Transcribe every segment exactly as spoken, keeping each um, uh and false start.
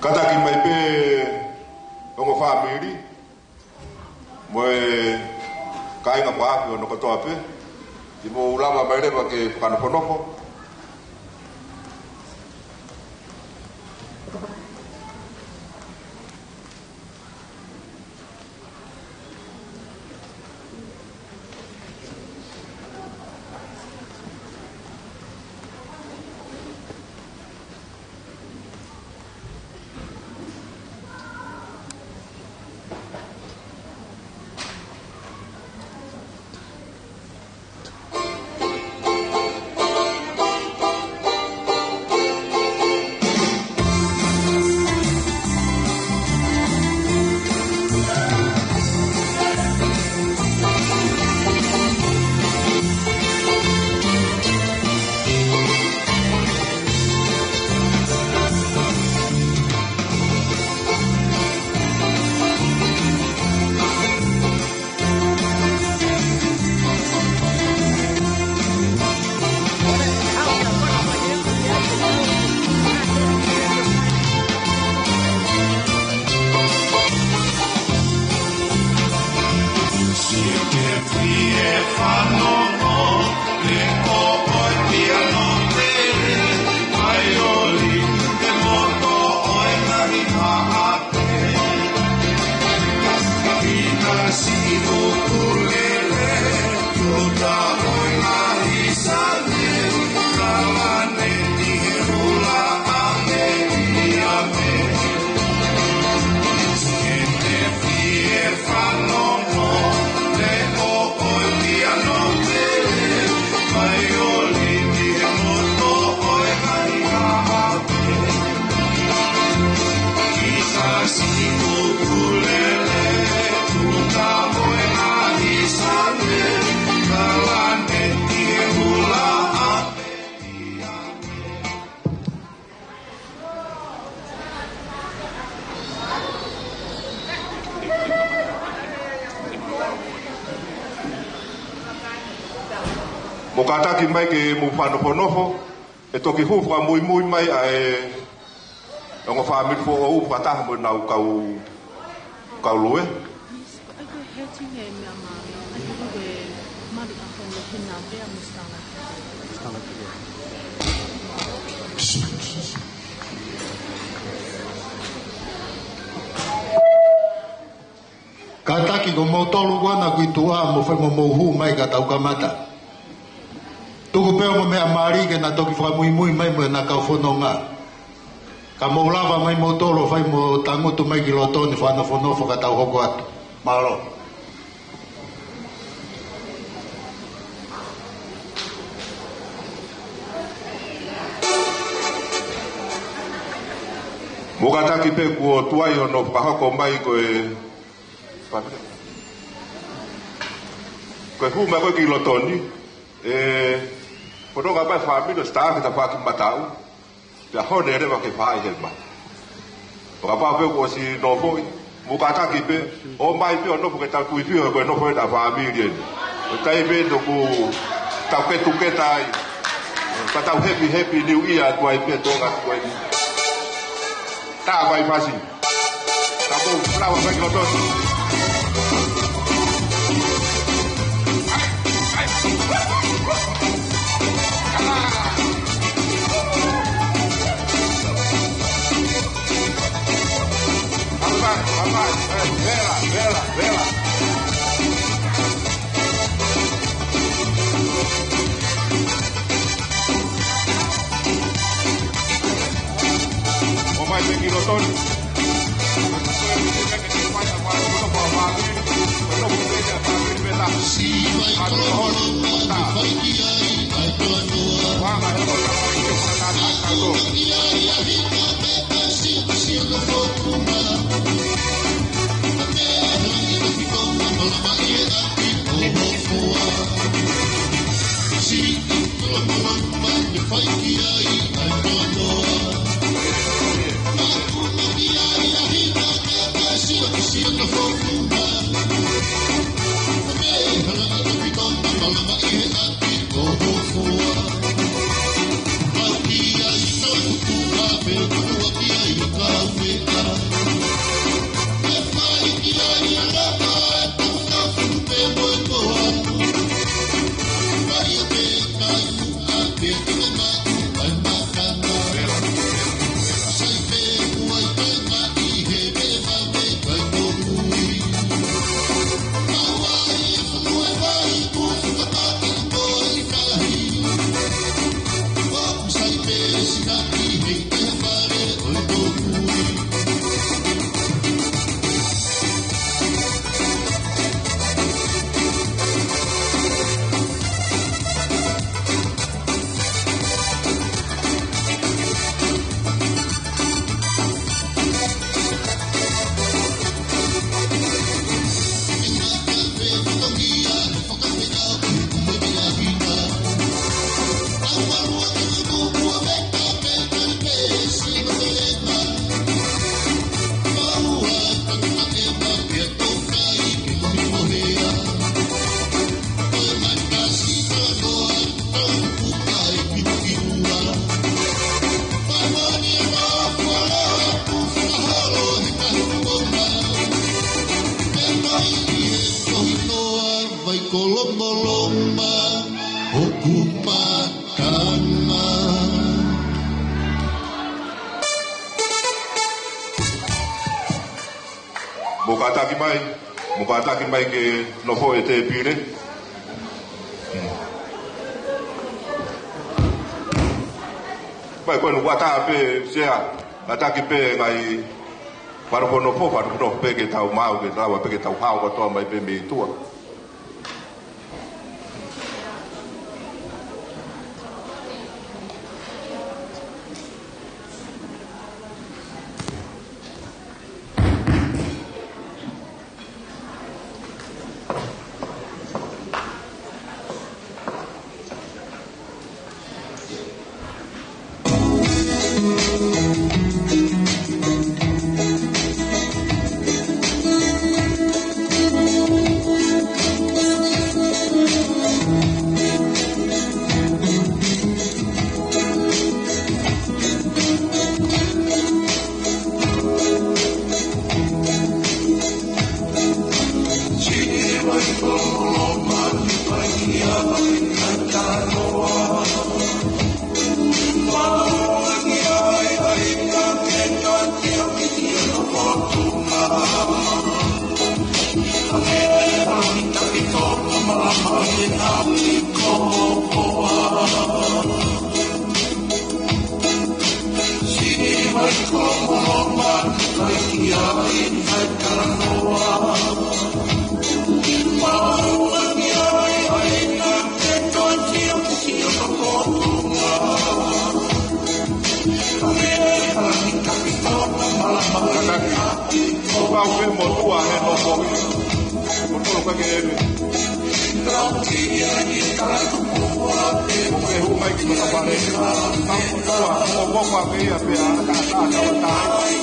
Kātaki mai pē ongo fāmili mo e kāinga fakaʻapi hono kotoa pē, ʻi mou lava mai leva ke fakanofonofo. Mou kātaki mai ke mou fakanofonofo, ʻe toki hū fakamuimui mai ʻa e ongo fāmili foʻou fakataha mo ʻenau kau, kau lue. Kātaki ko moutolu kuo ʻalu ki tuʻa mo fai mo mou hū mai ka tau kamata. Tuku pē ongo meʻa mali ke na toki fakamuimui mai mo ʻena kau fononga. Ka mou lava mai moutolu ʻo fai mo tangutu mai ki loto ni fakanofonofo ka tau hoko atu. Mālō. Mou kātaki pē kuo tuai hono fakahoko mai ko e Ko e hū mai ko ē ki loto ni, ʻe, ko e nonga mai fāmili ʻo sitā ki ta faki mataʻu, pea hone leva ke fai he mai. ʻO kapau pē kuo ʻosi nofoʻi, mou kātaki pē, ō mai pē ʻo nofo ke tau tui fiho ko e nofo ʻena fāmili eni. ʻO tai pē toku tau ketuketa ai. Ka tau happy, happy new year atu ai pē tō ngatu ko eni. Tā vai fasi. Ka mou lava mai ki loto ni. Vai, vai, vai. Vela, vela, vela. ʻO mai pē ki loto ni. Mo kātaki mai, mo kātaki mai ke nofo he tēpile. Mai ko eni ʻoku ʻatā pē, Sea, kātaki pē ngaahi fakanofo, fakanofo pē ke tau maʻu, ke tau pē ke tau hao kotoa mai pē mei tuʻa. Kātaki. ʻOku pau ke motuʻa he nofo. Motuʻa ka ke ʻeve. ʻOku ke hū mai ki he fale. Motuʻa, ʻoku motuʻa pē ia pea ʻatā, ʻatā, ʻatā.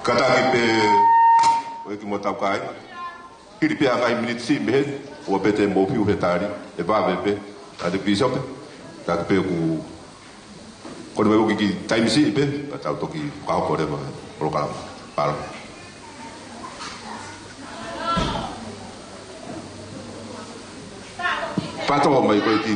Kātaki pē ʻEiki mo e taukae. Hili pē ha ngaahi miniti siʻi mei heni, ʻoua pē te mou fiu he tali, ʻe vave pē, ʻa e pīsope. Kātaki pē ʻoku, ko e meʻa ʻoku kiʻi taimi siʻi pē, ka tau toki fakahoko leva, polokalama. Pālō. Pato mai ko e ki.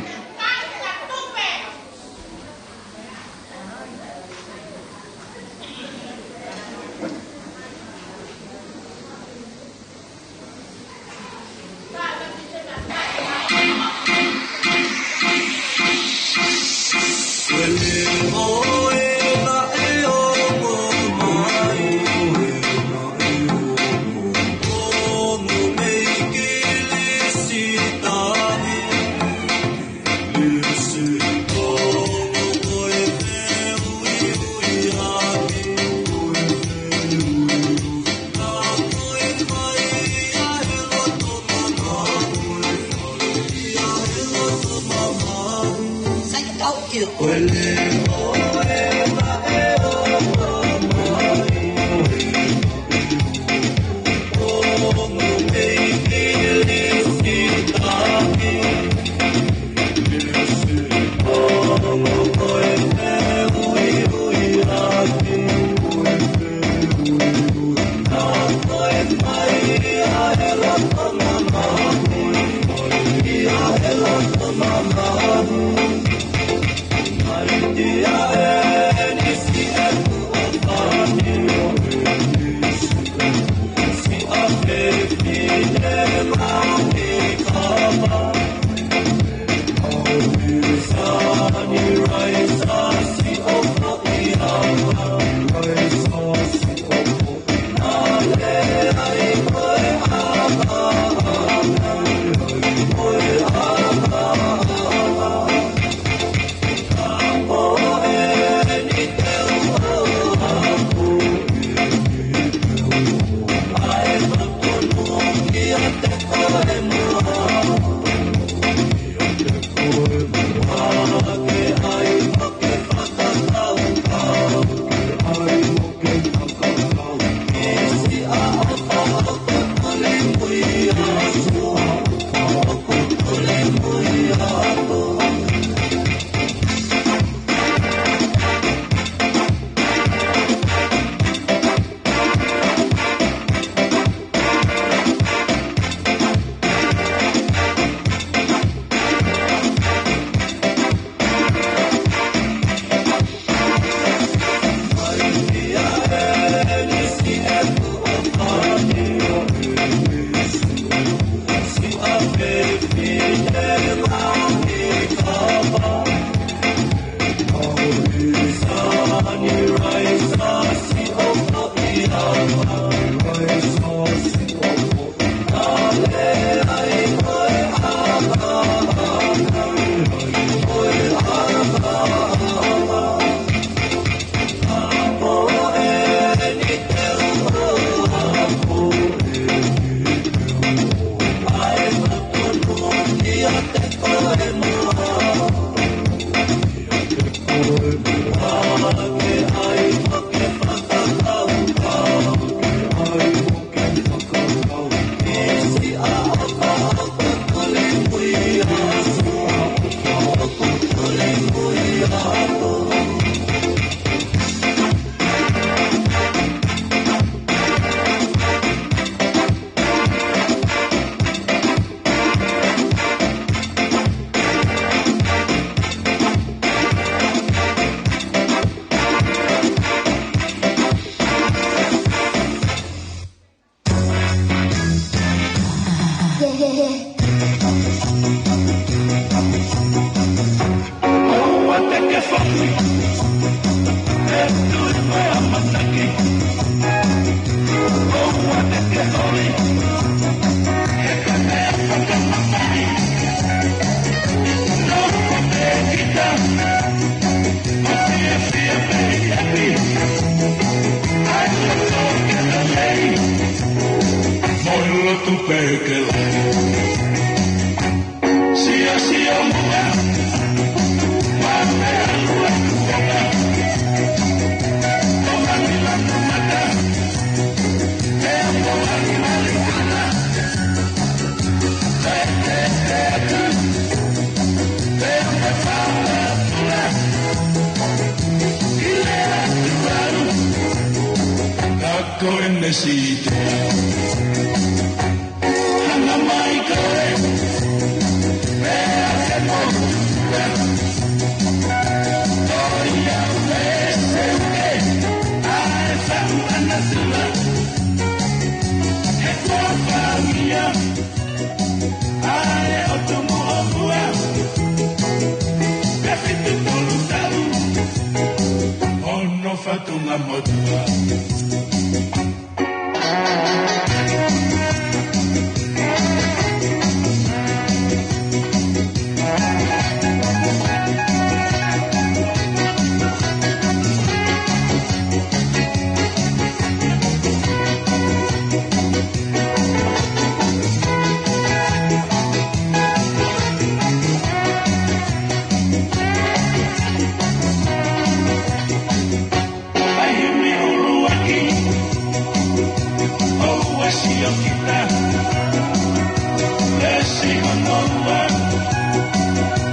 Sia, sia, muʻa. Mate alua kuoka. Tomangi lanu mata. Pea tomangi mali ana. Te, te, te, te. Pea me fala tula. Ile atu alu. Kako ene site. Hanga mai koe, pea ke moʻua. Toi au e seuke, ʻa e faʻu ʻanasila. He kuo fāngia, ʻa e ʻotu moʻomua. Pea fitu tolu taʻu, hono fatunga motuʻa. ʻAi himi ʻuluaki, ʻoua sio kita. Lesi hono ua,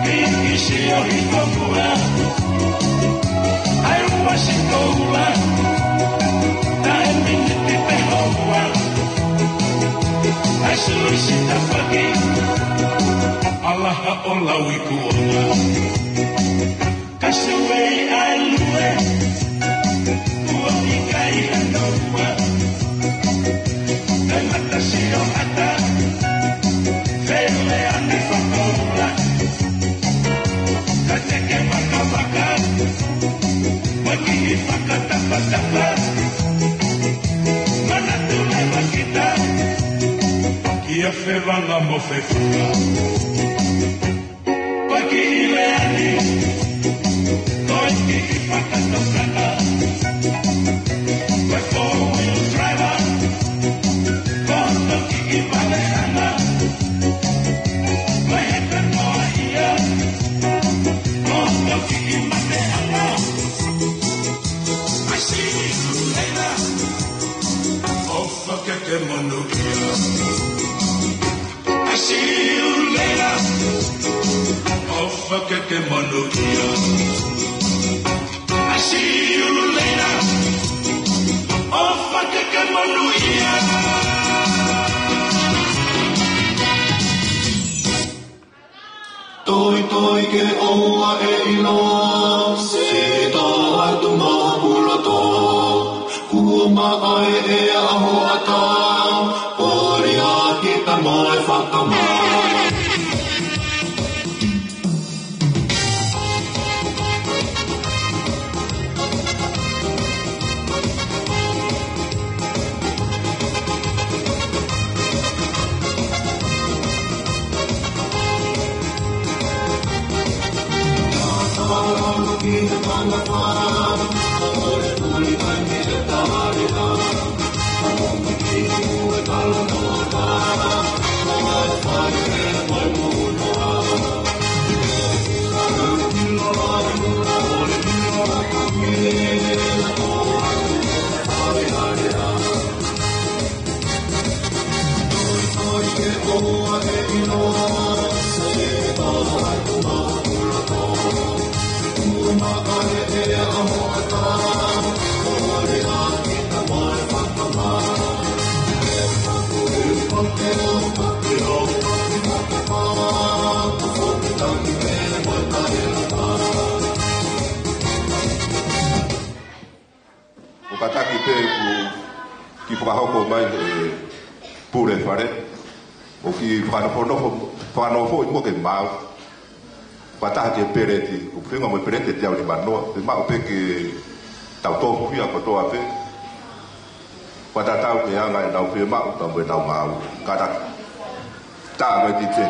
kiki sio hifo muʻa. ʻAi ua si koula, taʻe miniti pe houa. ʻAi sui si tafaki, ʻalaha ʻo lauikuonga. Ka sio ʻa e lue, kuo ʻikai ha noua. Kae mata sio ata, fele ani fakaula. Ka teke vakavaka, waki i fakatapatapa. Manatu leva kita, kia fevanga mo fefaka. Ko e kiʻi leani, ko e kiʻi fakatokanga. Ko e four wheel driver, ko hono kiʻi valeʻanga. Ko e heka noa ia, ko hono kiʻi mateʻanga. I see you later. ʻOfa ke ke monūʻia. I see you later. ʻOfa ke ke monūʻia. I see you later. ʻOfa ke ke monūʻia. Toi, toi ke ʻoua ʻe ʻilo, se tō atu mo puloto. Kuo maʻa e ʻea ʻa hoʻatā, poli ʻa kita mo e fakamā. ʻO kātaki pē ʻoku kiʻi fakahoko mai e pule fale, ʻo kiʻi fakanofo, fakanofo ʻi muʻa ke maau. Fakataha ki he peleti, ʻoku feinga mo e peleti ʻe teau nimanoa, fiemaʻu pē ke tau tō fuhia kotoa pē. Fakatatau ki he anga ʻenau fiemaʻu, pea mo ʻenau ngāue. Kātaki. Tā mai tite.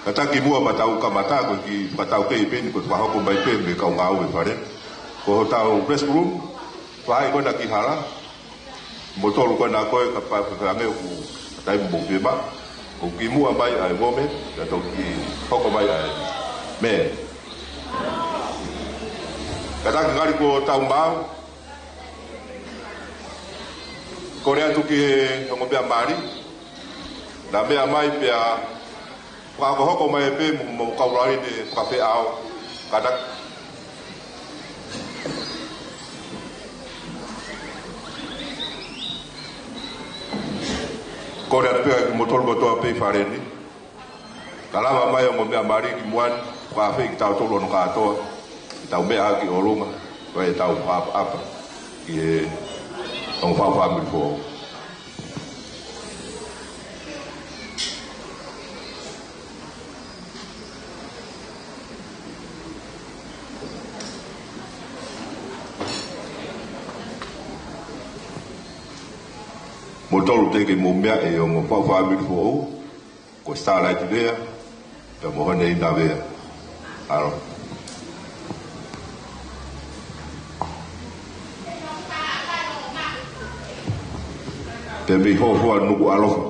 Kātaki muʻa pea tau kamata, ko e kiʻi fakataukei pē eni, ko e fakahoko mai pē mei he kau ngāue fale. Ko hotau restroom, fai ko ena ki hala, mo tolu ko ena ko e kapau ʻe fai ange ʻoku taimi mo pē ma, ʻoku kimuʻa mai ʻa e women, ka tau kiʻi hoko mai ʻa e men. Kātaki ngali kuo tau maau, kole atu ki he ongo meʻa mali, na meʻa mai pea fakahokohoko mai pē mo, mo kau laine fakafeʻao, kātaki. Kole atu pē kimoutolu kotoa pē ʻi fale ni. Ka lava mai ongo meʻa mali ki muʻa ni, fakaafeʻi kitautolu hono kātoa, ke tau meʻa ki ʻolunga, ko e tau fakaʻapaʻapa ki he ongo faʻu fāmili foʻou. Moutolu teʻeki ke mou meʻa ʻi he ongo faʻu fāmili foʻou, ko Starlight Vea, pea mo Honeina Vea. ʻAlo. Pea mei Hōfoa Nukuʻalofa.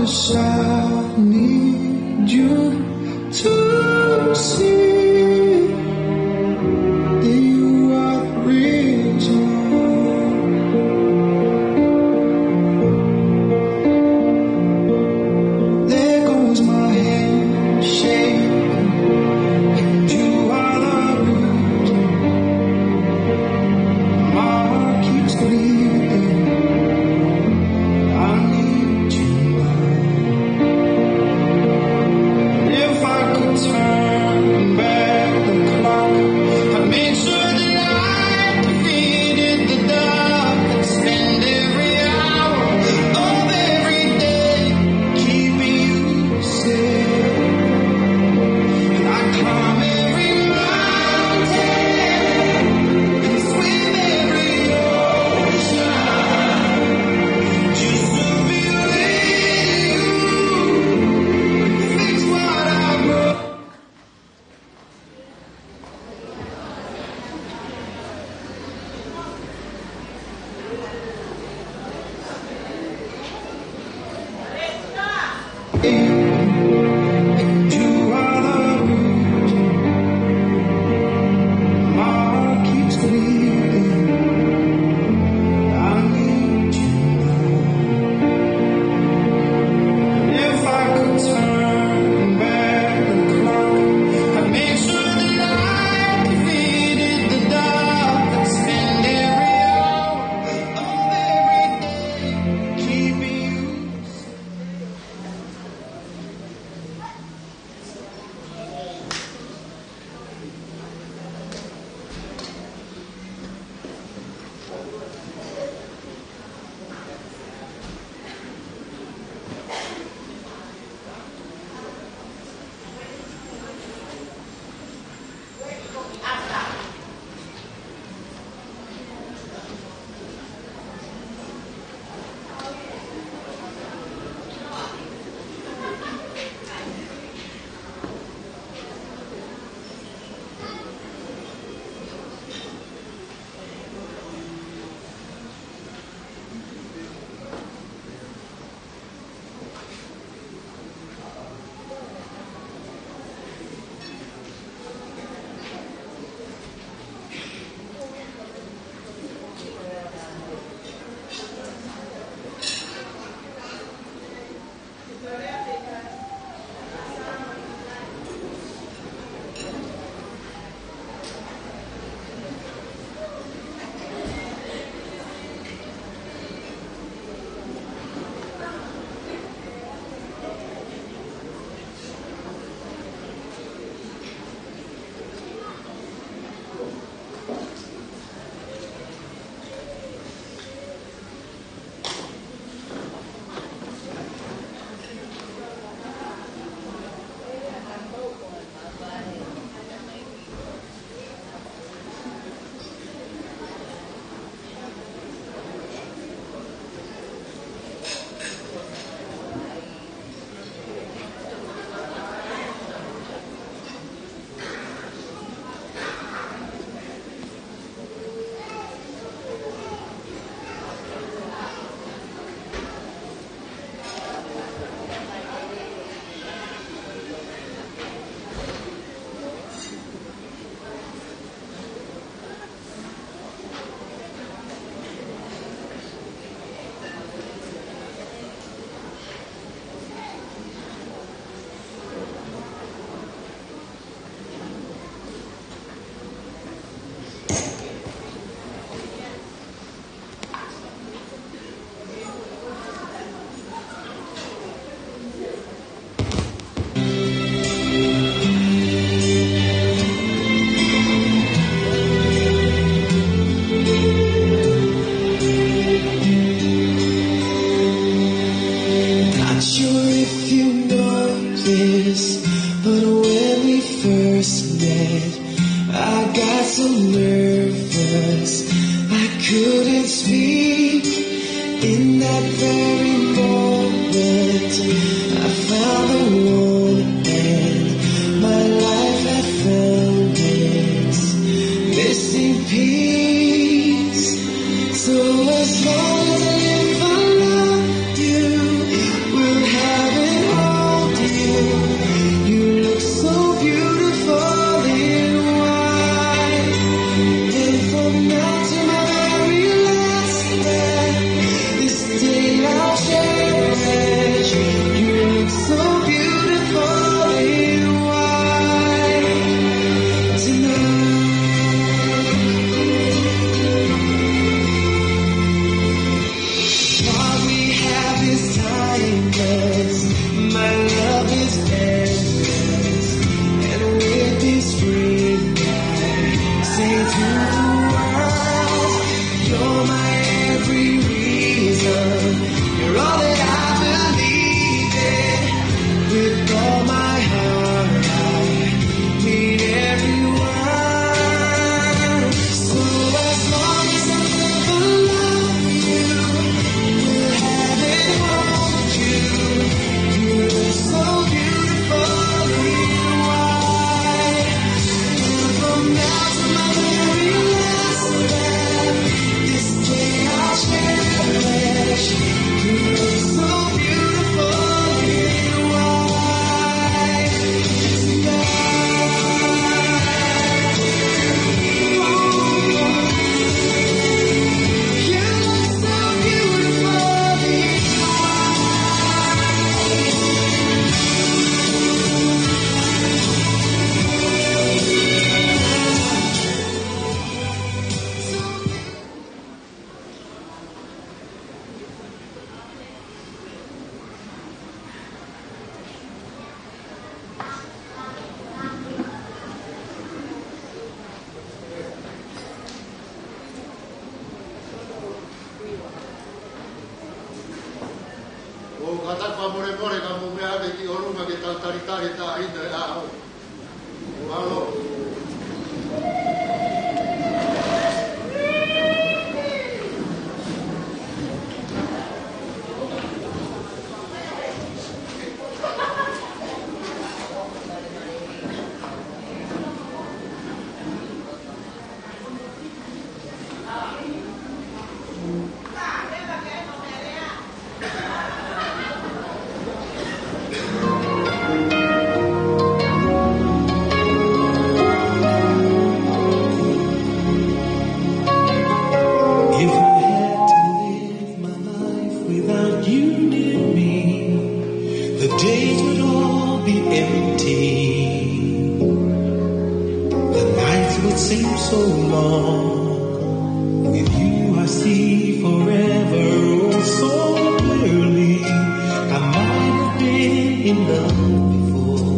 I need you to see that you are the reason. There goes my hand shaking, and you are the reason. My heart keeps bleeding. I need you now. If I could turn back the clock, I'd make sure that I defeated the dark and spend every hour of every day keeping you safe. And I climb every mountain and swim every ocean just to be with you. Fix what I broke. Not sure if you know this, but when we first met, I got so nervous I couldn't speak. In that very moment, I found the one, and my life had found its missing piece. So as long as I live, I love you. We'll have My love is endless, and with this ring I say to the world, you're my every reason. You're all that I believe in. With all my heart, I need everyone. So as long as I ever love you, we'll have and hold you. You're so beautiful in white. From now to my very last breath, this day I'll cherish. You're so beautiful in white. You're so beautiful in white. ʻOku ou kātaki fakamolemole ka mou meʻa hake ki ʻolunga ke tau talitali e taʻahine ʻo e ʻaho. Mālō. If I had to live my life without you near me, the days would all be empty. The nights would seem so long. With you, I see forever, oh, so clearly. I might have been in love before,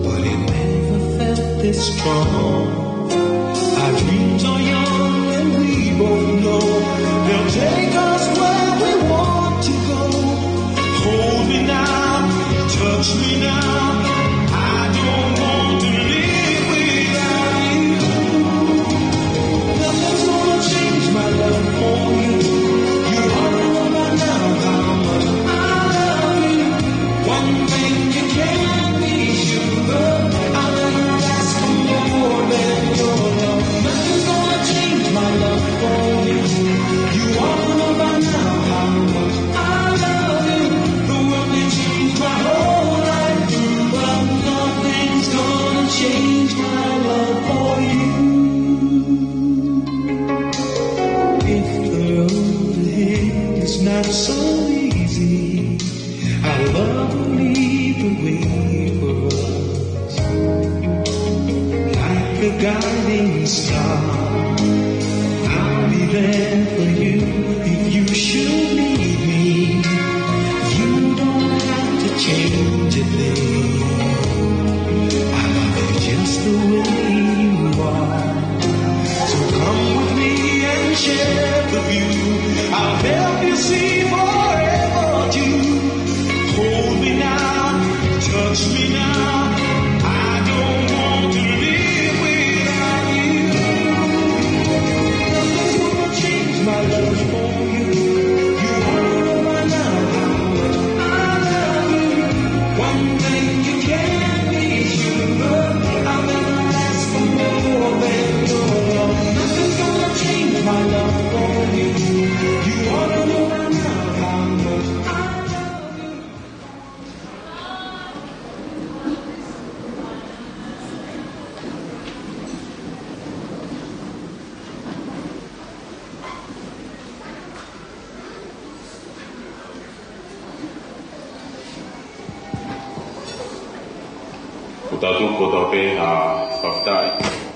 but it never felt this strong. Our dreams are young and we both know they'll take us where we want to go. Hold me now, touch me now. I don't want to live without you. Nothing's gonna change my love for you. You ought to know by now how much I love you. One thing you can't be sure of, I'll never ask for more than your love. Nothing's gonna change my love for you. You ought to know by now how much I love you. The world may change my whole life, but nothing's gonna change my love for you. If the road ahead is not so easy, our love will lead the way for us. Like a guiding star, I'll be there for you if you should need me. You don't have to change a thing. I love you just the way you are. So come with me and share the view. I'll help you see forever too. Hold me now, touch me now. I don't want to live without you. Nothing's gonna change my love for you. You ought to know by now how much I love you. One thing you can't be sure of, I'll never ask for more than your love. Nothing's gonna change my love for you. You ought to know by now how much I love you. ʻOku tau tuku kotoa pē ha fakafetaʻi,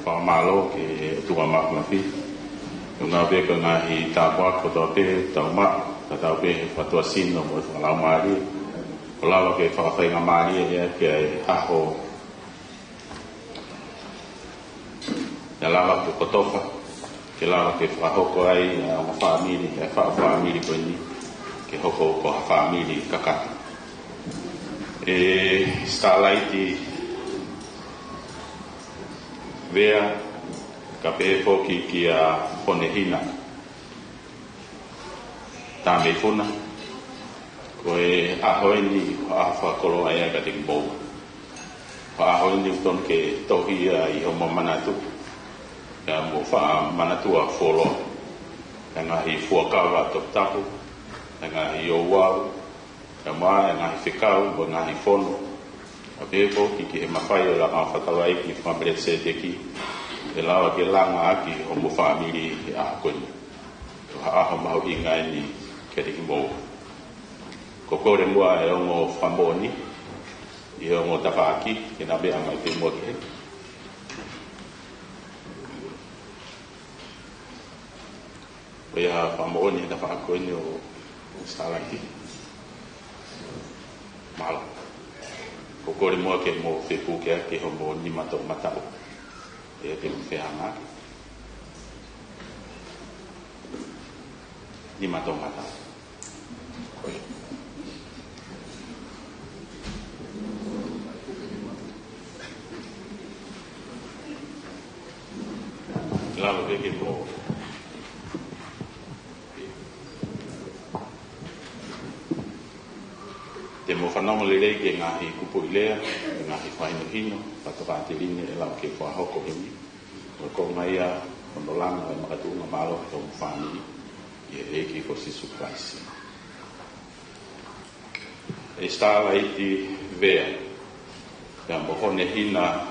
fakamālō ki he ʻOtua Māfimafi. Koeʻuhi pē ko e ngaahi tāpuaki kotoa pē ʻoku tau maʻu. Tatau pē he fakatuʻasino mo e fakalaumālie, ʻo lava ke fakafaingamālie ia ki he ʻaho naʻe lava ke kotofa, ke lava ke fakahoko ai ʻa e ongo fāmili, ʻa e faʻu fāmili ko eni, ke hoko ko ha fāmili kakato. ʻE Sitalaiti Vea, ka pehē foki kia Honehina Tameifuna, ko e ʻaho eni, ko e ʻaho fakakoloa ia kiate kimoua. Ko e ʻaho eni ʻoku totonu ke tohi ia ʻi hoʻomo manatu, pea mo faʻa manatua fuoloa ʻa e ngaahi fuakava toputapu, ʻa e ngaahi ouau, pea mo e ngaahi fekau, mo e ngaahi fono. Ka pehē foki ki he mafai ʻo e lakanga fakataulaʻeiki Fakamelekisēteki, ʻe lava ke langa ʻaki hoʻomo fāmili he ʻaho ko eni. Ko ha ʻaho mahuʻinga eni kiate kimoua. Ko e kole muʻa ʻa e ongo fakamoʻoni, ʻi he ongo tafaʻaki, ke na meʻa mai pē muʻa ki heni. ʻOku ʻi ai ha fakamoʻoni he tafaʻaki ko eni ʻo, ʻo Sitalaiti? Mālō. Ko e kole muʻa ke mo fepuke ʻaki hoʻomo nima toʻomataʻu. ʻE ke mo fehangahangai. Nima toʻomataʻu. Lava pē ke mo, te mo fanongo lelei ki he ngaahi kupuʻi lea, ngaahi fakahinohino, fakatokāteline ʻe lava ke fakahoko heni. Ko e konga ia ʻo hono langa ʻo e makatuʻunga mālohi ʻo hoʻomo fāmili, ʻi he ʻEiki ko Sīsū Kalaisi. ʻE Sitalaiti Vea, pea mo Honehina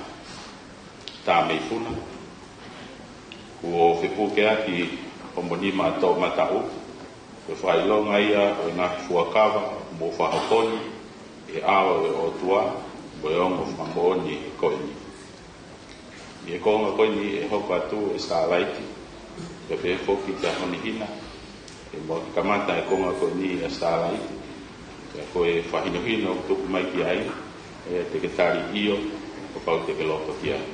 Tameifuna, kuo fepuke ʻaki hoʻomo nima toʻomataʻu, ko e fakaʻilonga ia ʻo e ngaahi fuakava mo fakahoko ni ʻi he ʻao ʻo e ʻOtua mo e ongo fakamoʻoni ko eni. ʻI he konga ko eni ʻe hoko atu ʻe Sitalaiti, pea pehē foki kia Honehina, ʻe mo kamata e konga ko eni ʻa Sitalaiti, pea ko e fakahinohino ʻoku tuku mai ki ai, ʻe te ke tali ʻio, kapau te ke loto ki ai,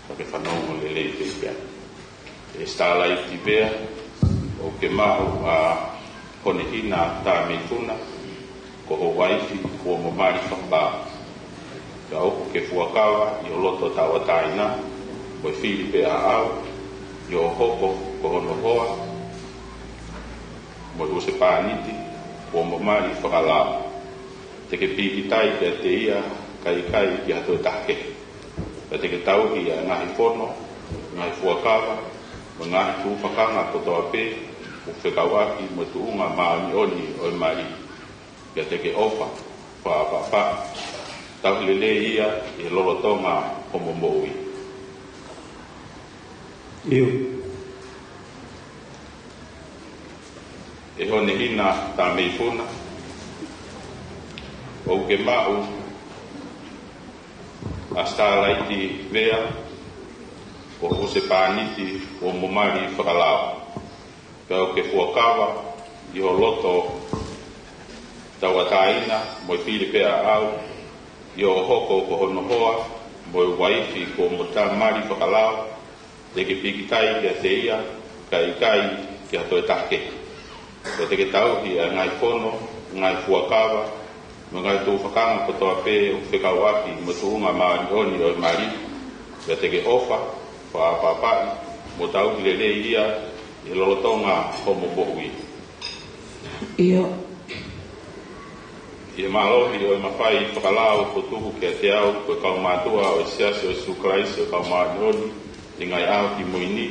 pea ke fanongo lelei pē ki ai. ʻE Sitalaiti Vea, ʻoku ke maʻu ʻa Honehina Tameifuna ko ho uaifi kuo mo mali fakalao. Pea ʻoku ke fuakava ʻi ho loto tauʻatāina, mo e fili pē ʻaʻau, ʻi hoʻo hoko ko hono hoa, mo e husepāniti kuo mo mali fakalao. Te ke pīkitai kiate ia, kae ʻikai ki ha toe taha kehe. Pea te ke tauhi ʻa e ngaahi fono, ngaahi fuakava, mo e ngaahi tufakanga kotoa pē, ʻoku fekauʻaki mo e tuʻunga māʻoniʻoni ʻo e mali. Pea te ke ʻofa, fakaʻapaʻapaʻi, tauhi lelei ia ʻi he lolotonga hoʻomo moʻui. ʻIo. ʻE Honehina Tameifuna, ʻoku ke maʻu ʻa Sitalaiti Vea ko ho husepāniti kuo mo mali fakalao. Pea ʻoku ke fuakava ʻi ho loto tauʻatāina mo e fili pē ʻaʻau, ʻi hoʻo hoko ko hono hoa, mo e uaifi kuo mo mali fakalao, te ke pīkitai kiate ia, kae ʻikai ki ha toe taha kehe. Pea te ke tauhi ʻa e ngaahi fono, ngaahi fuakava, mo e ngaahi tufakanga kotoa pē ʻoku fekauʻaki mo e tuʻunga māʻoniʻoni ʻo e mali. Pea te ke ʻofa, fakaʻapaʻapaʻi, mo tauhi lelei ia ʻi he lolotonga hoʻomo moʻui. ʻIo. ʻI he mālohi ʻo e mafai fakalao kuo tuku kiate au ko e kaumātuʻa ʻo e Siasi ʻo Sīsū Kalaisi ʻo e Kau Māʻoniʻoni ʻi he Ngaahi ʻAho Kimui Ni,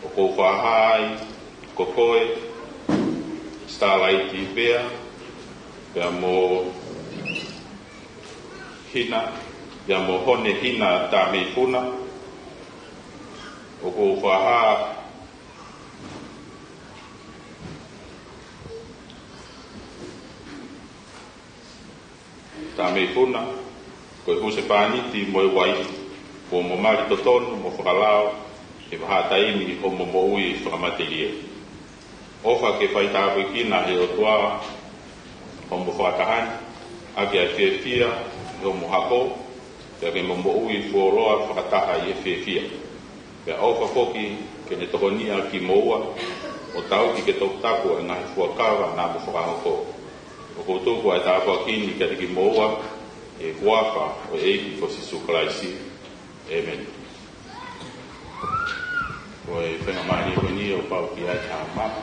ʻoku ou fakahā ai ko koe, Sitalaiti Vea, pea mo Hina, pea mo Honehina Tameifuna, ʻoku ou fakahā Tameifuna ko e husepāniti mo e uaifi kuo mo mali totonu mo fakalao he vahaʻa taimi ʻo hoʻomo moʻui fakamatelie. ʻOfa ke faitāpuekina ʻe he ʻOtua hoʻomo fakataha ni, ʻaki ʻa e fiefia ʻi hoʻomo hako, pea ke mo moʻui fuoloa fakataha ʻi he fiefia. Pea ʻofa foki ke ne tokoniʻi kimoua ʻo tauhi ke toputapu ʻa e ngaahi fuakava naʻa mo fakahoko. ʻOku ou tuku ʻa e tāpuaki ni kiate kimoua ʻi he huafa ʻo e ʻEiki ko Sīsū Kalaisi. ʻĒmeni. Ko e faingamālie ko eni ʻoku pau ke ʻi ai ha mapa.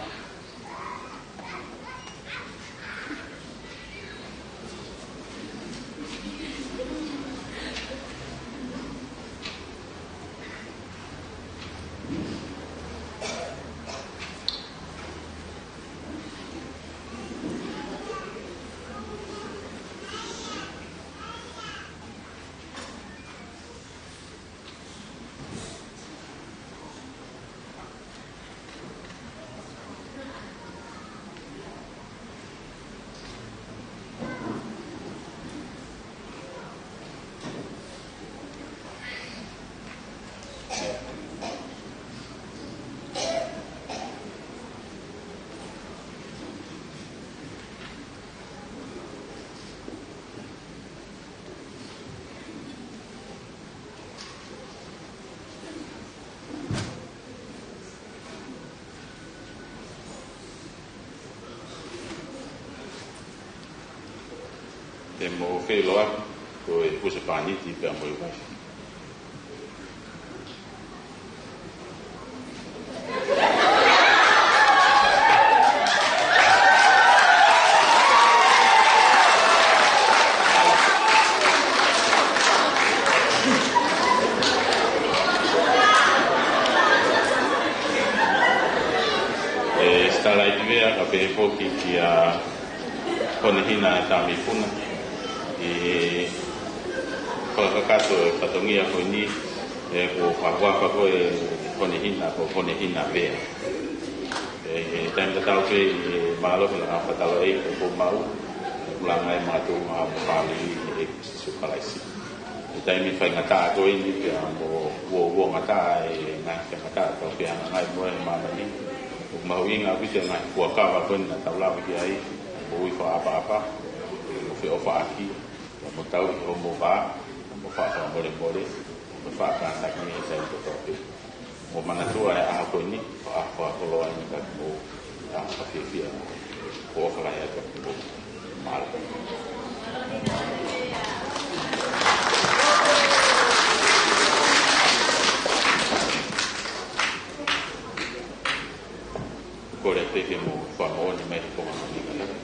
Te mou feʻiloaki ko e husepāniti pea mo e uaifi. ʻE Starlight Vea, ka pehē foki kia Honehina Tamipuna, ʻi he fakakakato e fatongia ko eni, ʻe, ko e huafa ko ē Honehina, ko Honehina Vea. ʻE, ʻi he taimi tatau pē ʻi he mālohi ʻa e fakataha ʻi he ʻoku mau, ʻoku langa e mātuʻa mo e fāmili ʻi he ʻEiki ko Sīsū Kalaisi. ʻI he taimi faingataʻa ko eni pea mo uouangataʻa e ngaahi faingataʻa tau fehangahangai mo ia ʻi māmani, ʻoku mahuʻinga ʻaupito e ngaahi fuakava ko eni naʻa tau lave ki ai, moʻui fakaʻapaʻapa, mo feʻofaʻaki, mo tauhi hoʻomo vā, mo faʻa fakamolemole, mo faʻa kātaki ʻi he taimi kotoa pē. Mou manatuʻi ʻa e ʻaho ko eni, ʻa e ʻaho fakakoloa eni kiate kimoua, ʻa e ʻaho fakafiefia, ko e ʻofa lahi atu kiate kimoua. Mālō. Kole pē ke mou fakamoʻoni mai he konga ko eni kātaki.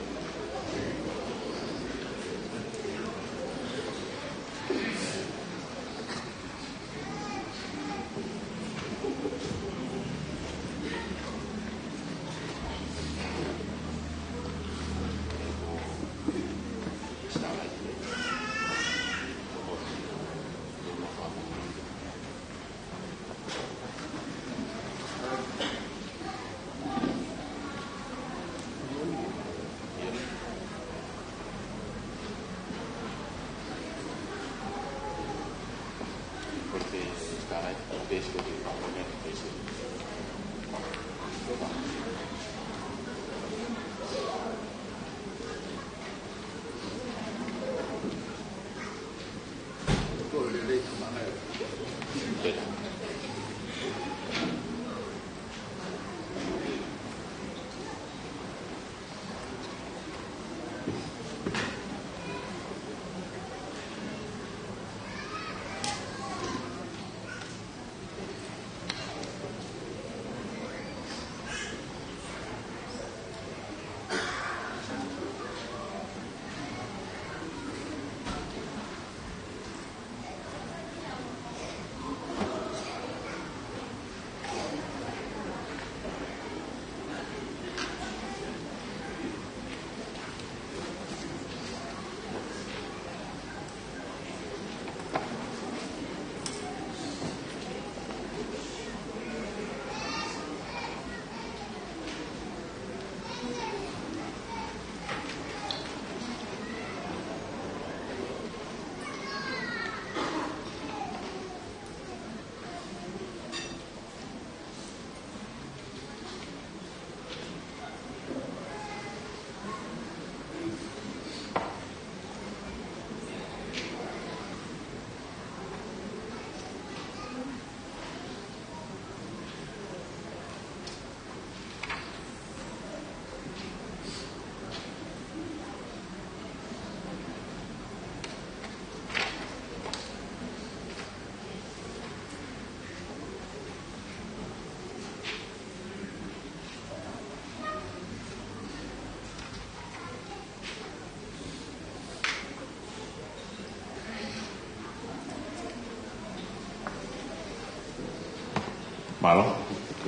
Mālō,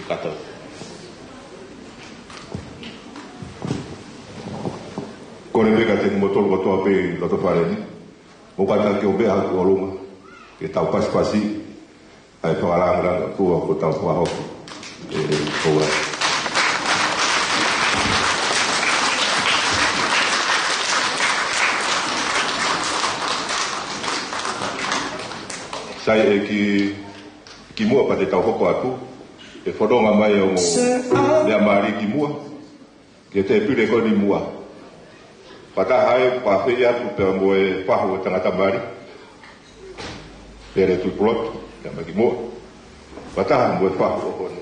kātaki. Kole pē kiate kimoutolu kotoa pē ʻi loto fale ni, mou kātaki ʻo meʻa hake ʻi ʻolunga, ke tau pasipasi ʻa e fakalāngilangi ʻa e ʻOtua kuo tau fakahoko ʻi he ʻaho ni. Sai, ʻe ki, kimuʻa pea te tau hoko atu, ʻe fononga mai ʻa e ongo meʻa mali kimuʻa ki he tēpile ko eni muʻa. Fakataha ai, pea fai atu pea mo e fahu ʻo e tangata mali, pele tui pulotu, meʻa mai kimuʻa. Fakataha mo e fahu ʻoʻone.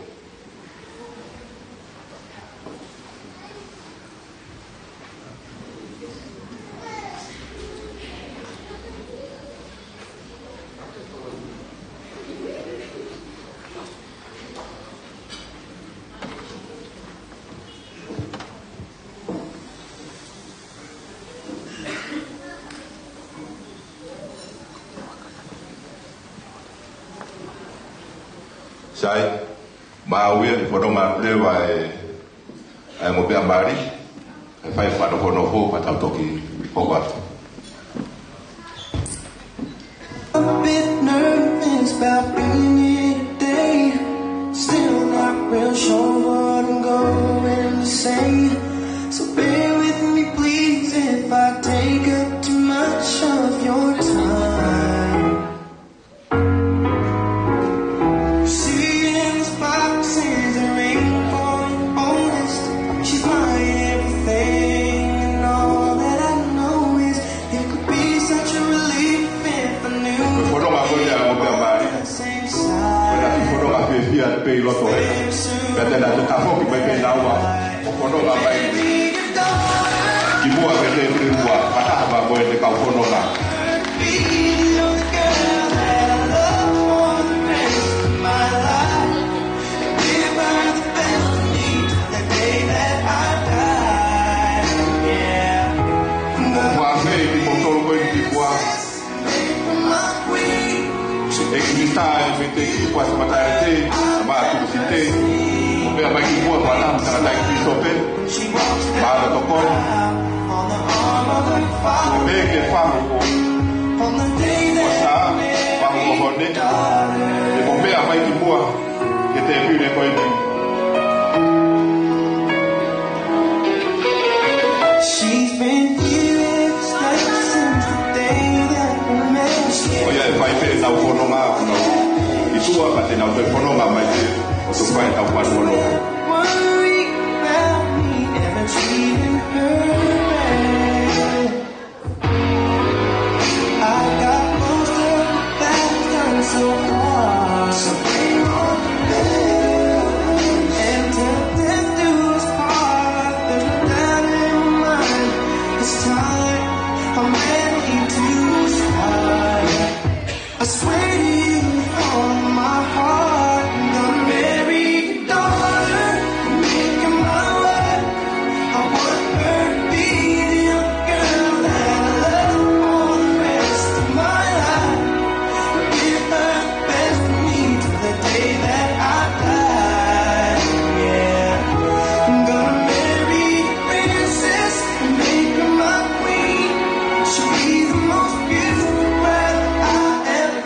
Sai, maʻu ia ʻe fononga atu leva ʻa e, ʻa e ongo meʻa mali, ʻe fai e fakanofonofo pea tau toki hoko atu. A bit nervous about bringing it today. Still not real sure what I'm going to say. So bear with me, please, if I take up too much of your time. Seeing this box is a ring for your bonus. She's my everything, and all that I know is it could be such a relief if I knew. Ko e fononga ko ia ʻa e ongo meʻa mali. Same side. Ko e kiʻi fononga fiefia pē ʻi loto hena. Pea te na toe tafoki mai pē naua ʻo fononga mai kimuʻa ki he tēpile muʻa, fakataha mo e kau fononga. Ua fei ni mo tolo ko eni kimuʻa. ʻEkisita ʻe fete ki Puasi Mataʻi Te, ʻa Matuku Site, meʻa mai kimuʻa, fakataha mo e tangataʻeiki pīsope, mālō tokoni. Mei he fahu ʻo, ʻo Sā, fahu ʻo Hone, ʻe mo meʻa mai kimuʻa ki he tēpile ko eni. She's been here since the day that we met. ʻOku ʻi ai e fai pē ʻenau fononga, ʻi tua ka te nau toe fononga mai pē, ʻo toe fai ʻetau fanongo. Worry about me ever treating her bad. I got most of the facts done so far. So bring on the bed and till death do us part. There's no doubt in my mind. This time I'm ready to start. I swear to you from my heart, I'm gonna marry your daughter. You're making my life. I want her to be the girl that I love for the rest of my life. Give her the best of me till the day that I die. Yeah, I'm gonna marry a princess and make her my queen. She'll be the most beautiful bride I ever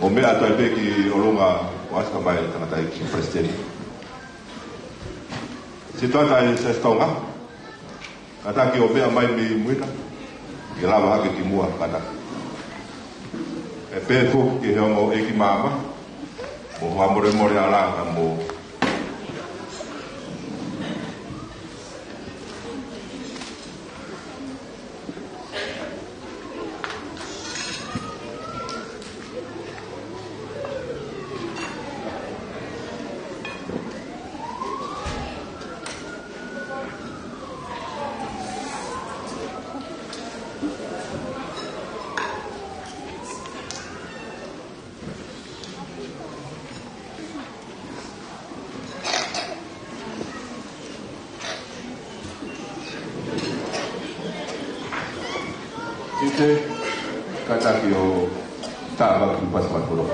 Meʻa atu ai pē ki ʻolunga ʻo ʻasi mai tangataʻeiki palesiteni. Sitoata e Siasi Tonga, kātaki ʻo meʻa mai mei mui ka ke lava hake ki muʻa kātaki. ʻE pehē foki ki he ongo ʻeiki māmani, mo fakamolemole ʻa langa mo Sise, kātaki ʻo tāva ki pasipasi kolo.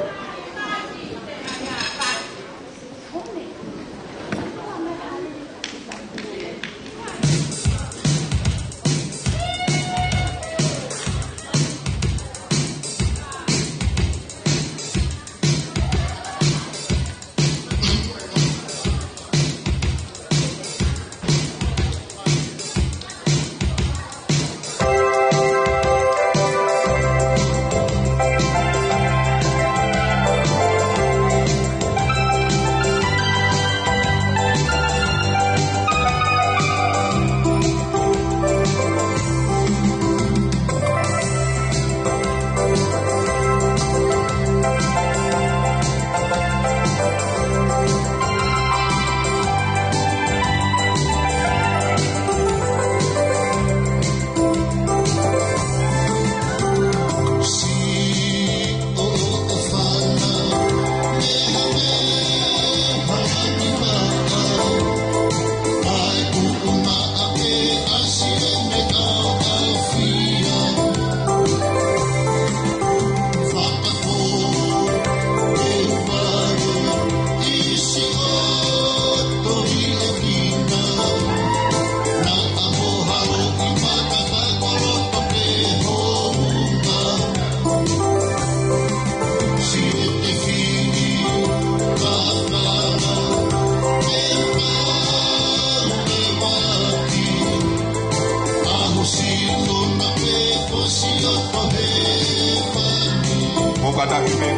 Mo kātaki pē.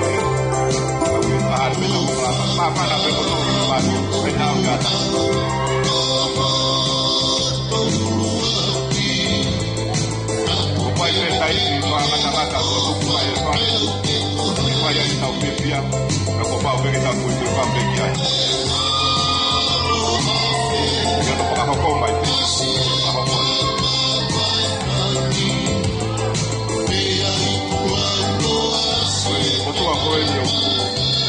Ka ui ʻa e pena mo ka. Pāpana pē mo tō ki mani. Pena o kātaki. Ko pai pē tai ki mā kātaki. Ko pai pē tai. Ko pai ai tau pē pia. Ka ko pau pē ke tau kui kui pā pē ki ai. Ia tau fakahoko mai. Fakahoko. Ko tua ko e io.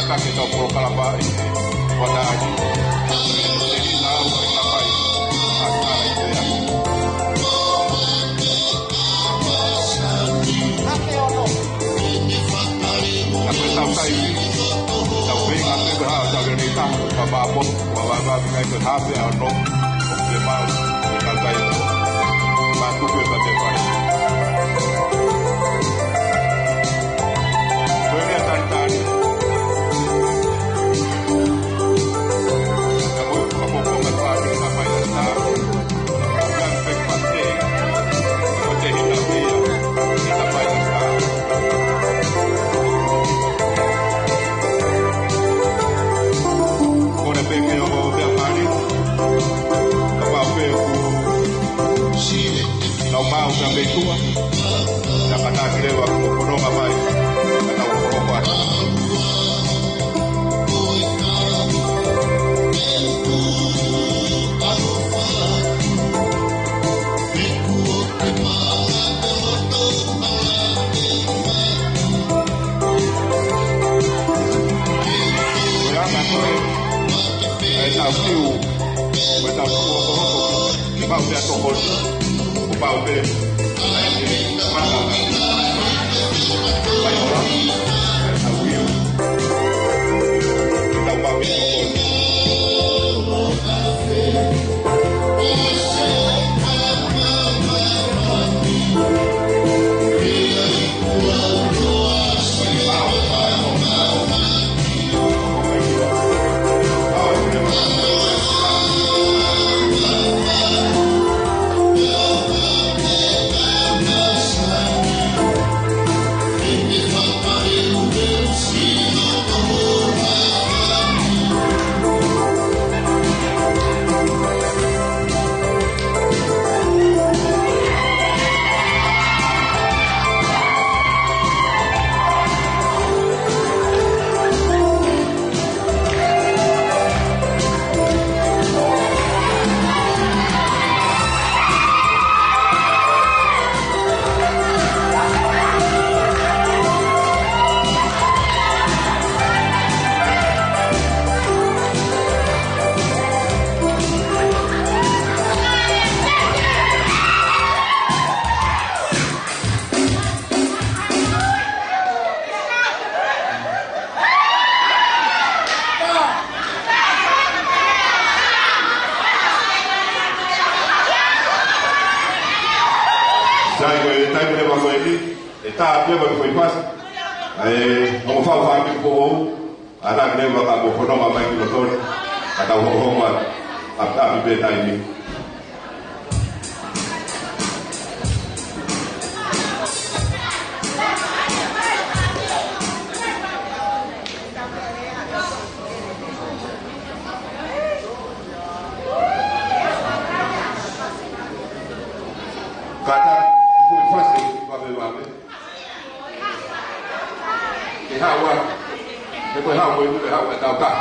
Ka ke tau polokalama ʻi he kuata ai. Lau e kapai. A kālai pea. Ka ko e tau tai. Tau pē ka pē ka tau ke nei tahu. Ka pā po. Ua vavā ki kai ko e hape a no. Ko ke mau, ke kau kai. Mā tuku e ka te fai. Ko e lea talitali. Ka ko e ka ko ko ka fai ka mai a tā. Ka fai ka fai. Ko te hina pia. Hina mai a tā. Ko e pē ke o te a mali. Kapau pē ʻoku nau mau ka mei tuʻa. Ka kātaki leva ko e fononga mai. Ka tau fononga mai. Ko e anga ko ē ʻetau fiu, ko ʻetau toko hoko, pau pē ʻa toko, ko pau pē. Mai ora, ʻetau fiu, ʻetau pau pē toko. Sai ko e taimi leva ko eni, ʻe tā pē ʻa e foʻi fasi. ʻE, ongo fau fāmili foʻou, ʻa ia leva ka mo fononga mai ki loto ni, ka tau hokohoko atu, ʻapi, ʻapi pē taimi. Ka tā, foʻi fasi, vave, vave. Ke haʻu ā. Ke ko e haʻu, ko e haʻu, ʻe tau tā.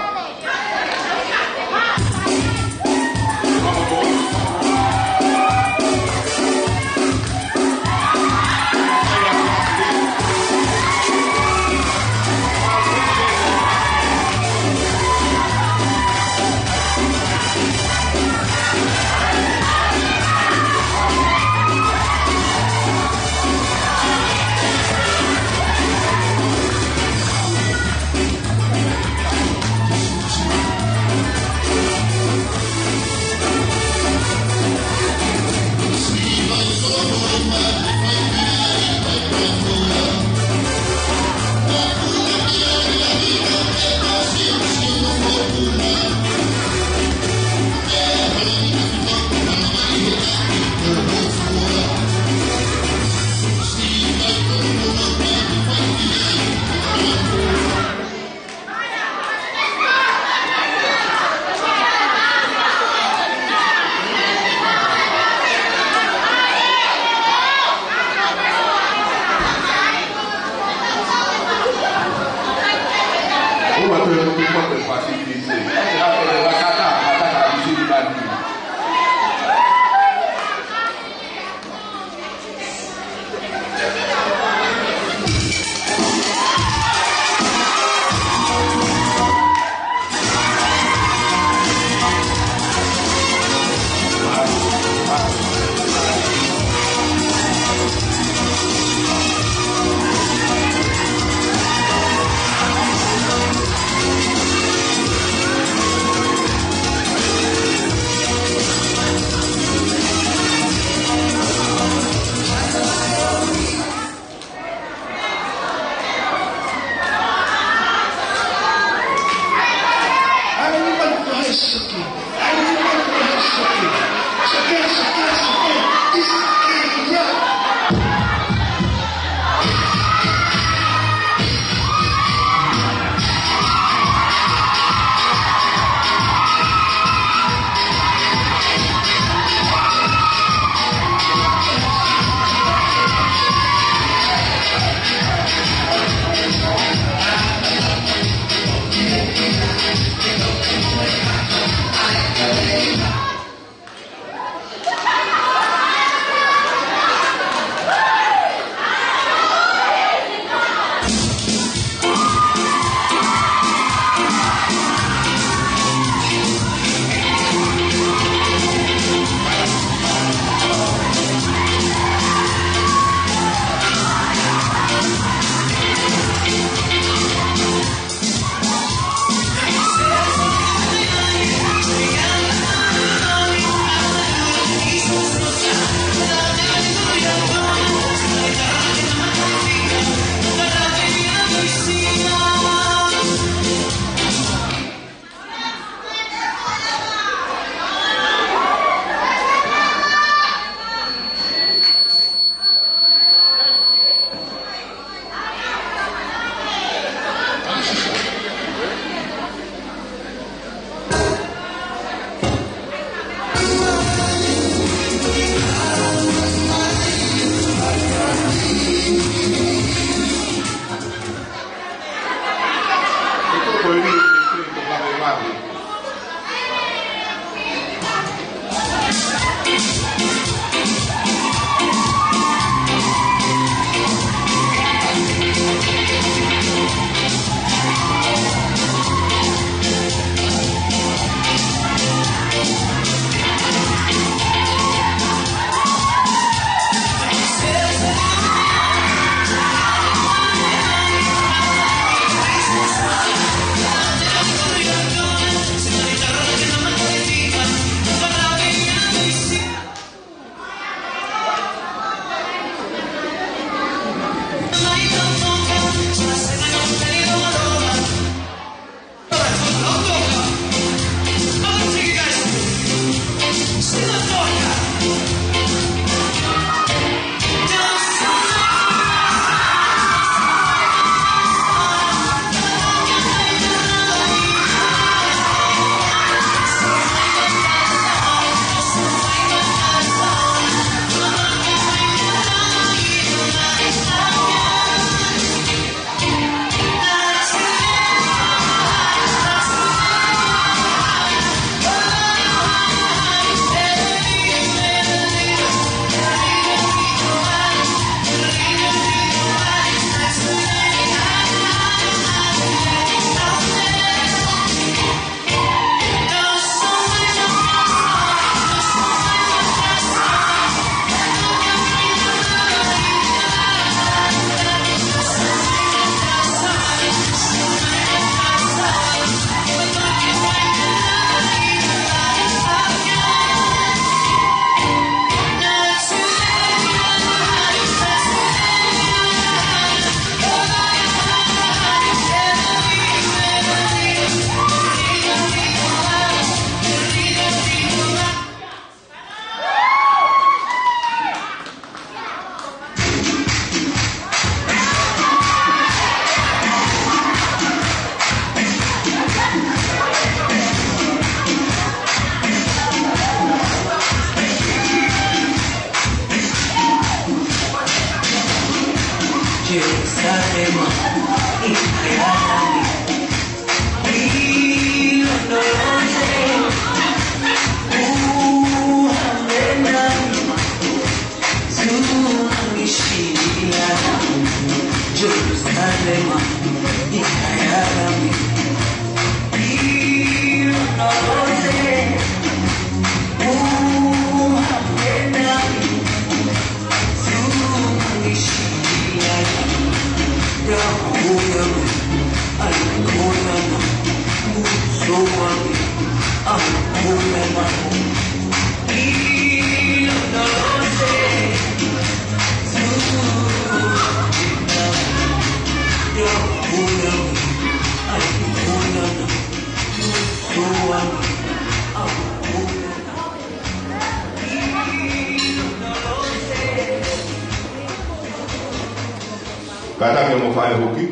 Kātaki ʻo mo fai huki.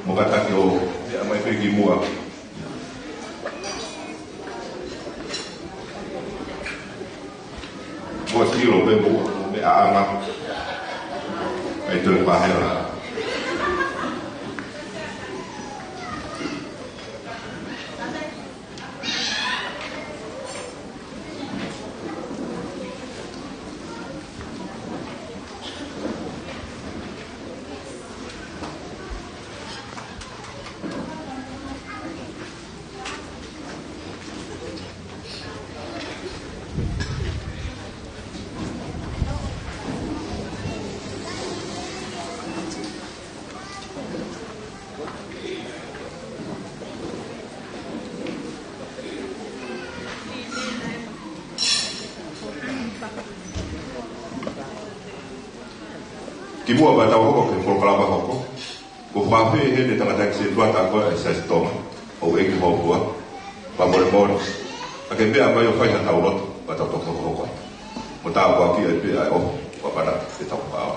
Mo kātaki ʻo, ia, mai pē ki muʻa. Mo sio pē mo, mo meʻa anga. ʻAi toe pahela. Kimuʻa pea tau hoko ki he polokalama hoko. Ko fē heni e tangataʻeiki sētuata ko ē ʻa e Siasi Tonga, houʻeiki hōfua, fakamolemole. ʻA ke meʻa mai ʻo fai haʻatau lotu, pea tau toki hokohoko atu. Mo tāpuakiʻi ai pē ʻa e ʻofa, ʻo pāpā ʻetau kawa.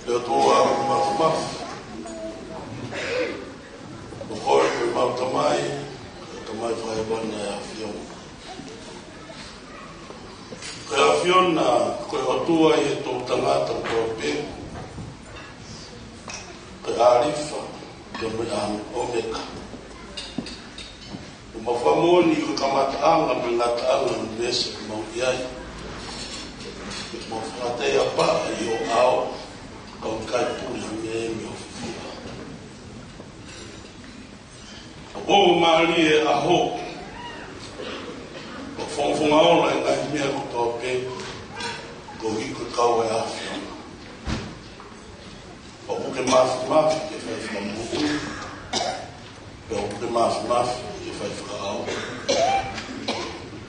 ʻE ʻOtua māfimafi, ʻoku ʻikai ko e mau Tamai, ko e Tamai fakahēvani ʻa e ʻAfiona. Ko e ʻAfiona, ko e ʻOtua ʻi he toʻutangata kotoa pē, ko e ʻĀlifa, ko e ʻOmeka. ʻOku mau fakamoʻoni ko e kamataʻanga mo e ngataʻanga ʻo e ʻunivēsi ʻoku mau ʻi ai. ʻOku mau fakateʻapaʻa ʻi ho ʻao, ka ʻoku ʻikai puli ha meʻa mei ho fefua. ʻOku mālie ʻa e ʻaho, ʻoku fongofonga ola e ngaahi meʻa kotoa pē, koeʻuhi ko e kau ʻa e ʻAfiona. ʻOku ke māfimafi ke fai fakamoʻui, pea ʻoku ke māfimafi ke fai fakaʻauha.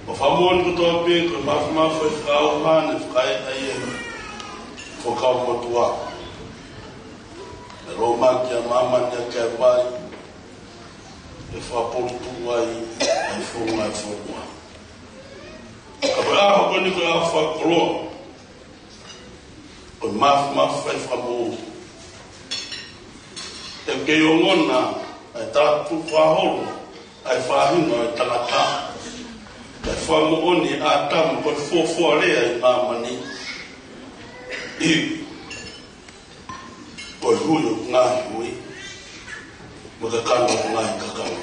ʻOku fakamoʻoni kotoa pē ko e māfimafi fai fakaʻauha naʻe fakaeʻa ia ʻe he Fuakava Motuʻa. ʻE lōmaki ʻa māmani ʻaki ʻa e vai, ʻe fakapotutuʻu ai ʻa e founga ʻo e fonua. Ka ko e ʻaho ko eni ko e ʻaho fakakoloa, ko e māfimafi fai fakamoʻui. ʻE kei ongona ʻa e talatukufakaholo ʻa e faʻahinga ʻo e tangata. Kae fakamoʻoni ʻe ʻĀtama ko e fuofua lea ʻi māmani. ʻIo, ko e hui ʻo e ngaahi hui, mo e kakano ʻo e ngaahi kakano.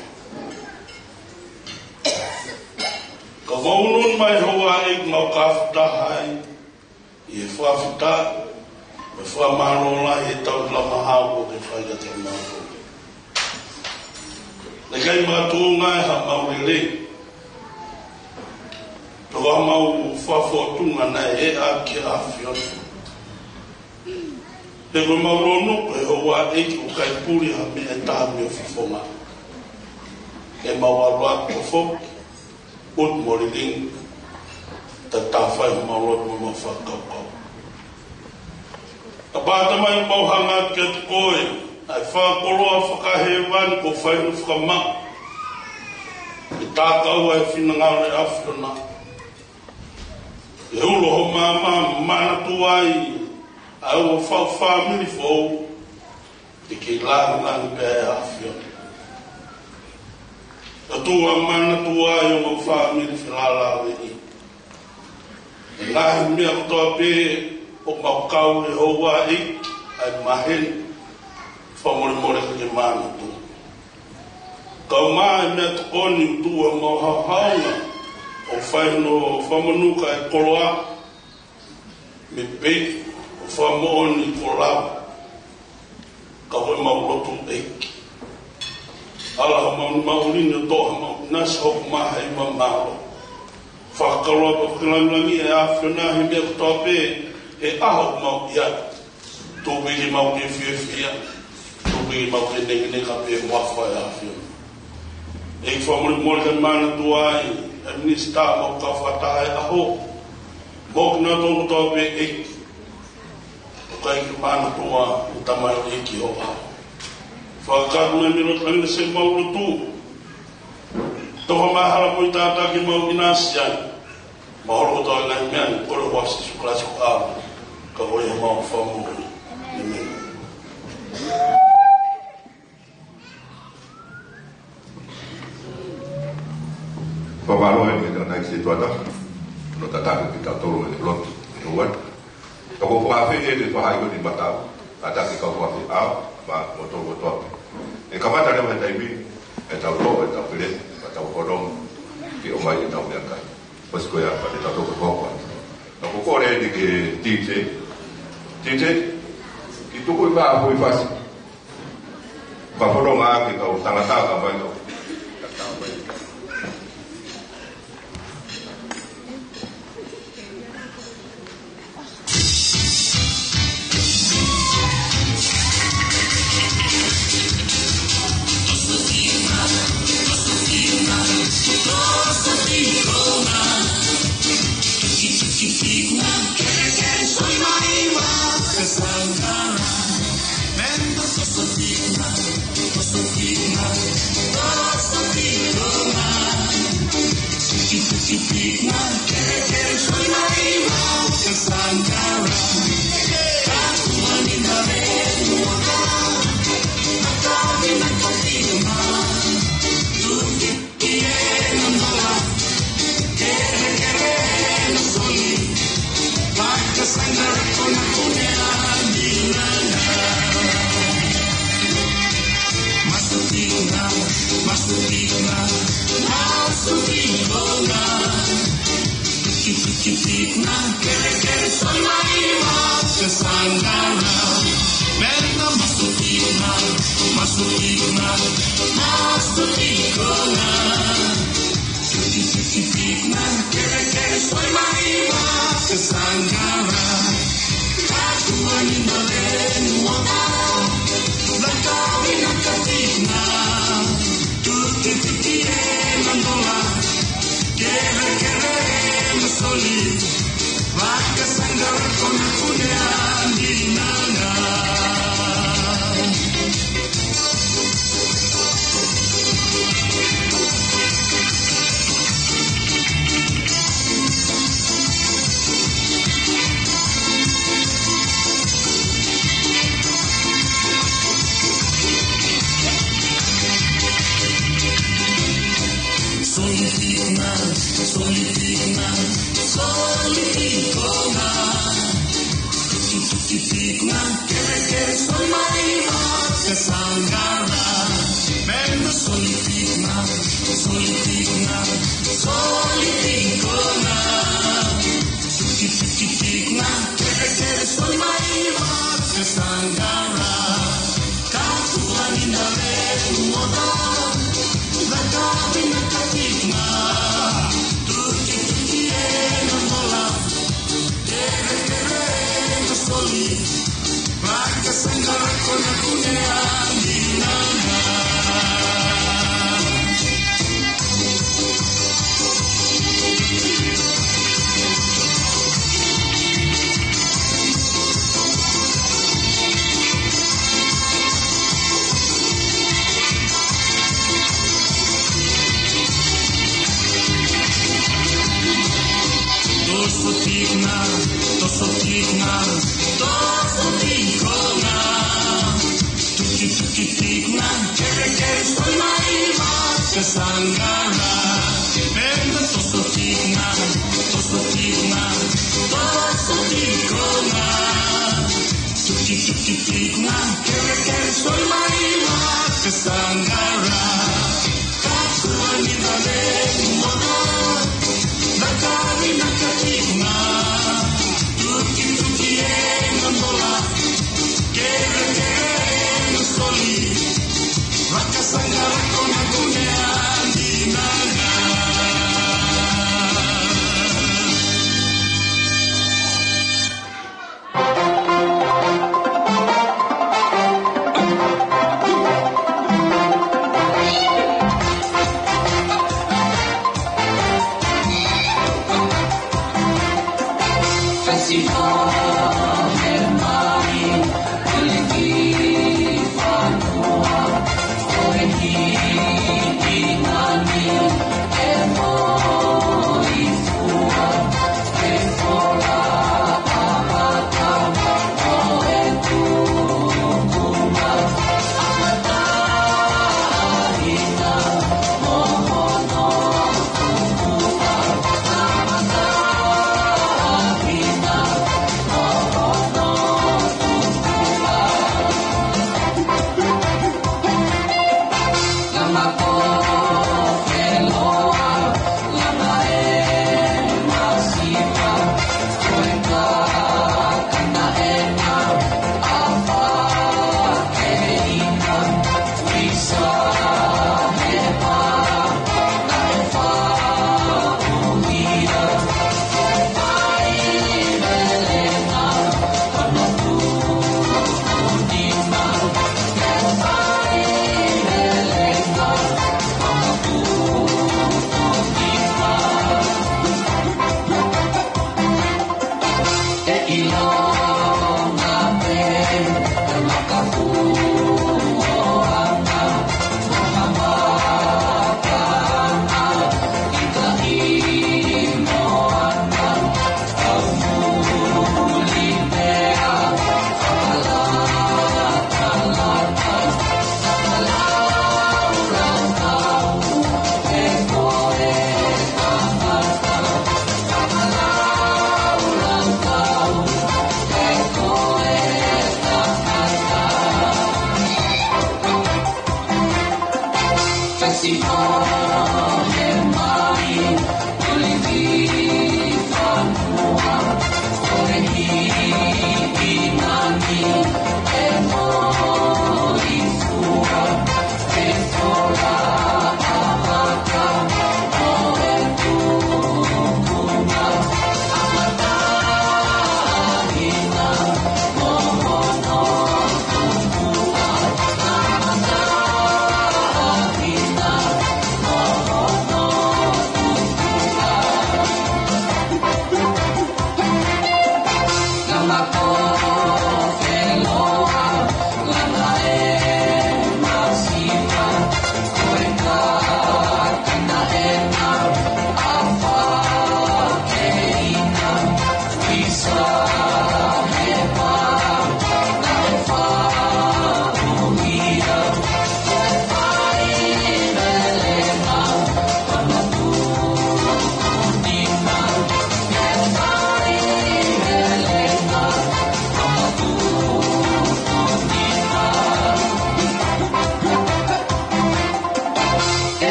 Ka ʻoku mau ʻunuʻunu mai houʻeiki, mau kafataha ai ʻi he fakafetaʻi mo e fakamālō lahi he tauhi lamahau ʻoku ke fai kiate kimautolu. Naʻe ʻikai makatuʻunga ʻi haʻamau lelei, pe ko haʻamau fakafōtunga naʻe ʻea ki he ʻAfiona. Pea ko ʻemau lōnuku ʻe houʻeiki ʻoku ʻikai puli ha meʻa ʻe taha mei ho fofonga. ʻEmau ʻalu atu ʻo foki, ʻutu mo lilingi, tatafai homau loto mo homau fakakaukau. Tamai, ʻoku mau hanga atu kiate koe, ʻA e fakakoloa fakahēvani kuo fai hono fakamaʻu. ʻE tākau ai e finangalo ʻo e ʻAfiona. ʻE ulo ho maama, manatua ai ʻa e ʻū fāmili foʻou. ʻE kei langilangi pē ʻa e ʻAfiona. ʻOtua, manatua ai ʻa e ʻū fāmili felālāveʻi. ʻI he ngaahi meʻa kotoa pē ʻoku mau kau he houa ni, ʻa e maheni, fakamolemole ke manatua. Kau mai e meʻatokoni, ʻOtua, ʻemau haohaoa ʻo fai hono fakamonū ʻa e koloa, mei he peito ʻo e fakamoʻoni kuo lava. Ka ko ʻemau lotu, ʻEiki, ala homau nima ʻuli ni ʻo toʻo hamau ʻinasi, hoko mai ha hiva mālohi. Fakakoloa pea fakalangilangiʻi ʻa e ʻAfiona he meʻa kotoa pē he ʻaho ʻoku mau ʻi ai. Tuku pē ke mau ke fiefia. Tuku pē ke mau ke nengenenga pē mo e huafa ʻo e ʻAfiona. ʻEiki, fakamolemole ke manatua ai ʻa e minisitā ʻoku mau kau fakataha he ʻaho. Mo kinautolu kotoa pē, ʻEiki, ʻoku ʻikai ke manatua ʻa e tamaioʻeiki ʻo e ʻaho. Fakakakato mai mei loto langi ʻa ʻemau lotu. Toka mai hala ko e tātā ke mau ʻinasi ai. Mahalo kotoa e ngaahi meʻa ni, kole ʻi he huafa ʻo Sīsū Kalaisi ko e ʻAlo, ka ko homau Fakamoʻui. ʻĒmeni. Fakamālō ʻEiki, tangataʻeiki sētuata, hono tataki kitautolu he lotu he ʻaho ni. Ka ko e fakaafe ʻe te fahaʻi ko ni matau, tataki kau fakaafe ʻa, mo kimoutolu kotoa pē. ʻE kamata leva he taimi ni ʻetau toʻo ʻetau pele, ʻetau konongo, ke ʻomai ʻetau meʻakai. Pasi ko ia, pea te tau toki hoko atu. Ka ko e kole eni ki he T J. T J, ke tuku ʻi he fā ʻo e fasi. Fakafononga ʻaki e kau tangata ka mai kau. Sangara, menda toso tikunga, toso tikunga, toso tikunga. Tuki, tuki tikunga, kele, kele, soli mai, Vaka Sangara. Kakuani vale mono, naka mi naka tikunga. Tuki, tuki e ngambola, kele, kele e ngasoli. Vaka Sangara ko Nakunea ni nanga.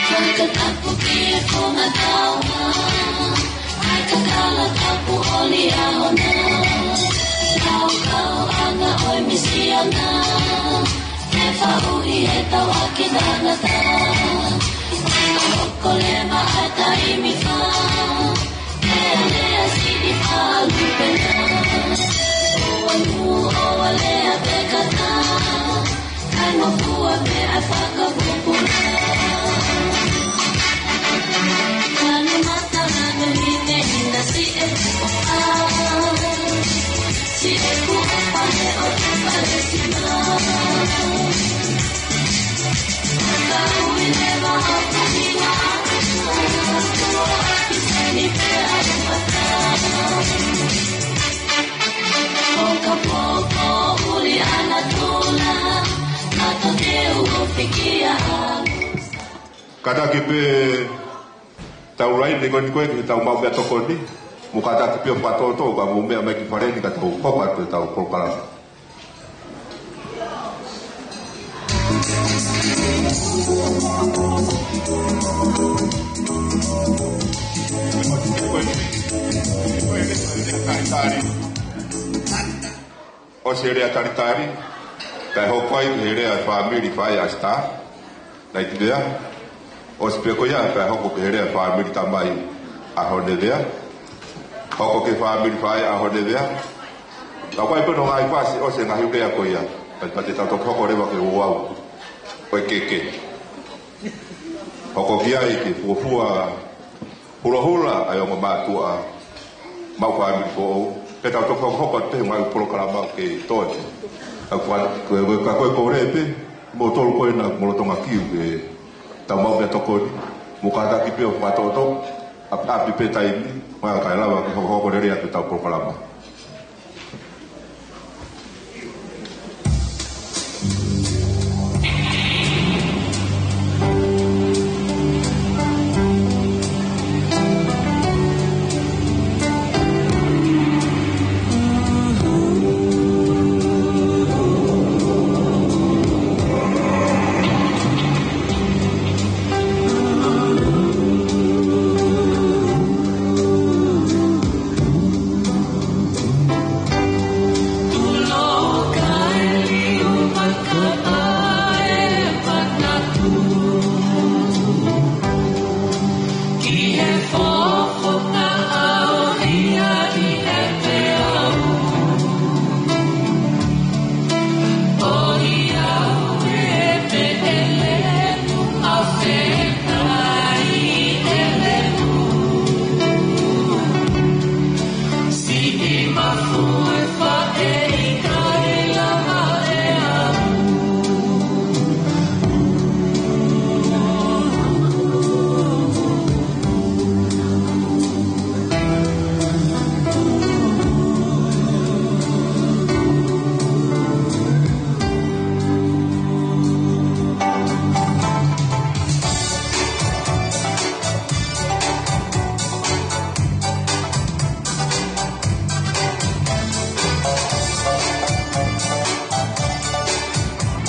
Fakatapu ki he konga taua, ʻa e kakala tapu ʻo Liahona. Laukau ʻana ʻo e misiona, ke faʻuhi ʻe he tauʻaki tangata. Ka hoko leva ʻa e taimi fā, ke lea siʻi faʻa lupe na. ʻOua nu ʻoua lea pē kata. Kae ngofua pē ʻa e fakapōpula. Kanu mata lanu hine hina siʻeku ʻofa. Siʻeku ʻofa he ʻoku palesina. Ka ui leva ʻo ka hina. Ni pē ʻa e mata. Kātaki pē tau laine ko eni ko ē ke tau maʻu meʻatokoni. Mou kātaki pē ʻo fakatōtō ka mou meʻa mai ki fale ni ka tau hoko atu ʻetau polokalama. ʻOsi e lea talitali, kae hoko ai ki he lea fāmili faʻē ʻa Sita, Naitivea. ʻOsi pē ko ia, kae hoko ki he lea fāmili tamai ʻa Honevea. Hoko ki he fāmili faʻē ʻa Honevea. Ka ko e pē ʻoku ngali fasi ʻosi e ngaahi lea ko ia. Kae pau te tau toki hoko leva ki he ouau ʻo e keke. Hoko ki ai ke fuofua hulahula ʻa e ongo mātuʻa maʻu fāmili foʻou. Pea tau toki hokohoko atu pē he ngaahi polokalama ke toe. Ka ko e, ko e, ka ko e kole pē, kimoutolu ko ena mo lolotonga kiu ke tau maʻu meʻatokoni. Mou kātaki pē ʻo fakatōtō, ʻapi, ʻapi pē taimi, mou kae lava ke hokohoko lelei atu ʻetau polokalama.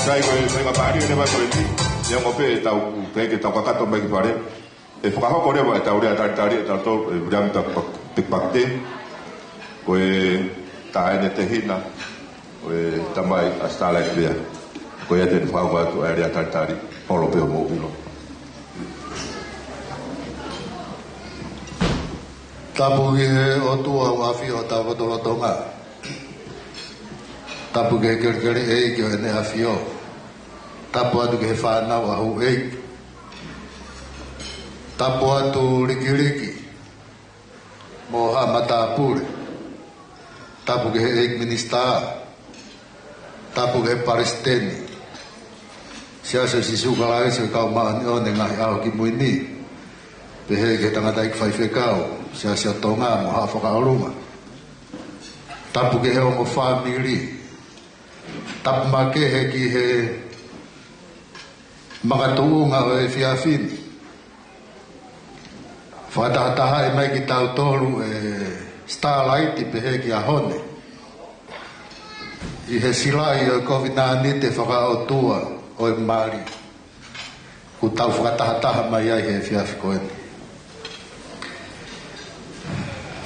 Sai ko e, ko e ngaahi pālele mai ko eni, ʻi he ongo pē ʻetau, ke, ke tau kakato mai ki fale. ʻE fakahoko leva ʻetau lea talitali ʻe tautolu, ʻe Viliami Pek-, Pek-, Pekipakitē, ko e taʻahine tehina ʻo e tamai ʻa Sita Naitivea. Ko ia te ne fakahoko atu ʻa e lea talitali, holo pē ʻo mou ʻilo. Tapu ki he ʻOtua ʻoku ʻafio ʻi hotau lotolotonga. Tapu ki he kelekele ʻeiki ʻo ʻEne ʻafio. Tapu atu ki he fānau ʻa houʻeiki. Tapu atu Likiliki mo haʻa matāpule. Tapu ki he ʻeiki minisitā. Tapu ki he palesiteni Siasi ʻo Sīsū Kalaisi ʻo e Kau Māʻoniʻoni ʻi he Ngaahi ʻAho Kimui Ni. Pehē ki he tangataʻeiki faifekau Siasi ʻo Tonga mo haʻa fakaʻolunga. Tapu ki he ongo fāmili. Tapu makehe ki he makatuʻunga ʻo e efiafi ni. Fakatahatahaʻi mai kitautolu ʻe Starlight pehē ki he ʻaho ni ʻi he silaʻi ʻo e kovinānite fakaʻotua ʻo e mali. Kuo tau fakatahataha mai ai he efiafi ko eni.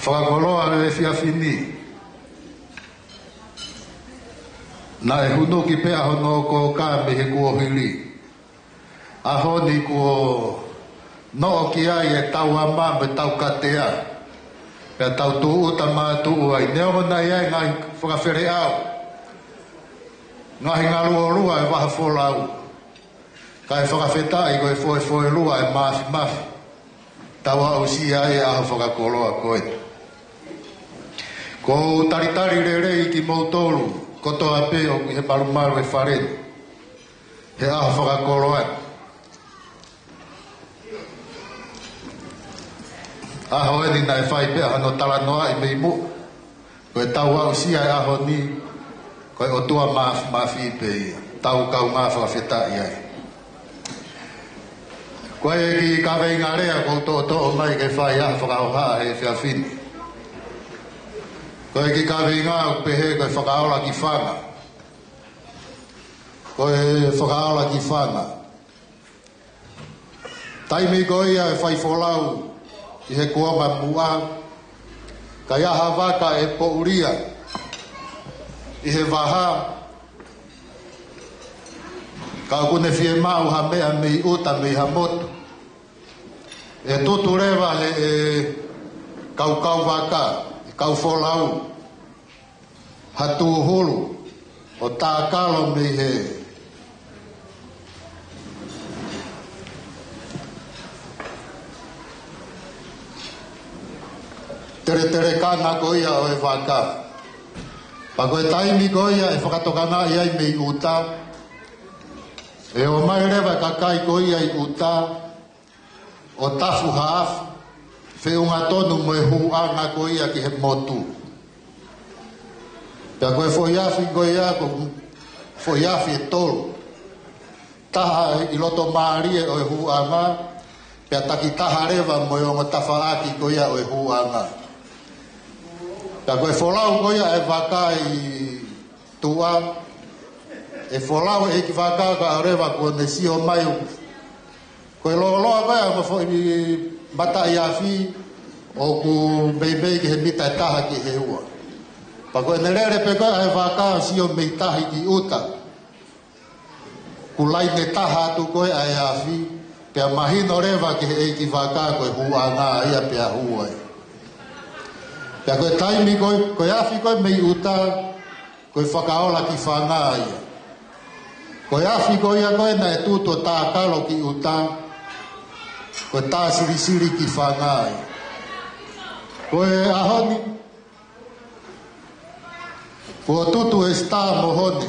Fakakoloa ʻo e efiafi ni. Naʻe hunuki pē ʻa hono kōkā mei he kuohili. ʻAho ni kuo noʻo ki ai e tauama mo e taukatea. Pea tau tūʻuta mātuʻu ai. Neongo naʻe ʻi ai e ngaahi fakafeleʻau, ngaahi ngaluolua e vaha folau. Kae fakafetaʻi ko e foefoelua e māfimafi. Tau aʻusia e ʻaho fakakoloa ko eni. ʻOku ou talitali lelei kimoutolu kotoa pē ʻoku ʻi he malumalu e fale ni he ʻaho fakakoloa ni. ʻAho eni naʻe fai pē ʻa hono talanoaʻi mei muʻa. Ko e tau aʻusia e ʻaho ni, ko e ʻOtua māfimafi pē ia. Tau kaungā fakafetaʻi ai. Ko e kiʻi kaveinga lea ʻoku ou toʻotoʻo mai ke fai ʻaho fakahohaʻa he efiafi ni. Ko e kiʻi kaveinga ʻoku pehē ko e fakaola ki fanga. Ko e fakaola ki fanga. Taimi ko ia ʻe fai folau ʻi he kuonga muʻa, ka ʻi ai ha vaka ʻe poʻulia ʻi he vaha, ka ʻoku ne fiemaʻu ha meʻa mei ʻuta mei ha motu, ʻe tutu leva ʻe he kau kauvaka, kau folau, ha tūhulu ʻo tākalo mei he teletelekanga ko ia ʻo e vaka. Pea ko e taimi ko ia ʻe fakatokangaʻi ai mei ʻuta, ʻe ō mai leva e kakai ko ia ʻi ʻuta, ʻo tafu ha afi, feʻunga tonu mo e hūʻanga ko ia ki he motu. Pea ko e foʻi afi ko ia, ko e foʻi afi ʻe tolu. Taha ʻi loto mālie ʻo e hūʻanga, pea takitaha leva mo e ongo tafaʻaki ko ia ʻo e hūʻanga. Pea ko e folau ko ia e vaka ʻi tuʻa, ʻe folau e ʻeikivaka kae ʻoua leva kuo ne sio mai. Ko e lōloa ko ia ʻo e foʻi mataʻi afi ʻoku meimei ki he mita ʻe taha ki he ua. Pea ko ʻene lele pē ko ia e vaka ʻo sio mei tahi ki ʻuta, ʻoku laine taha atu ko ia e afi, pea mahino leva ki he ʻeikivaka ko e hūʻanga ia pea hū ai. Pea ko e taimi ko, ko e afi ko ia mei ʻuta, ko e fakaola ki fanga ia. Ko e afi ko ia ko ē naʻe tutu ʻo tākalo ki ʻuta, ko e tā silisili ki fanga ia. Ko e ʻaho ni, kuo tutu ʻe Sitā Mohone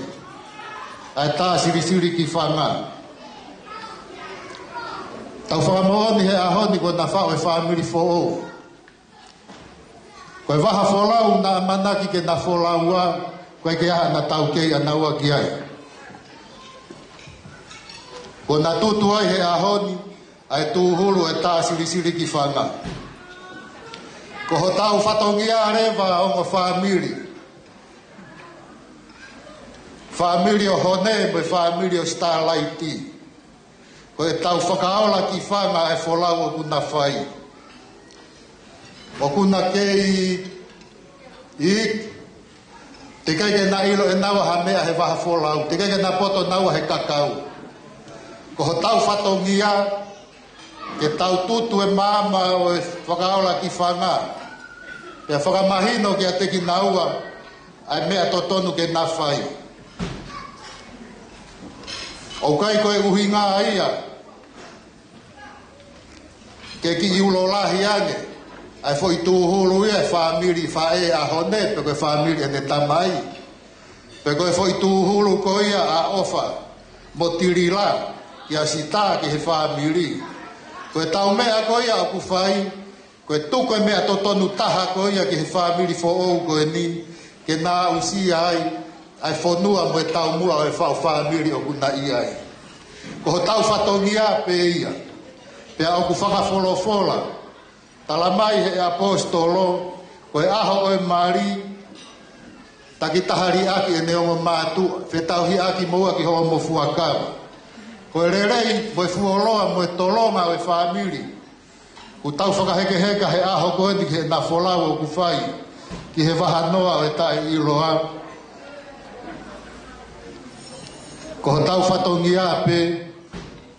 ʻa e tā silisili ki fanga. Tau fakamoʻoni he ʻaho ni kuo na faʻu e fāmili foʻou. Ko e vaha folau naʻa ʻamanaki ke na folau ai, ʻoku ʻikai ke ʻi ai haʻana taukei ʻanaua ki ai. Kuo na tutu ai he ʻaho ni ʻa e tūhulu e tā silisili ki fanga. Ko hotau fatongia leva ongo fāmili, fāmili ʻo Hone mo e fāmili ʻo Starlight, ko ʻetau fakaola ki fanga e folau ʻoku na fai. ʻOku na kei iiki, teʻeki ai ke na ʻilo ʻe naua ha meʻa he vaha folau, teʻeki ai ke na poto naua he kakau. Ko hotau fatongia ke tau tutu e maama ʻo e fakaola ki fanga, Pea fakamahino kiate kinaua ʻa e meʻa totonu ke na fai. ʻOku ʻikai ko e ʻuhinga ia ke kiʻi ulo lahi ange ʻa e foʻi tūhulu ia ʻa e fāmili faʻē ʻa Hone, pe ko e fāmili ʻene tamai, pe ko e foʻi tūhulu ko ia ʻa ʻOfa mo Tilila kia Sita ki he fāmili. Ko e tau meʻa ko ia ʻoku fai, ko e tuku e meʻa totonu taha ko ia ki he fāmili foʻou ko eni, ke na aʻusia ai ʻa e fonua mo e taumuʻa ʻo e faʻu fāmili ʻoku na ʻi ai. Ko hotau fatongia pē ia. Pea ʻoku fakafolofola, talamai ʻe he ʻaposetolo, ko e ʻaho ʻo e mali, takitaha liʻaki ʻene ongo mātuʻa, fetauhiʻaki mo ua ki hoʻomo fuakava. Ko e lelei mo e fuoloa mo e tolonga ʻo e fāmili, ʻoku tau fakahekeheka he ʻaho ko eni ki heʻena folau ʻoku fai ki he vahanoa ʻo e taʻeʻiloa. Ko hotau fatongia pē,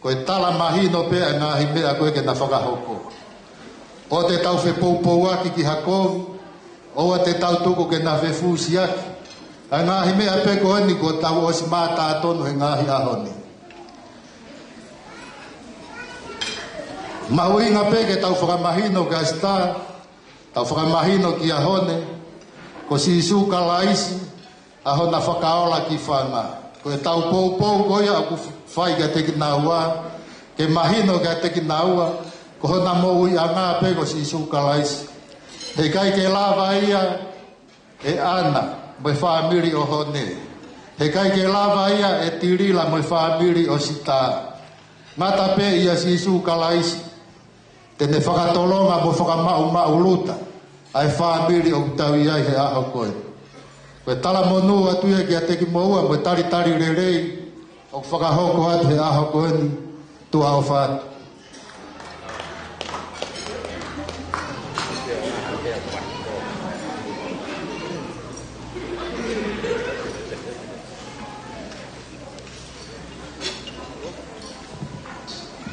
ko e tala mahino pē ʻa e ngaahi meʻa ko ē ke na fakahoko. ʻOua te tau fepoupouaki ki ha kovi, ʻoua te tau tuku ke na fefusiaki ʻa e ngaahi meʻa pē ko eni kuo tau ʻosi mātā tonu he ngaahi ʻaho ni. Mahuʻinga pē ke tau fakamahino kia Sita, tau fakamahino kia Hone, ko Sīsū Kalaisi ʻa hona fakaola ki fanga. Ko e tau poupou ko ia ʻoku fai kiate kinaua, ke mahino kiate kinaua, ko hona moʻuiʻanga pē ko Sīsū Kalaisi. Heʻikai ke lava ia ʻe ʻAna mo e fāmili ʻo Hone. Heʻikai ke lava ia ʻe Tilila mo e fāmili ʻo Sita. Ngata pē ʻia Sīsū Kalaisi, te ne fakatolonga mo fakamaʻumaʻuluta ʻa e fāmili ʻoku tau ʻi ai he ʻaho ko eni. Ko e talamonū atu ia kiate kimoua mo e talitali lelei ʻoku fakahoko atu he ʻaho ko eni. Tuʻa ʻofa atu.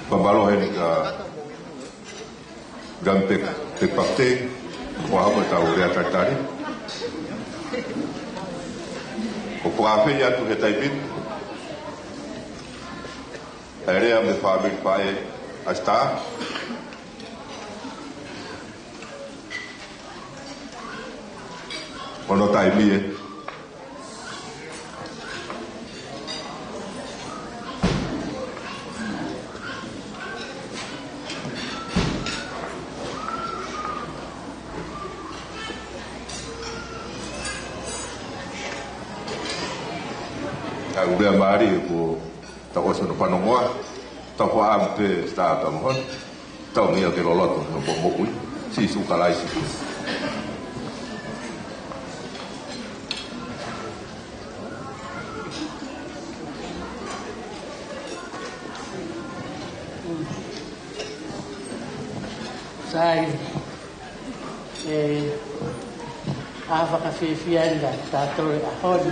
Fakamālō heni kia Gam Pek, Pek Pakte, ko hamo tau lea talitali. ʻOku ou fakaafeʻi atu he taimi ni ʻa e lea mei he fāmili faʻē ʻa Sita. Hono taimi ē. ʻA e ʻū meʻa mālie kuo tau ʻosi hono fanongoa, tau faʻa pē Sita pea mo Hone. Tau meʻa ke loloto no moʻui. Sīsū Kalaisi. Sai. ʻE, ʻa fakafiefia ʻa tautolu he ʻaho ni,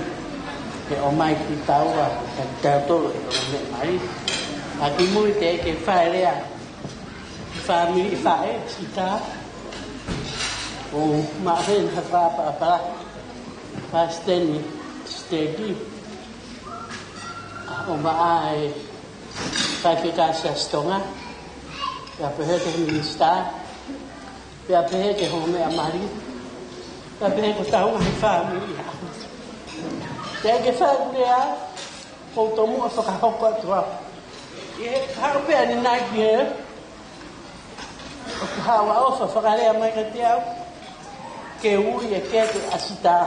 ke ʻomai kitaua, kia tautolu ʻe ongo meʻa mai. ʻA ki mui teʻeki ke fai lea, fāmili faʻē Sita, ʻo maʻu heni ha fakaʻapaʻapa, palesiteni siteiki, ʻo maʻu ʻe he faifekau Siasi Tonga, pea pehē ki he minisitā, pea pehē ki he ongo meʻa mali, pea pehē ko taua he fāmili. Teʻeki ke fai ʻeku lea, ʻoku ou tomuʻa fakahoko atu au. ʻI he haʻu pē ʻanenai ki hē, ʻoku haʻu ʻa ʻOfa fakalea mai kiate au, ke u ui ʻe Keke ʻa Sita,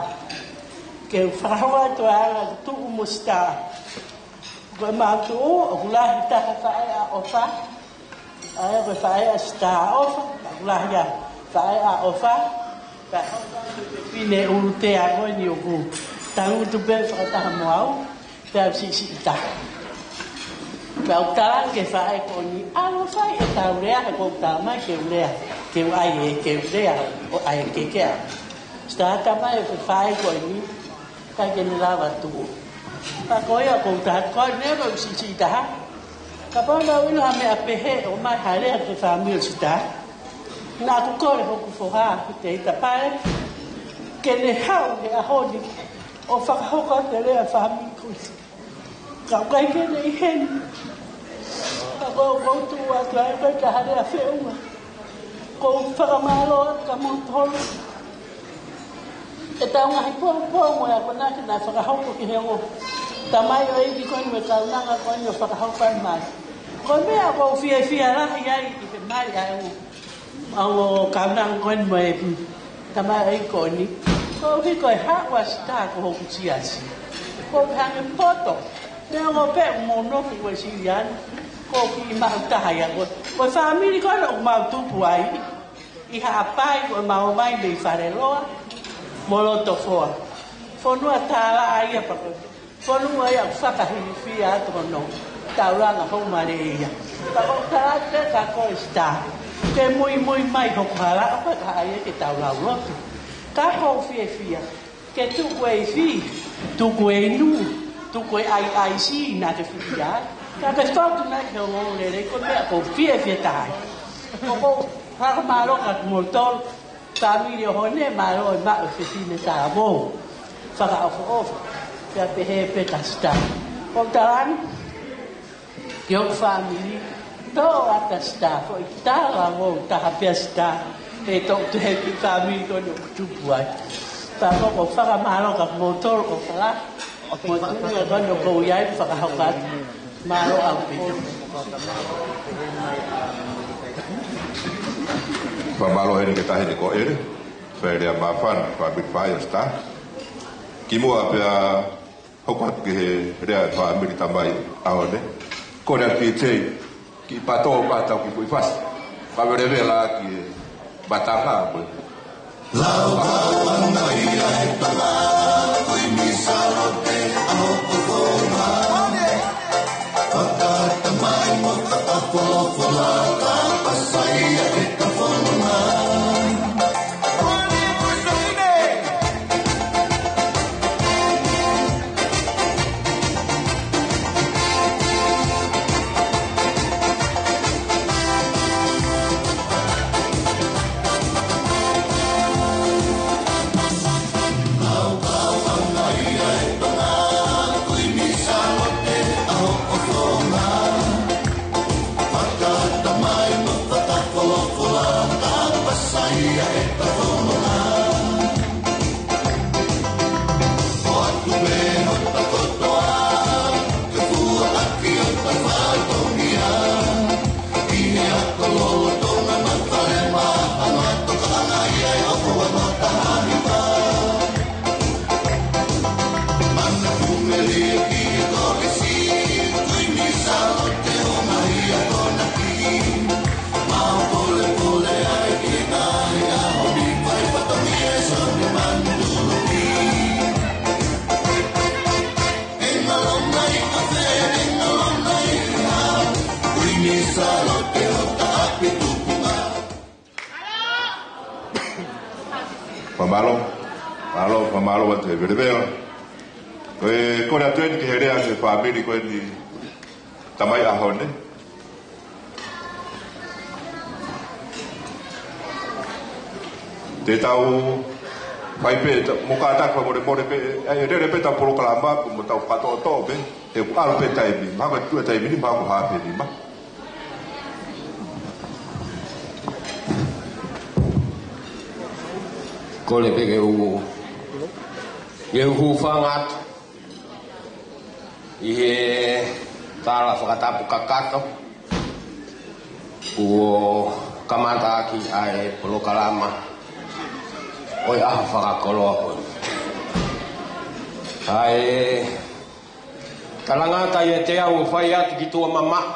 ke u fakahoko atu ʻa e anga tuʻu mo Sita. Ko e mātuʻa, ʻoku lahi taha faʻē ʻa ʻOfa. ʻA ia ko e faʻē ʻa Sita ʻa ʻOfa, ʻoku lahi ʻa e faʻē ʻa ʻOfa. Ka ʻOfa, fefine ʻUlutea ko eni ʻoku tangutu pē fakataha mo au, pea u siʻisiʻi taha. Pea u talaange ki he faʻē ko eni, ʻalu ʻo fai ʻetau lea, he ʻoku ou talamai ke u lea, ke u ʻai ē, ke u lea, ʻo ʻai ē Keke. Sita, tamai ʻo e faʻē ko eni, ʻikai ke ne lava tuʻu. Ka ko ia ʻoku ou tala atu, ko au eni ʻoku ou siʻisiʻi taha. Kapau naʻa u ʻilo ha meʻa pehē ʻo ʻomai ha lea ki he fāmili ʻo Sita, Naʻa ku kole hoku foha, Teita Pale, ke ne haʻu he ʻaho ni ʻo fakahoko atu e lea fāmili ko ē. Ka ʻoku ʻikai ke ne ʻi heni. Ka ʻoku ou tuʻu atu ai, ʻoku ʻikai ke ʻi ai ha lea feʻunga. ʻOku ou fakamālō atu kia moutolu ʻetau ngaahi pongipongi ʻo e akonaki naʻe fakahoko ki he ongo tamaioʻeiki ko eni mo e kaunanga ko eni ʻo fakahoko mai. Ko e meʻa ʻoku ou fiefia lahi ai ki he mai ʻa e ongo ʻa e ongo kaunanga ko eni mo e tamaioʻeiki ko eni. Ko e ʻuhi ko e haʻu ʻa Sita ko hoku siasi. ʻOku ou hangē poto. Neongo pē ʻoku mou nofo ʻi Uēsiliana, ʻoku ou kiʻi maʻu taha ia ko ē. Ko e fāmili ko eni ʻoku mau tupu ai ʻi Haʻapai, ʻoku mau ō mai mei Faleloa mo Lotofoa. Fonua tālaʻa ia pea ko e fonua ia ʻoku fakahilifia atu hono taulanga houmalie ia. Pea ʻoku ou tala atu pē kia koe Sita, ke muimui mai hoku hala ʻoku ʻikai ke tau lau lotu. Ka ʻoku ou fiefia ke tuku e ifi, tuku e inu, tuku e ʻaiʻaisi naʻa ke fili ai. Ka ke foki mai ki he ongoongolelei, ko e meʻa ʻoku ou fiefia taha ai. ʻOku ou fakamālō kia moutolu, fāmili ʻo Hone, mālō e maʻu e fefine talavou. Fakaʻofoʻofa, pea pehē pē kia Sita. ʻOku ou tala atu ki hoku fāmili, toʻo atu ʻa Sita, ko e talavou taha pē ʻa Sita he toʻu tepi fāmili ko eni ʻoku tupu ai. Pea ʻoku ou fakamālō kia moutolu ʻoku kala, mo e tuʻunga ko eni ʻoku ou ʻi ai, fakahoko atu. Mālō ʻaupito. Fakamālō heni ki he taʻahine ko ʻEle, fai lea māfana, fāmili fai ʻo Sita. Kimuʻa pea hoko atu ki he lea e fāmili tamai ʻa Hone. Ko e lea P J, kiʻi pato ʻo patau ki he foʻi fasi. Ka velevela ki he matanga mo e. Laukau ʻana ia e tama, Kuini Sālote ʻa hoku fonua. Fakata mai mo fakafolofola, ka pasa ia e ta fonua. Fakamālō, mālō, fakamālō atu he velevela. Ko e kole atu eni ki he lea ki he fāmili ko eni tamai ʻa Hone. Te tau fai pē, ta-, mo kātaki fakamolemole pē, ʻe, ʻe lele pē ʻetau polokalama, mo tau fakatoʻotoʻo pē, he ʻoku ʻalu pē taimi, mahalo ko e tuʻu e taimi ni, mahalo ko e haafe nima. Kole pē ke u, ke u hūfanga atu ʻi he tala fakatapu kakato kuo kamata ʻaki ʻa e polokalama ʻo e ʻaho fakakoloa ko eni. ʻA e talangata ia te au ʻo fai atu ki tuʻa mamaʻo,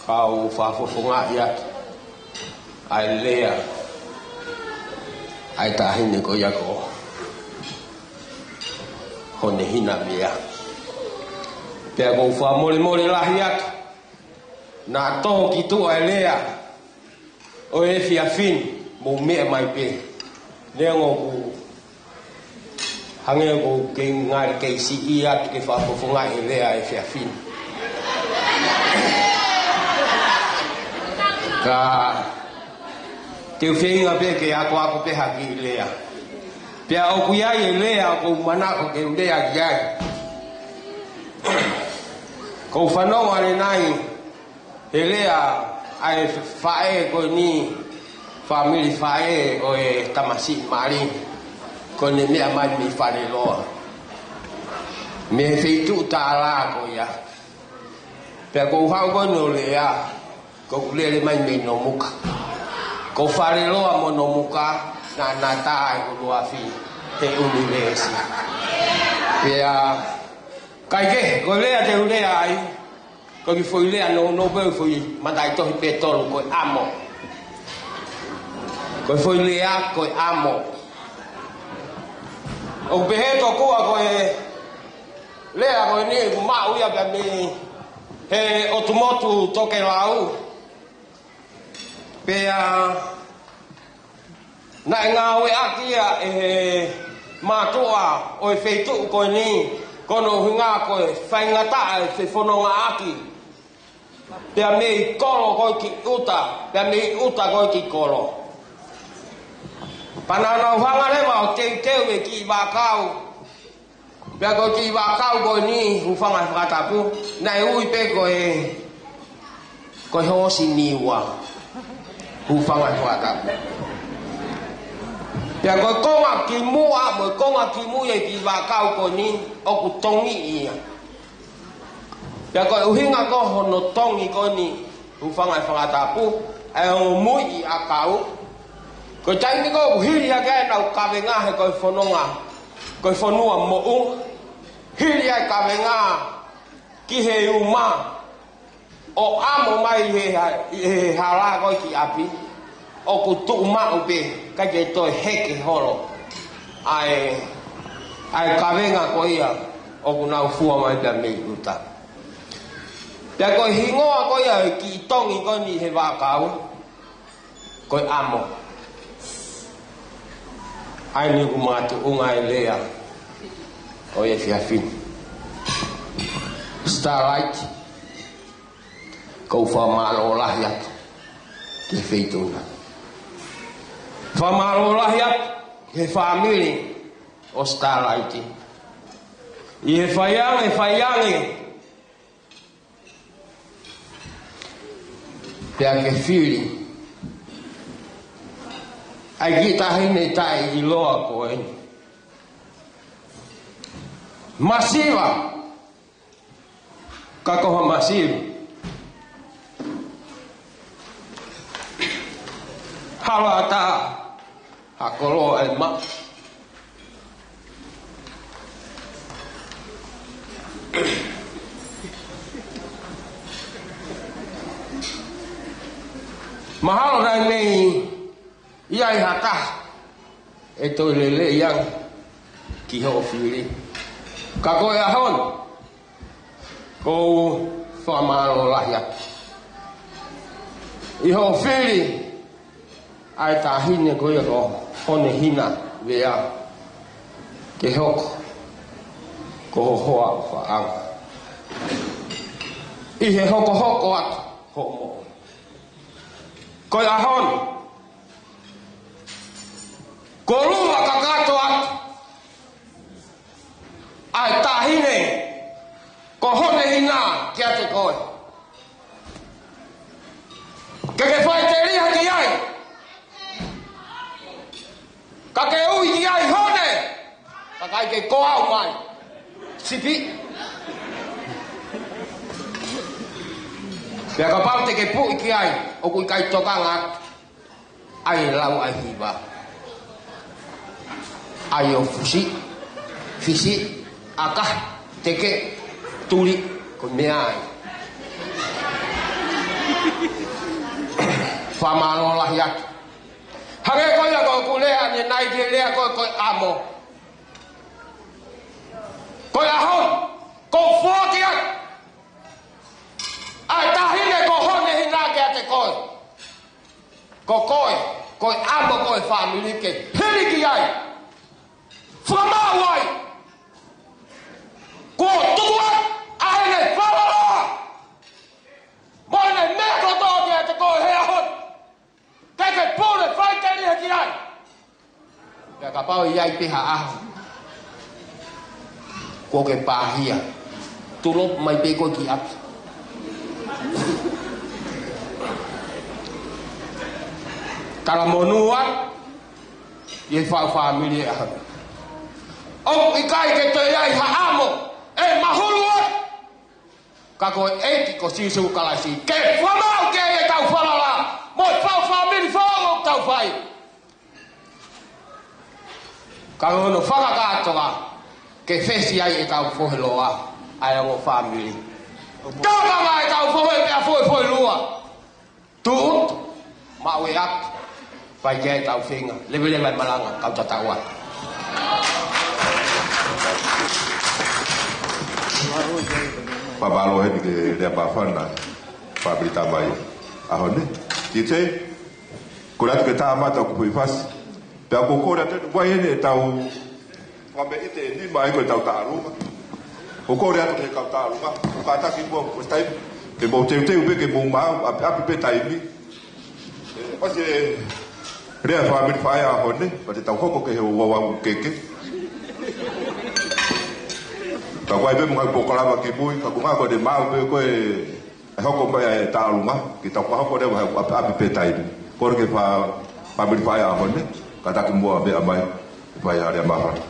kau fakafofongaʻi atu ʻa e lea ʻa e taʻahine ko ia ko Hone Hinavea. Pea ʻoku ou fakamolemole lahi atu, naʻa tō ki tuʻa e lea ʻo e efiafi ni, mou meʻa mai pē. Neongo ʻoku hangē ʻoku ou kei ngali kei siʻi atu ke fakafofongaʻi e lea ʻo e efiafi ni. Ka te u feinga pē ke akoako pē ha kiʻi lea. Pea ʻoku ʻi ai e lea ʻoku ou manako ke u lea ki ai. Kou fanongo ʻanenai he lea ʻa e faʻē ko eni, fāmili faʻē ʻo e tamasiʻi mali, ko ʻene meʻa mai mei Faleloa, mei he feituʻu Tala ko ia. Pea kou haʻu ko eni ʻo lea, kou lele mai mei Nomuka. Ko Faleloa mo Nomuka, naʻa na tā ʻi ʻUluafi he ʻunivēsi. Pea, kaikehe, ko e lea te u lea ai, ko e kiʻi foʻi lea nounou pē, foʻi mataʻitohi pē ʻe tolu, ko e ʻamo. Ko e foʻi lea, ko e ʻamo. ʻOku pehē tokua ko e lea ko eni ʻoku maʻu ia pea mei he ʻotu motu Tokelau. Pea naʻe ngāueʻaki ia ʻe he mātuʻa ʻo e feituʻu ko eni, ko hono ʻuhinga ko e faingataʻa e fefonongaʻaki. Pea mei kolo ko ē ki ʻuta, pea mei ʻuta ko ē ki kolo. Pea naʻa nau hanga leva ʻo teuteu e kiʻi vaʻakau. Pea ko e kiʻi vaʻakau ko eni, hūfanga he fakatapu, naʻe ui pē ko e, ko e hoosi niua. Hūfanga he fakatapu. Pea ko e konga kimuʻa, mo e konga kimui e kiʻi vaʻakau ko eni, ʻoku tongi ia. Pea ko e ʻuhinga ko hono tongi ko eni, hūfanga he fakatapu, ʻa e ongo muiʻi ʻakau. Ko e taimi ko ē ʻoku hili hake ai ʻenau kavenga he ko e fononga, ko e fonua moʻunga. Hili ai kavenga ki he uma, ʻo ʻamo mai he ha-, he hala ko ē ki ʻapi, ʻoku tuʻu maʻu pē, ʻikai ke toe heke holo ʻa e, ʻa e kavenga ko ia ʻoku nau fua mai pea mei ʻuta. Pea ko e hingoa ko ia e kiʻi tongi ko eni he vaʻakau, ko e ʻamo. ʻA eni ʻoku makatuʻunga e lea ʻo e efiafi ni. Starlight, kou fakamālō lahi atu ki he feituʻu na. Fakamālō lahi atu ki he fāmili ʻo Starlight. ʻI he faiange, faiange, pea ke fili ʻa e kiʻi taʻahine taʻeʻiloa ko eni. Masiva, ka ko ha masiva. Hala ʻatā, ha koloa ʻe maʻu. Mahalo naʻe mei ʻi ai ha taha ʻe toe lelei ange ki hoʻo fili. Ka ko e ʻaho ni, kou fakamālō lahi atu ʻi hoʻo fili ʻa e taʻahine ko ia ko Honehina Vea ke hoko ko ho hoa ʻofaʻanga ʻi he hokohoko atu hoʻo moʻui. Ko e ʻaho ni, ko e lua kakato atu ʻa e taʻahine ko Honehina kiate koe. Ke ke faʻiteliha ki ai. Ka ke ui ki ai Hone, ka ʻikai ke ko au mai. Sipi. Pea kapau te ke puʻi ki ai, ʻoku ʻikai tokanga atu ʻa e lau ʻa e hiva. ʻA e ʻo fusi, fisi, ʻaka, teke, tuli, ko e meʻa ia. Fakamālō lahi atu. Hangē ko ia ko ʻeku lea ʻanenai ki he lea ko ē ko e ʻamo. Ko e ʻaho ni, kou foaki atu ʻa e taʻahine ko Honehina kiate koe. Ko koe, ko e ʻamo ko e fāmili ke hili ki ai. Fakamaau ai. Kuo tuku atu ʻa ʻene falala mo ʻene meʻa kotoa kiate koe he ʻaho ni. Kapau ʻe ʻi ai pē ha ʻaho kuo ke pāhia, tulopu mai pē koe ki ʻapi. Talamonū atu ʻi he faʻu fāmili ʻi he ʻaho ni. ʻOku ʻikai ke toe ʻi ai ha ʻamo ʻe mahulu atu ka ko e ʻEiki ko Sīsū Kalaisi ke fakamaʻu ki ai ʻetau falala mo e faʻu fāmili foʻou ʻoku tau fai. Ka ko hono fakakātoa ke fesi ai ʻetau fohe loa, ʻa e ongo fāmili. Ka ka ʻetau fohe pea fohe fohe lua, tuʻu maʻu e ʻapi, fai ki ai ʻetau feinga. Leveleva e malanga, kau tatau atu. Fakamālō heni ki he lea māfana, fāmili tamai ʻaho ni. Tite, kole atu ke tā mata ʻoku pui fasi. Pea ʻoku ou kole atu, ʻoku ʻi ai ʻetau fakameʻite ʻe nima ai ko ʻetau taʻalunga. ʻOku ou kole atu ki he kau taʻalunga, ʻo kātaki muʻa ko e taimi, ke mou teuteu pē, ke mou maʻu ʻapiʻapi pē taimi. ʻE, ʻosi e lea fāmili faʻē ʻaho ni, pea te tau hoko ki he ouau keke. Ka ʻoku ʻi ai pē mo e ngaahi polokalama kimui, ka ko e ngaahi ko ʻene maʻu pē ko e ʻe hoko mai e taʻalunga, ke tau fakahoko leva he ʻapiʻapi pē taimi. Kole ki he fā-, fāmili faʻē ʻaho ni, kātaki muʻa meʻa mai, fai ha lea māfana.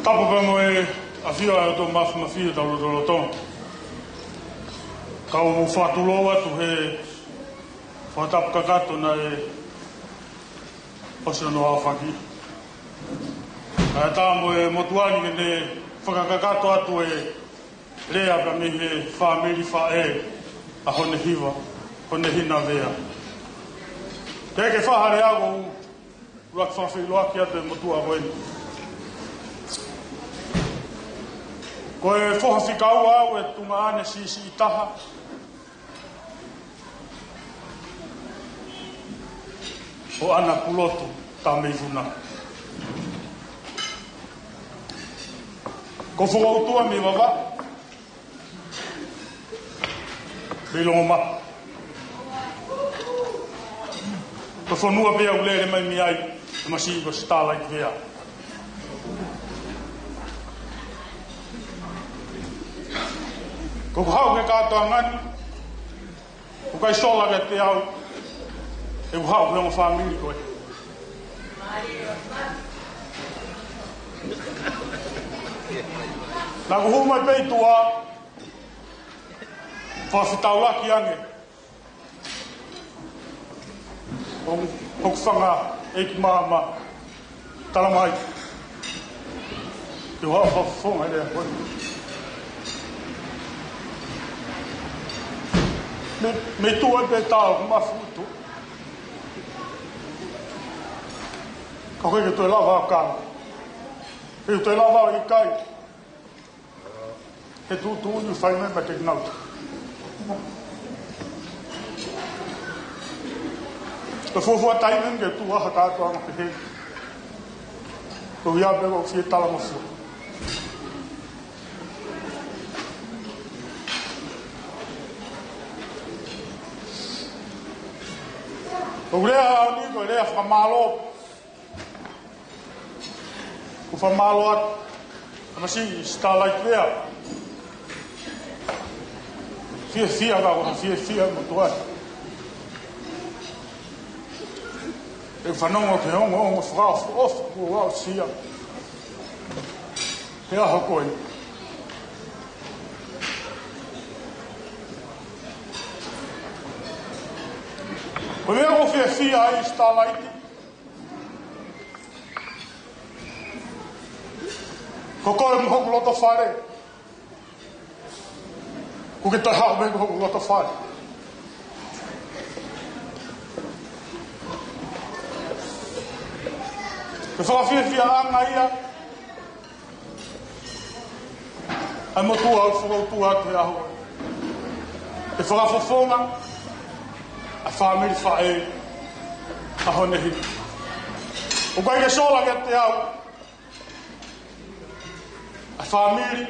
Tapu pea mo e ʻafio ʻa e ʻOtua Māfimafi ʻi hotau lotolotonga. Kau fakatulou atu he fakatapu kakato naʻe ʻosi hono aofaki. Kae ʻatā mo e motuʻa ni ke ne fakakakato atu e lea pea mei he fāmili faʻē ʻa Hone Hiva, Hone Hinavea. Teʻeki ke fai ha lea, ʻoku ou ʻuluaki fakafeʻiloaki atu e motuʻa ko eni. Ko e foha fika ua au ʻe tuongaʻane siʻisiʻi taha ʻo ʻAna Pulotu Tameivuna. Ko e foha ʻo Tuʻa mei Vavaʻu, mei Longomapu. Ko e fonua pē ʻoku lele mai mei ai e masiʻi ko Starlight Vea. Ko ʻeku haʻu ki he kātoanga ni, ʻoku ʻikai sola kiate au ʻeku haʻu ki he ongo fāmili ko ē. Naʻa ku hū mai pē ʻi tuʻa, fakafetaulaki ange ʻo hoku fanga ʻeiki māmā, tala mai ke u haʻu ʻo fakafofonga e lea ko ē. Mei, mei tuʻa pē taau, mafutu. Ka ʻoku ʻikai ke toe lava au kau. ʻIkai ke toe lava au ʻikai. He tuʻutuʻuni fai mai mate nau. Ka fuofua taimi ke tuʻu ha kātoanga pehē. Ko ia pē ʻoku ou fie talangofua. ʻOku ou lea ʻaho ni ko e lea fakamālō. ʻOku ou fakamālō atu. Tamasiʻi Starlight Vea. Fiefia ka ʻoku ou fiefia mo tuai. ʻE fanongo ki he ongoongo fakaʻofoʻofa kuo u aʻusia he ʻaho ko eni. Ko e meʻa ʻoku ou fiefia ai Starlight, ko koe mo hoku loto fale. ʻOku ke toe haʻu mai ko hoku loto fale. Ko e fakafiefiaʻanga ia ʻa e motuʻa ʻoku ou fakautu atu he ʻaho. ʻE fakafofonga ʻa e fāmili faʻē ʻa Honehina. ʻOku ʻikai ke sola kiate au ʻa e fāmili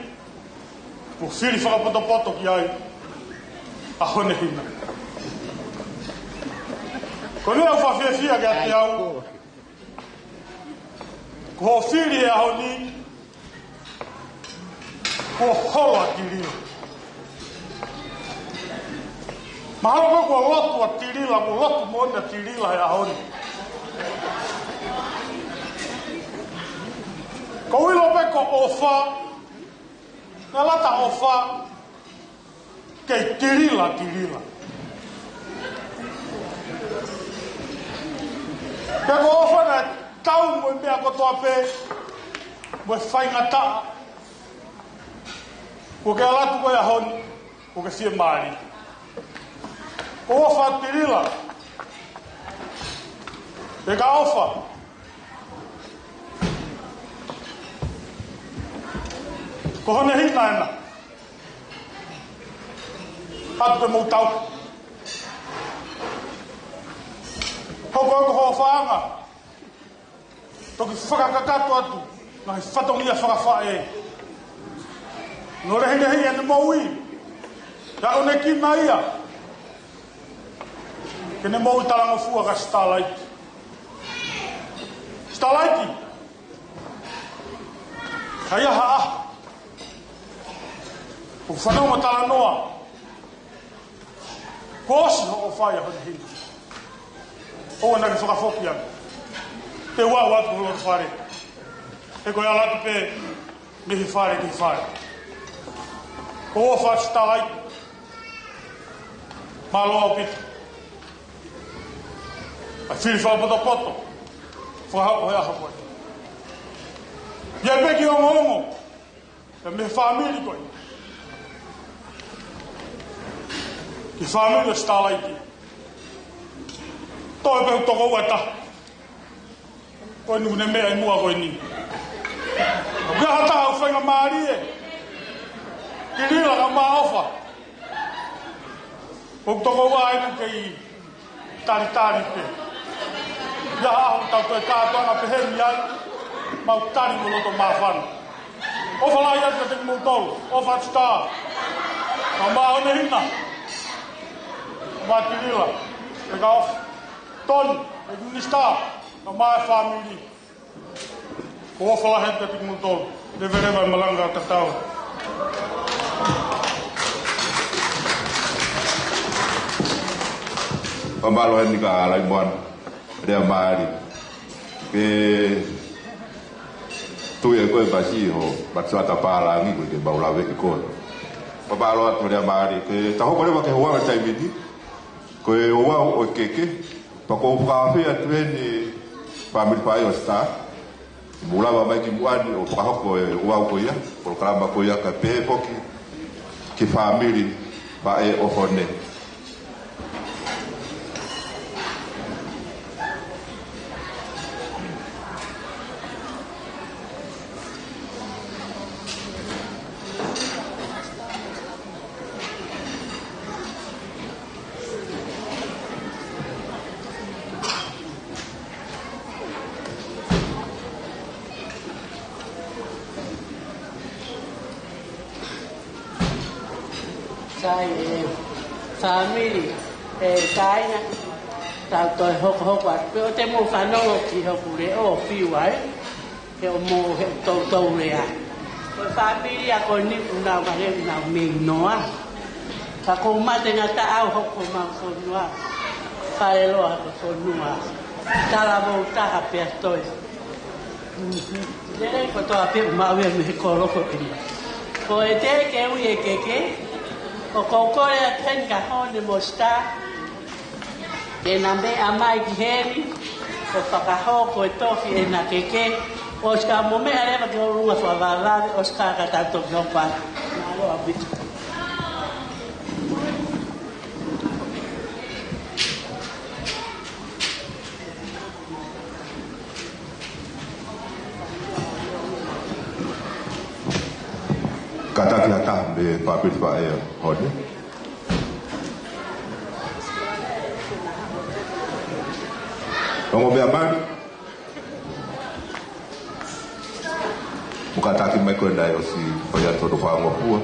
kuo fili fakapotopoto ki ai ʻa Honehina. Ko e meʻa ʻoku fakafiefia kiate au, ko hoʻo fili he ʻaho ni, kuo hola Tilila. Mahalo ko e kuo lotu ʻa Tilila, kuo lotu moʻoni ʻa Tilila he ʻaho ni. Ko e ʻilo pē ko ʻOfa, naʻe lata ʻOfa kei Tilila, Tilila. Pea ko ʻOfa naʻe tau mo e meʻa kotoa pē, mo e faingataʻa. Kuo ke ʻalu atu koe he ʻaho ni, kuo ke fiemālie. Ko ʻOfa Tilila. Pea ka ʻOfa. Ko Honehina ena. Atu ke mou tau. Hoko ko hoʻo ʻofaʻanga. Toki fakakakato atu ngaahi fatongia fakafaʻē. Naʻe lehilehi ʻene moʻui. Ka ʻoku ne kina ia ke ne moʻui talangofua kia Sitalaiti. Sitalaiti. Ka ʻi ai ha ʻaho ʻoku fanongo talanoa kuo ʻosi hoʻo ʻofa ʻia Honehina, ʻoua naʻa ke fakafoki ange. Te u aʻu atu ki loto fale. He ko e ʻalu atu pē mei he fale ki he fale. Ko ʻOfa Sitalaiti. Mālō ʻaupito ʻa e fili fakapotopoto. Fakahoko he ʻaho ko ē. ʻI ai pē kiʻi ongoongo mei he fāmili ko ē, ki he fāmili ʻo Sitalaiti. Toe pē ʻoku tokoua ʻe taha. Ko eni ʻoku ne meʻa ʻi muʻa ko eni. ʻOku ʻi ai ha taha ʻoku faingamālie, Tilila kae ʻumaʻā ʻOfa. ʻOku tokoua eni kei talitali pē. ʻI ai ha ʻaho ʻoku tau toe kātoanga pehē ni ai, mau tali mo loto māfana. ʻOfa lahi atu kiate kimoutolu, ʻOfa Sitā, kae ʻumaʻā Honehina, kae ʻumaʻā Tilila, pea ka ʻOfa Toni, ʻEiki Minisitā, kae ʻumaʻā e fāmili. Ko e ʻofa lahi atu kiate kimoutolu. Leveleva e malanga tatau. Fakamālō eni kia Laimoana, lea mālie. Ke tui ʻe koe pasi ho matuʻa pālangi ko ē ke mau lave ki koe. Fakamālō atu lea mālie. Ke ta hoko leva ki he ouau ʻo e taimi ni. Ko e ouau ʻo e keke, pea ʻoku ou fakaafeʻi atu eni e fāmili faʻē ʻo Sitā, mou lava mai ki muʻa ni ʻo fakahoko e ouau ko ia, polokalama ko ia, kae pehē foki ki he fāmili faʻē ʻo Hone. Sai, ʻe fāmili, ʻe kāinga, tau toe hokohoko atu pē ʻo te mou fanongo ki hoku leʻo ʻo fiu ai. He ʻoku mou he toutou lea. Ko e fāmili ia ko eni ʻoku nau ʻalu ʻo nau mei noa. Ka ʻoku ou mate ngata au, hoko homau fonua. Faleloa ko e fonua talavou taha pea toe. Lelei kotoa pē ʻoku maʻu ia mei he kolo ko eni. Ko e teʻeki ke ui e keke, ʻoku ou kole atu heni kia Hone mo Sitā ke na meʻa mai ki heni ʻo fakahoko e tohi ʻena keke, ʻosi ka mo meʻa leva ki ʻolunga fakavavevave, ʻosi ka ka tau toki hoko atu. Mālō ʻaupito. Kātaki ha taha mei he fāmili faʻē ʻo Hone. Ongo meʻa mali. Mo kātaki mai ko ena ʻe ʻosi fai atu hono fakangofua.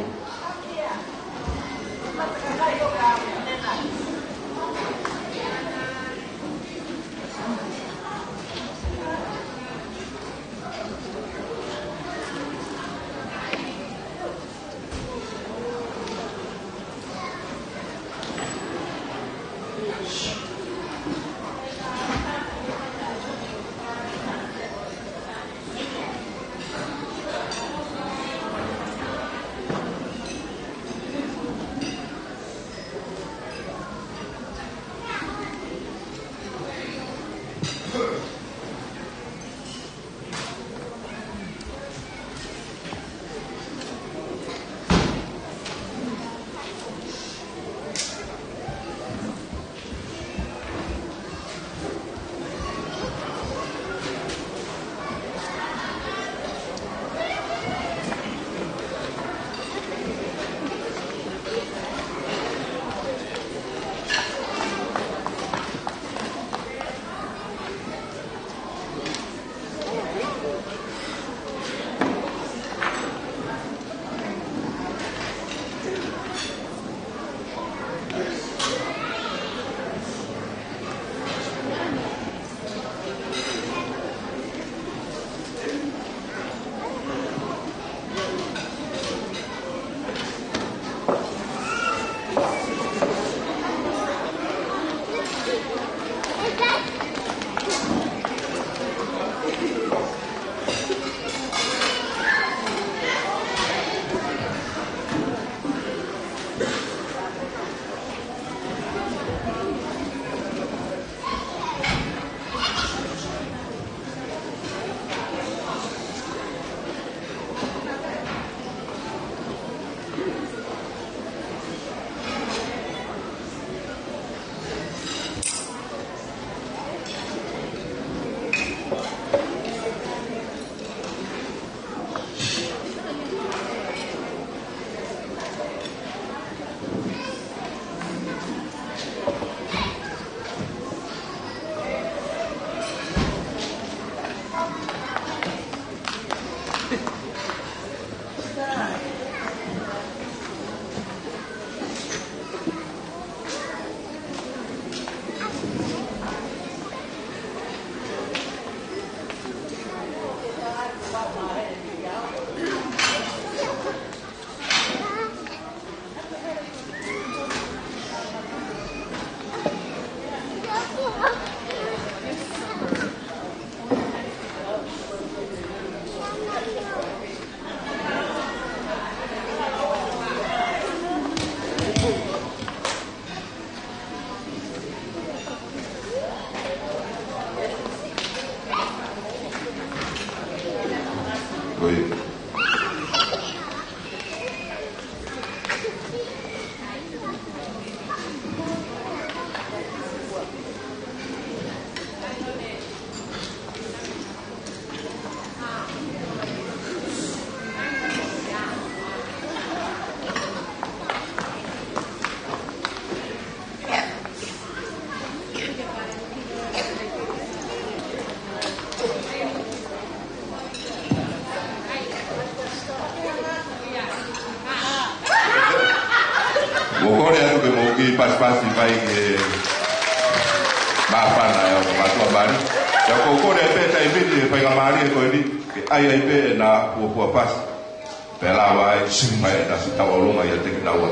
ʻOku ou kole atu ke mou kiʻi pasipasi mai ke māfana e ongo mātuʻa mali. Pea ʻoku ou kole pē taimi ni ʻe faingamālie ko eni ke ʻai ai pē ʻena fuofua pasi. Pea lava ai, sio mai ʻena siʻi tauʻolunga ia te kinaua.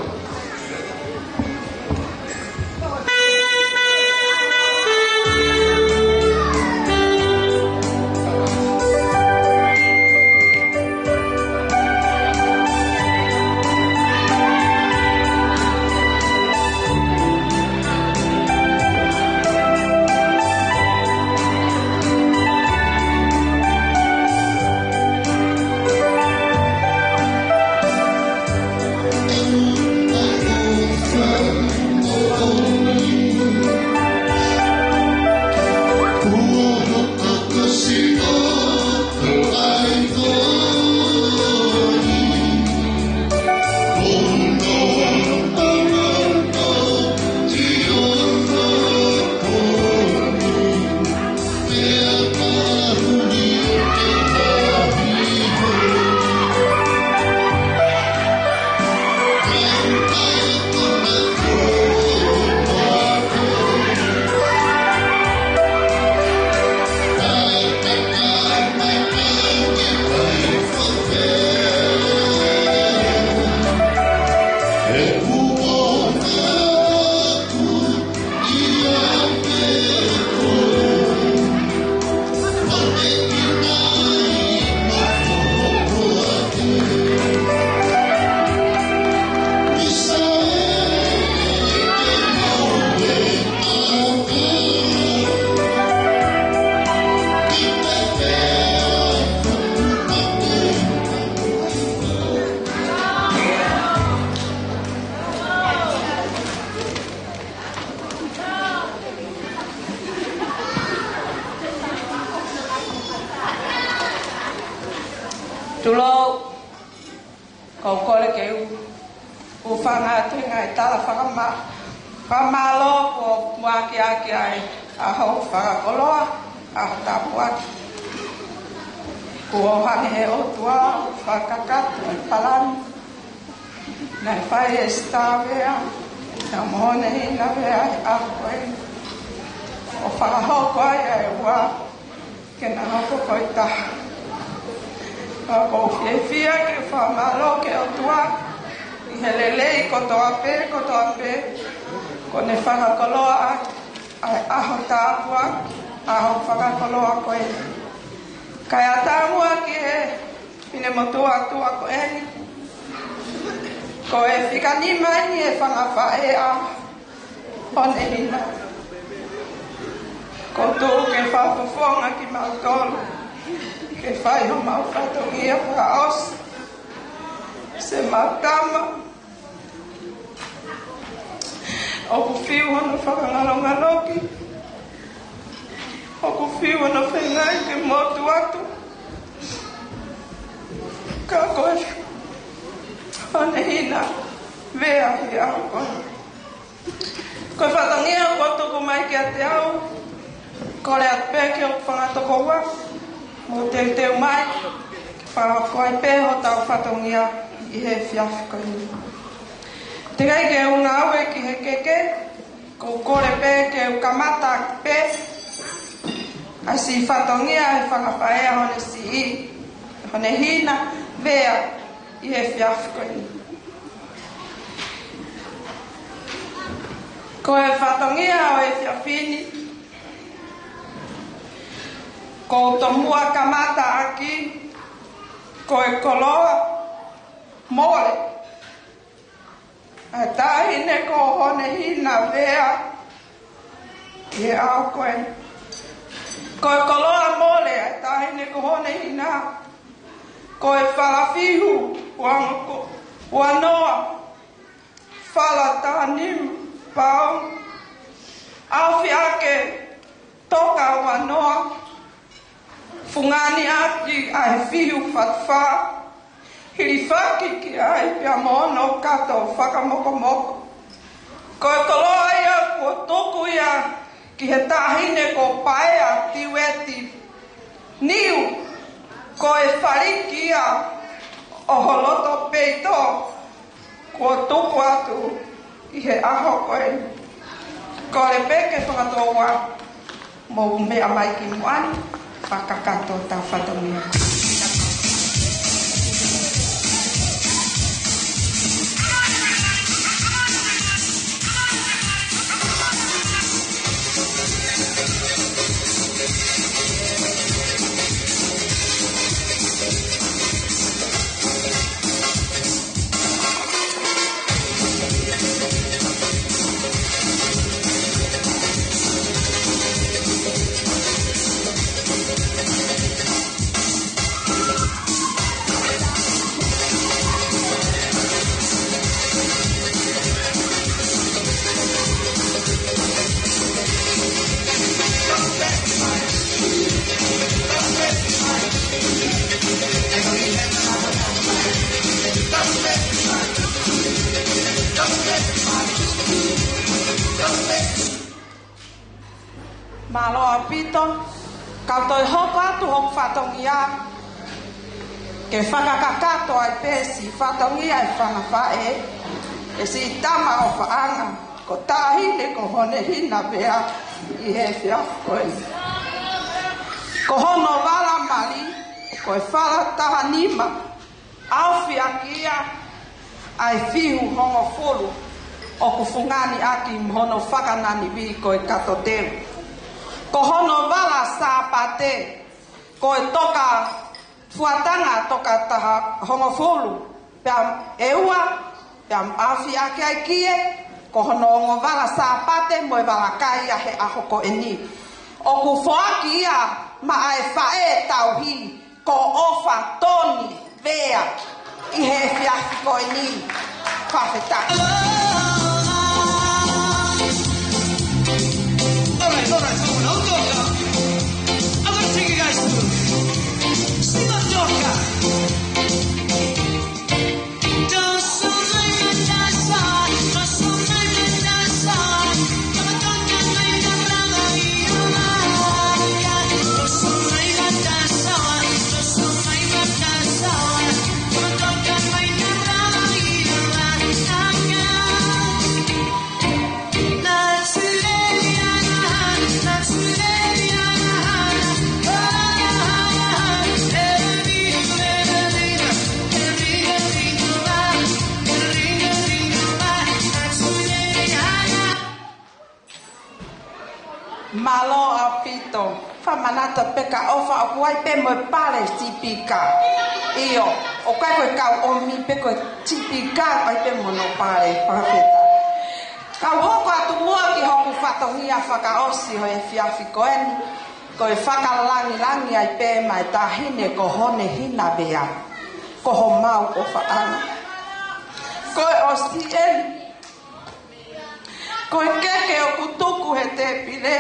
Tulou, ʻoku ou kole ke u, u hūfanga atu he ngaahi tala fakama-, fakamālō kuo muʻaki ʻaki ʻa e ʻaho fakakoloa, ʻaho tāpuaki. Kuo hanga he ʻOtua ʻo fakakakato e palani naʻe fai ʻe Sitā Vea, na mo Honehina Vea he ʻaho ko eni, ʻo fakahoko ai ʻa e ua ke na hoko ko e taha. Pea ʻoku ou fiefia ke fakamālō ki he ʻOtua ʻi he lelei kotoa pē, kotoa pē, kuo ne fakakoloa ʻa e ʻaho tāpuaki, ʻaho fakakoloa ko eni. Kae ʻatā muʻa ki he finemotuʻa ʻOtua ko eni, ko e fika nima eni ʻi he fanga faʻē ʻa Honehina. ʻOku ou tuku ke fakafofonga kimautolu ke fai homau fatongia fakaʻosi. Siʻemau tama, ʻoku fiu hono fakangalongaloki, ʻoku fiu hono feinga ke motu atu. Ka ko e Honehina Vea he ʻaho ko eni. Ko e fatongia kuo tuku mai kiate au, kole atu pē ki hoku fanga tokoua, mou teuteu mai, fakahoko ai pē hotau fatongia ʻi he efiafi ko eni. Teʻeki ai ke u ngāue ki he keke, ʻoku ou kole pē ke u kamata pē ʻa e siʻi fatongia ʻa e fanga faʻē ʻa Honesiʻi, Honehina Vea ʻi he efiafi ko eni. Ko e fatongia ʻo e efiafi ni, ʻoku ou tomuʻa kamata ʻaki, ko e koloa mole ʻa e taʻahine ko Honehina Vea he ʻaho ko eni. Ko e koloa mole ʻa e taʻahine ko Honehina, ko e fala fihu ua, ua noa, fala taha nima pauni, ʻaofi ʻaki e toka ua noa, fungani ʻaki ʻa e fihu fatu fā, hilifaki ki ai pea mo hono kato fakamokomoko. Ko e koloa ia kuo tuku ia ki he taʻahine ko Paea Tiueti Niu, ko e faliki ia ʻo ho loto peito, kuo tuku atu ʻi he ʻaho ko eni. Kole pē ki he fanga tokoua, mou meʻa mai ki muʻa ni, fakakakato hotau fatongia. Mālō ʻaupito, kau toe hoko atu hoku fatongia, ke fakakakato ai pē siʻi fatongia ʻa e fanga faʻē, ʻa e siʻi tama ʻofaʻanga, ko taʻahine ko Honehina Vea ʻi he efiafi ko eni. Ko hono fala mali, ko e fala taha nima, ʻaofi ʻaki ia ʻa e fihu hongofulu ʻoku fungani ʻaki mo hono fakananivi ko e Katoteu. Ko hono vala Sāpate, ko e toka fuatanga toka taha hongofulu, pea ʻe ua, pea ʻaofi ʻaki ai kie, ko hono ongo vala Sāpate mo e vala kai ʻa e ʻaho ko eni. ʻOku foaki ia maʻa e faʻē tauhi, ko ʻOfa Toni Vea, ʻi he efiafi ko eni. Fakafetaʻi. All right, all right, come on, don't talk now. I'm gonna take you guys through. Sima Toka. Mālō ʻaupito. Fakamanatu pē ka ʻofa ʻoku ʻi ai pē mo e pale tipika. ʻIo, ʻoku ʻikai ko e kau ʻomi pē ko e tipika, ʻoku ʻi ai pē mo hono pale, fakafetaʻi. Kau hoko atu muʻa ki hoku fatongia fakaʻosi ʻo e efiafi ko eni, ko e fakalāngilangi ai pē maʻa e taʻahine ko Honehina Vea, ko homau ʻofaʻanga. Ko e ʻosi eni, ko e keke ʻoku tuku he tēpile,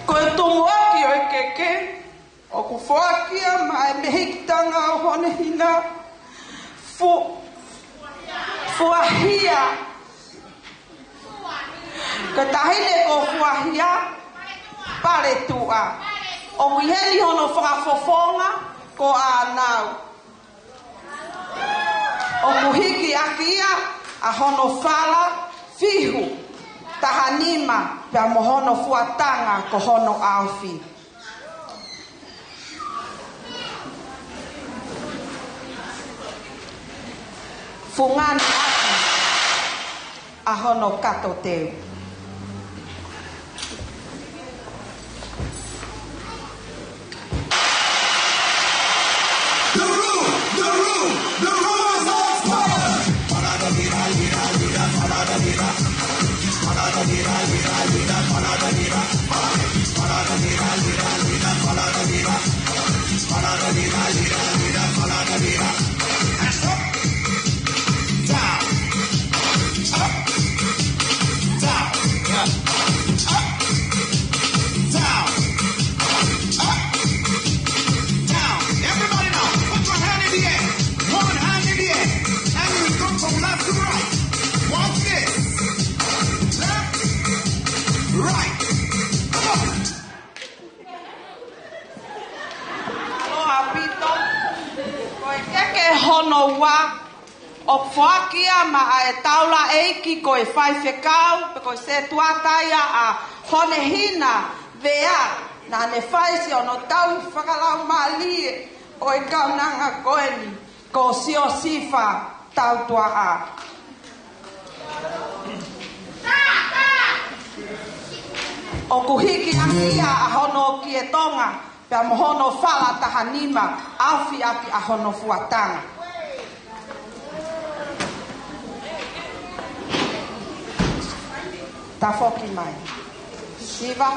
ko e tumuʻaki ʻo e keke, ʻoku foaki ia maʻa e mehikitanga ʻo Honehina, Fu-, Fuahia. Ko e taʻahine ko Fuahia Paletuʻa. ʻOku ʻi heni hono fakafofonga ko ʻĀnau. ʻOku hiki ʻaki ia ʻa hono vala fihu taha nima pea mo hono fuatanga ko hono ʻaofi. Fungani ʻaki ʻa hono Katoteu. The room, the room, the room is on fire. Hands up. Down. Up. Down. Yeah. Up. Down. Up. Down. Everybody now, put your hand in the air. One hand in the air. And we go from left to right. Watch this. Left. Right. Come on. Mālō ʻaupito. Ko e keke hono ua, ʻoku foaki ia maʻa e taulaʻeiki ko e faifekau, pe ko e setuata ia ʻa Honehina Vea, naʻa ne fai siʻono tauhi fakalaumālie ʻo e kaunanga ko eni, ko Siosifa Tautuaʻa. ʻOku hiki ʻaki ia ʻa hono kie Tonga, pea mo hono vala taha nima, ʻaofi ʻaki ʻa hono fuatanga. Tafoki mai. Siva.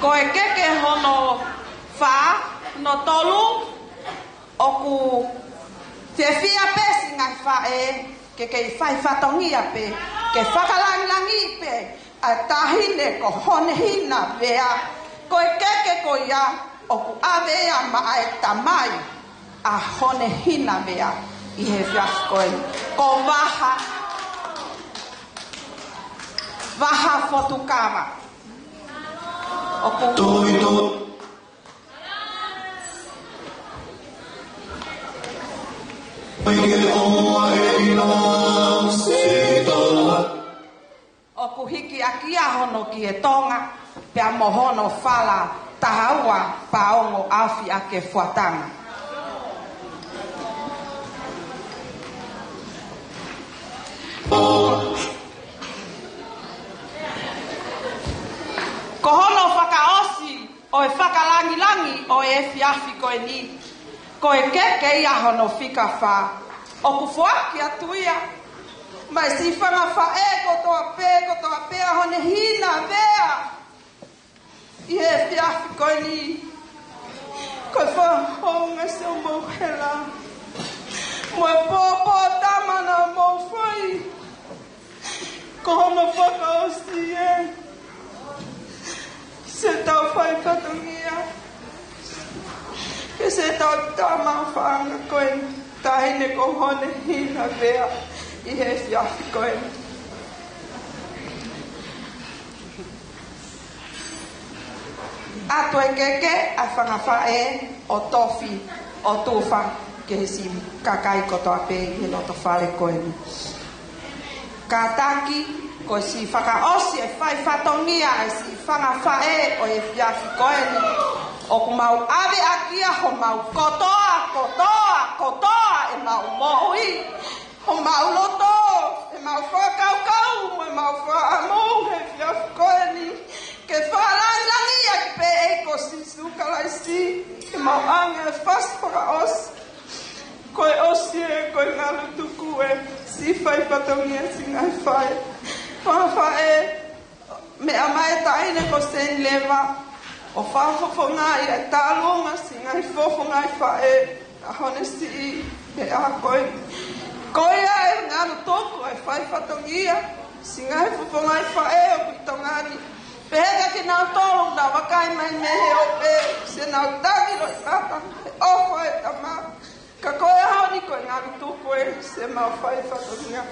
Ko e keke hono fā, hono tolu, ʻoku fiefia pē siʻi ngaahi faʻē ke kei fai fatongia pē, ke fakalāngilangiʻi pē ʻa e taʻahine ko Honehina Vea, ko e keke ko ia ʻoku ʻave ia maʻa e tamai ʻa Honehina Vea ʻi he efiafi ko eni. Ko Vaha, Vaha Fotukava. ʻOku Toi, toi. Pai ke ʻoua e ʻilo se tala. ʻOku hiki ʻaki ia hono kie Tonga, pea mo hono fala taha ua paongo afi ake fuatana. Ko hono fakaʻosi ʻo e fakalangilangi ʻo e efiafi ko eni, ko e keke ia hono fika fā. ʻOku foaki atu ia maʻa e siʻi fanga faʻē kotoa pē, kotoa pē ʻa Honehina Vea ʻi he efiafi ko eni. Ko e fakahounga siʻomou hela mo e pōpō tama naʻa mou fai. Ko hono fakaʻosi ē, se tau fai fatongia, ke se tau tama fanga ko e taʻahine ko Honehina Vea ʻi he efiafi ko eni. ʻAtu e keke ʻa e fanga faʻē ʻo tofi ʻo tufa ki he siʻi kakai kotoa pē ʻi he loto fale ko eni. Kātaki, ko e siʻi fakaʻosi e fai fatongia ʻa e siʻi fanga faʻē ʻo e efiafi ko eni, ʻoku mau ʻave ʻaki ia homau kotoa, kotoa, kotoa ʻemau moʻui, homau loto, ʻemau fakakaukau, mo ʻemau fakaʻamu he efiafi ko eni, ke fakalangilangiʻi ʻaki pē ʻEiki ko Sīsū Kalaisi, ke mau ʻoange e fasi fakaʻosi. Ko e ʻosi ē, ko e ngalu tuku ē, siʻi fai fatongia, siʻi ngaahi faʻē. Fanga faʻē, meʻa mai e taʻahine ko Senileva ʻo fakafofongaʻi e tālunga siʻi ngaahi fofongaʻi faʻē ʻa Honesi ʻi he ʻaho ko eni. Ko ia e ngalu tuku e fai fatongia siʻi ngaahi fofongaʻi faʻē ʻoku ʻi Tonga ni. Pehē kia kinautolu naʻa vakai mai mei he ope, se nau tangi loʻimata he ʻofa e tama. Ka ko e ʻaho ni ko e ngalu tuku ē, se mau fai fatongia.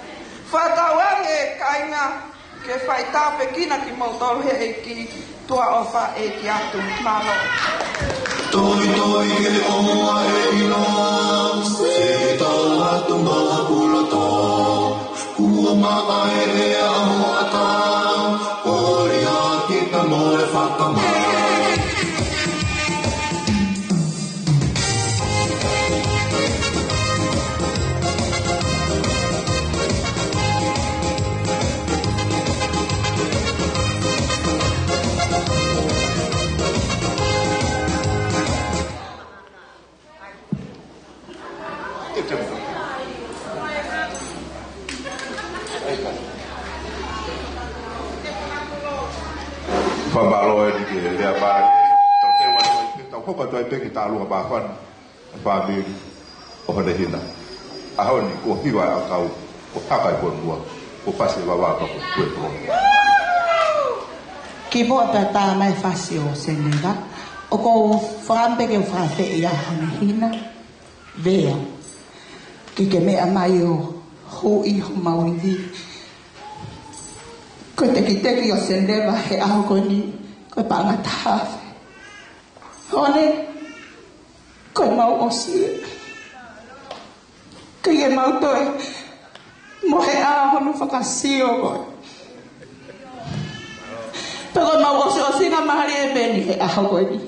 Fakatauange kāinga, ke fai tāpuekina kimoutolu he ʻEiki. Tuʻa ʻofa ʻEiki atu. Mālō. Toi, toi ke ʻoua e ʻilo se tala atu mapuloto. Kuo maʻa e ʻea hoʻatā, ʻo ia kita mo e fakamā. Fakamālō eni ki he lea mālie. Tau teu atu ai pē, tau hoko atu ai pē ki he tālunga māfana. Fāmili ʻo Honehina. ʻAho ni kuo hiva e ʻakau, kuo haka e fonua, kuo pasi e vavā pea kuo tue e fonua. Kimuʻa pea tā mai e fasi ʻo Senileva, ʻoku ou fakaʻamu pē ke u fakaafeʻi ʻa Honehina Vea ke ke meʻa mai ʻo huʻi homau ivi. Ko e tekiteki ʻo Senileva he ʻaho ko eni, ko e paʻanga taha afe. Hone, ko e mau ʻosi. Ke ke mau toe mohe ʻa hono fakasio ko ē. Pea ko e mau ʻosiʻosinga mālie ʻeni he ʻaho ko eni.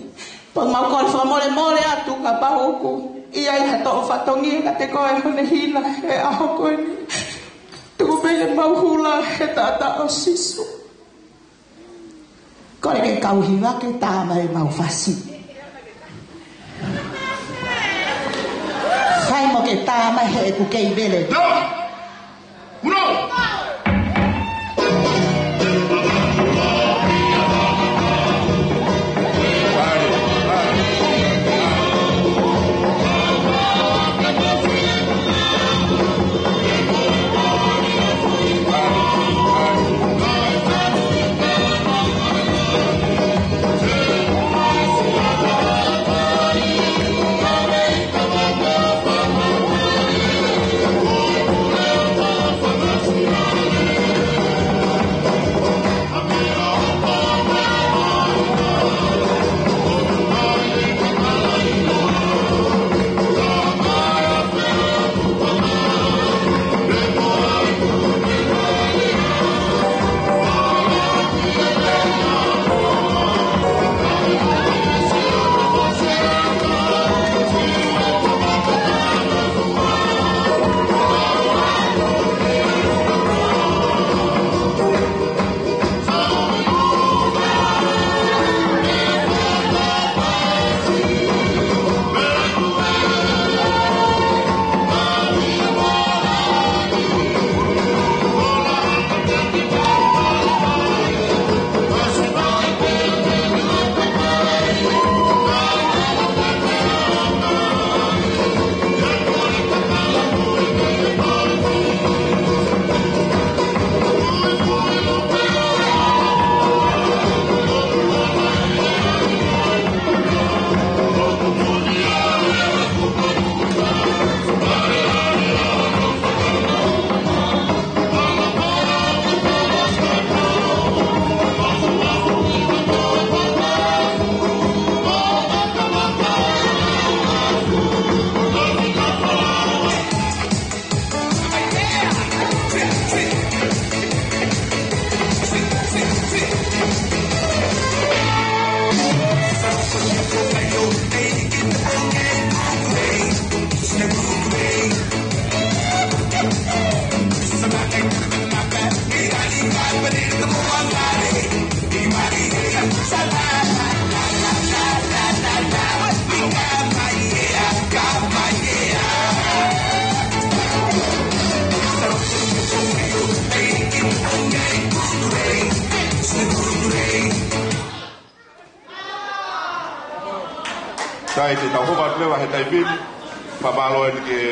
Pea mau kole fakamolemole atu kapau ʻoku ʻi ai ha toʻo fatongia kiate koe Honehina he ʻaho ko eni. Tuku pē ke mau hula he taʻataʻa ʻo Sīsū. Kole ke kau hiva ke tā mai ʻemau fasi. Fai mo ke tā mai heʻeku kei vele. No! No! Sai, te tau hoko atu leva he taimi ni, fakamālō eni ki he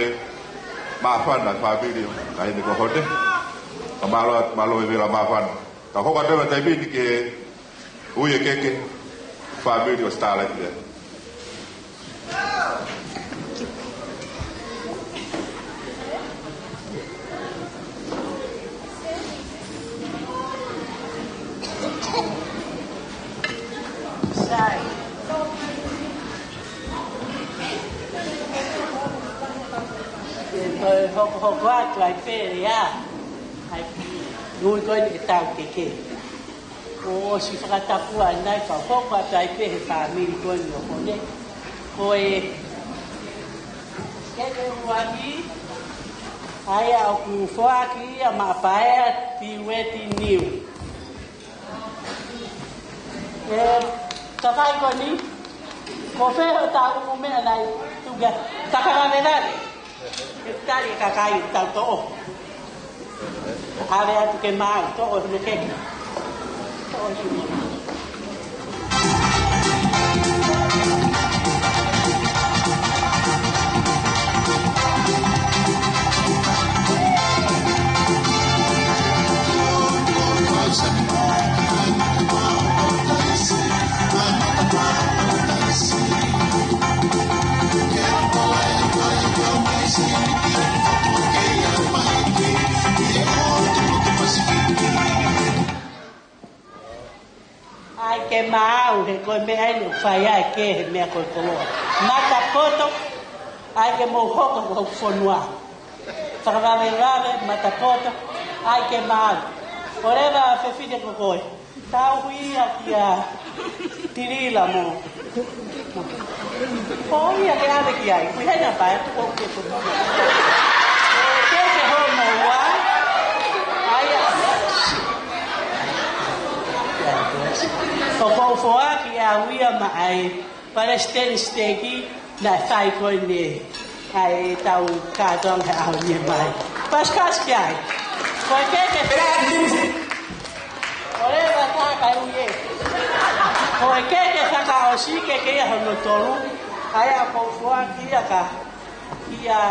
māfana, fāmili ʻo Taʻahine Kohone. Fakamālō atu, mālō e vela māfana. Tau hoko atu leva he taimi ni ki he ui e keke, fāmili ʻo Starlight lea. Sai. Ko e hokohoko atu ai pē ia. ʻAi, ui ko eni ʻetau keke. ʻOsi fakatapua ʻanenai, ka hoko atu ai pē he fāmili ko eni ʻo Kohone. Ko e keke ʻuluaki, ʻa ia ʻoku foaki ia maʻa Paea Tiueti Niu. ʻE, kakai ko eni, ko fē hoʻo taʻu mo e meʻa nai, tuku ke, taka vave nai. ʻE tali e kakai tau toʻo. ʻAve atu ke maau, toʻo e keke. Toʻo e keke. ʻAi ke maau, he ko e meʻa eni ʻoku fai ai e kē he meʻa ko e koloa. Matapoto, ʻai ke mou hoko ko e fonua. Fakavavevave, matapoto, ʻai ke maau. ʻOleva fefine ko koe. Tau ui ia kia Tilila mo. Ko ia ke ʻave ki ai. Kui hena pae, tuku ke tuku. Ke ke homo ua. ʻAi ia. ʻOku ou foaki ʻe au ia maʻa e Palesiteni Siteiki, naʻe fai ko eni ʻa ʻetau kātoanga he ʻaho ni mai. Pasikasi ki ai. Ko e keke faka-, ʻoleva tā kai ui ē. Ko e keke fakaʻosi, keke ia hono tolu. ʻAi ia ʻoku ou foaki ia kia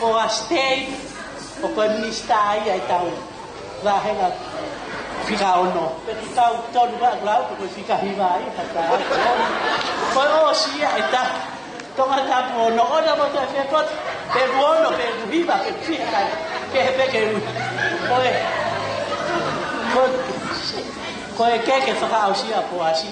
Poasi Tei, ʻoku ko e minisitā ia ʻetau vāhenga fika ono. Pea ʻoku tau tonu ʻa e lau, ko e fika hiva ai, ka tā. Ko e ʻosi ia ʻeta Tongatapu ono, ono mo e fekot, pe ono, pe hiva, pe fiha, pe he peke ui. Ko e, ko e, ko e keke fakaʻosi ʻa Poasi.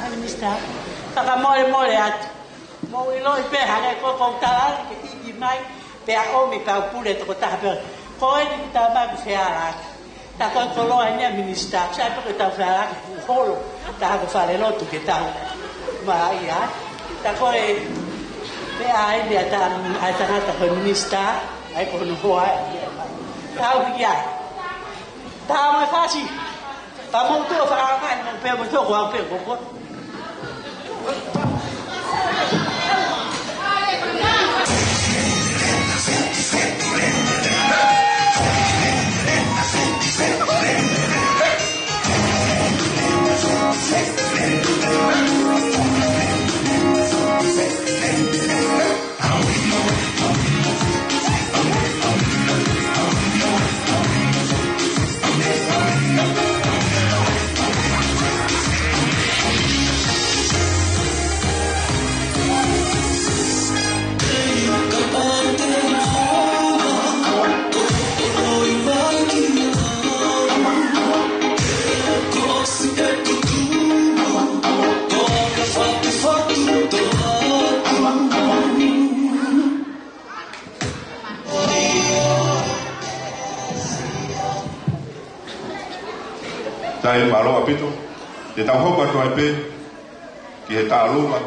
Minisitā, fakamolemole atu. Mou ʻiloʻi pē hangē ko ʻeku tala ke ʻiki mai, pea ʻomi pea u pule tokotaha pē. Ko eni ki tamai ʻoku feala atu. Tā ko e koloa eni ʻa e minisitā, sai pē ko e tau feala atu holo. Tā ko e falelotu ke tau. Mā ia. Tā ko e, pea ai mea tā, ʻa e tangata ko e minisitā, ʻai ko hono hoa ē. Tau hiki ai. Tā mo e fasi. Ka mou tuʻu ʻo fakaʻaongaʻi, mou pē mou tuʻu ʻo aʻu pē ko ko. ʻAi, mālō ʻaupito. Te tau hoko atu ai pē ki he tālunga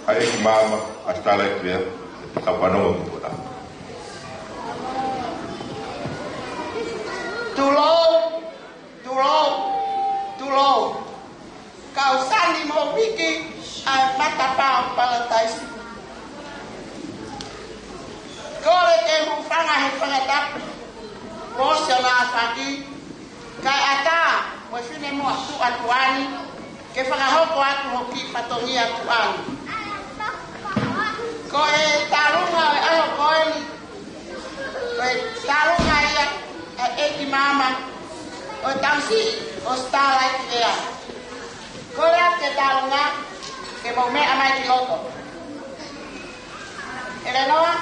ʻa e ʻEiki Maama ʻa Starlight Vea, te tau fanongo ki he konga. Tulou, tulou, tulou. Kau sani mo viki ʻa e matapā ʻo Palataisi. Kole ke hūfanga he fanga tapu, mo ʻosi ʻo nāfaki, kae ʻatā mo e finemuʻa tuʻa tuʻa ni, ke fakahoko atu hoʻo kiʻi fatongia tuʻa ni. Ko e tālunga ʻo e ʻaho ko eni, ko e tālunga ia ʻa e ʻEiki Maama ʻo e Tamasiʻi ʻo Starlight Vea. Kole atu ke tālunga, ke mou meʻa mai ki loto. Elenoa.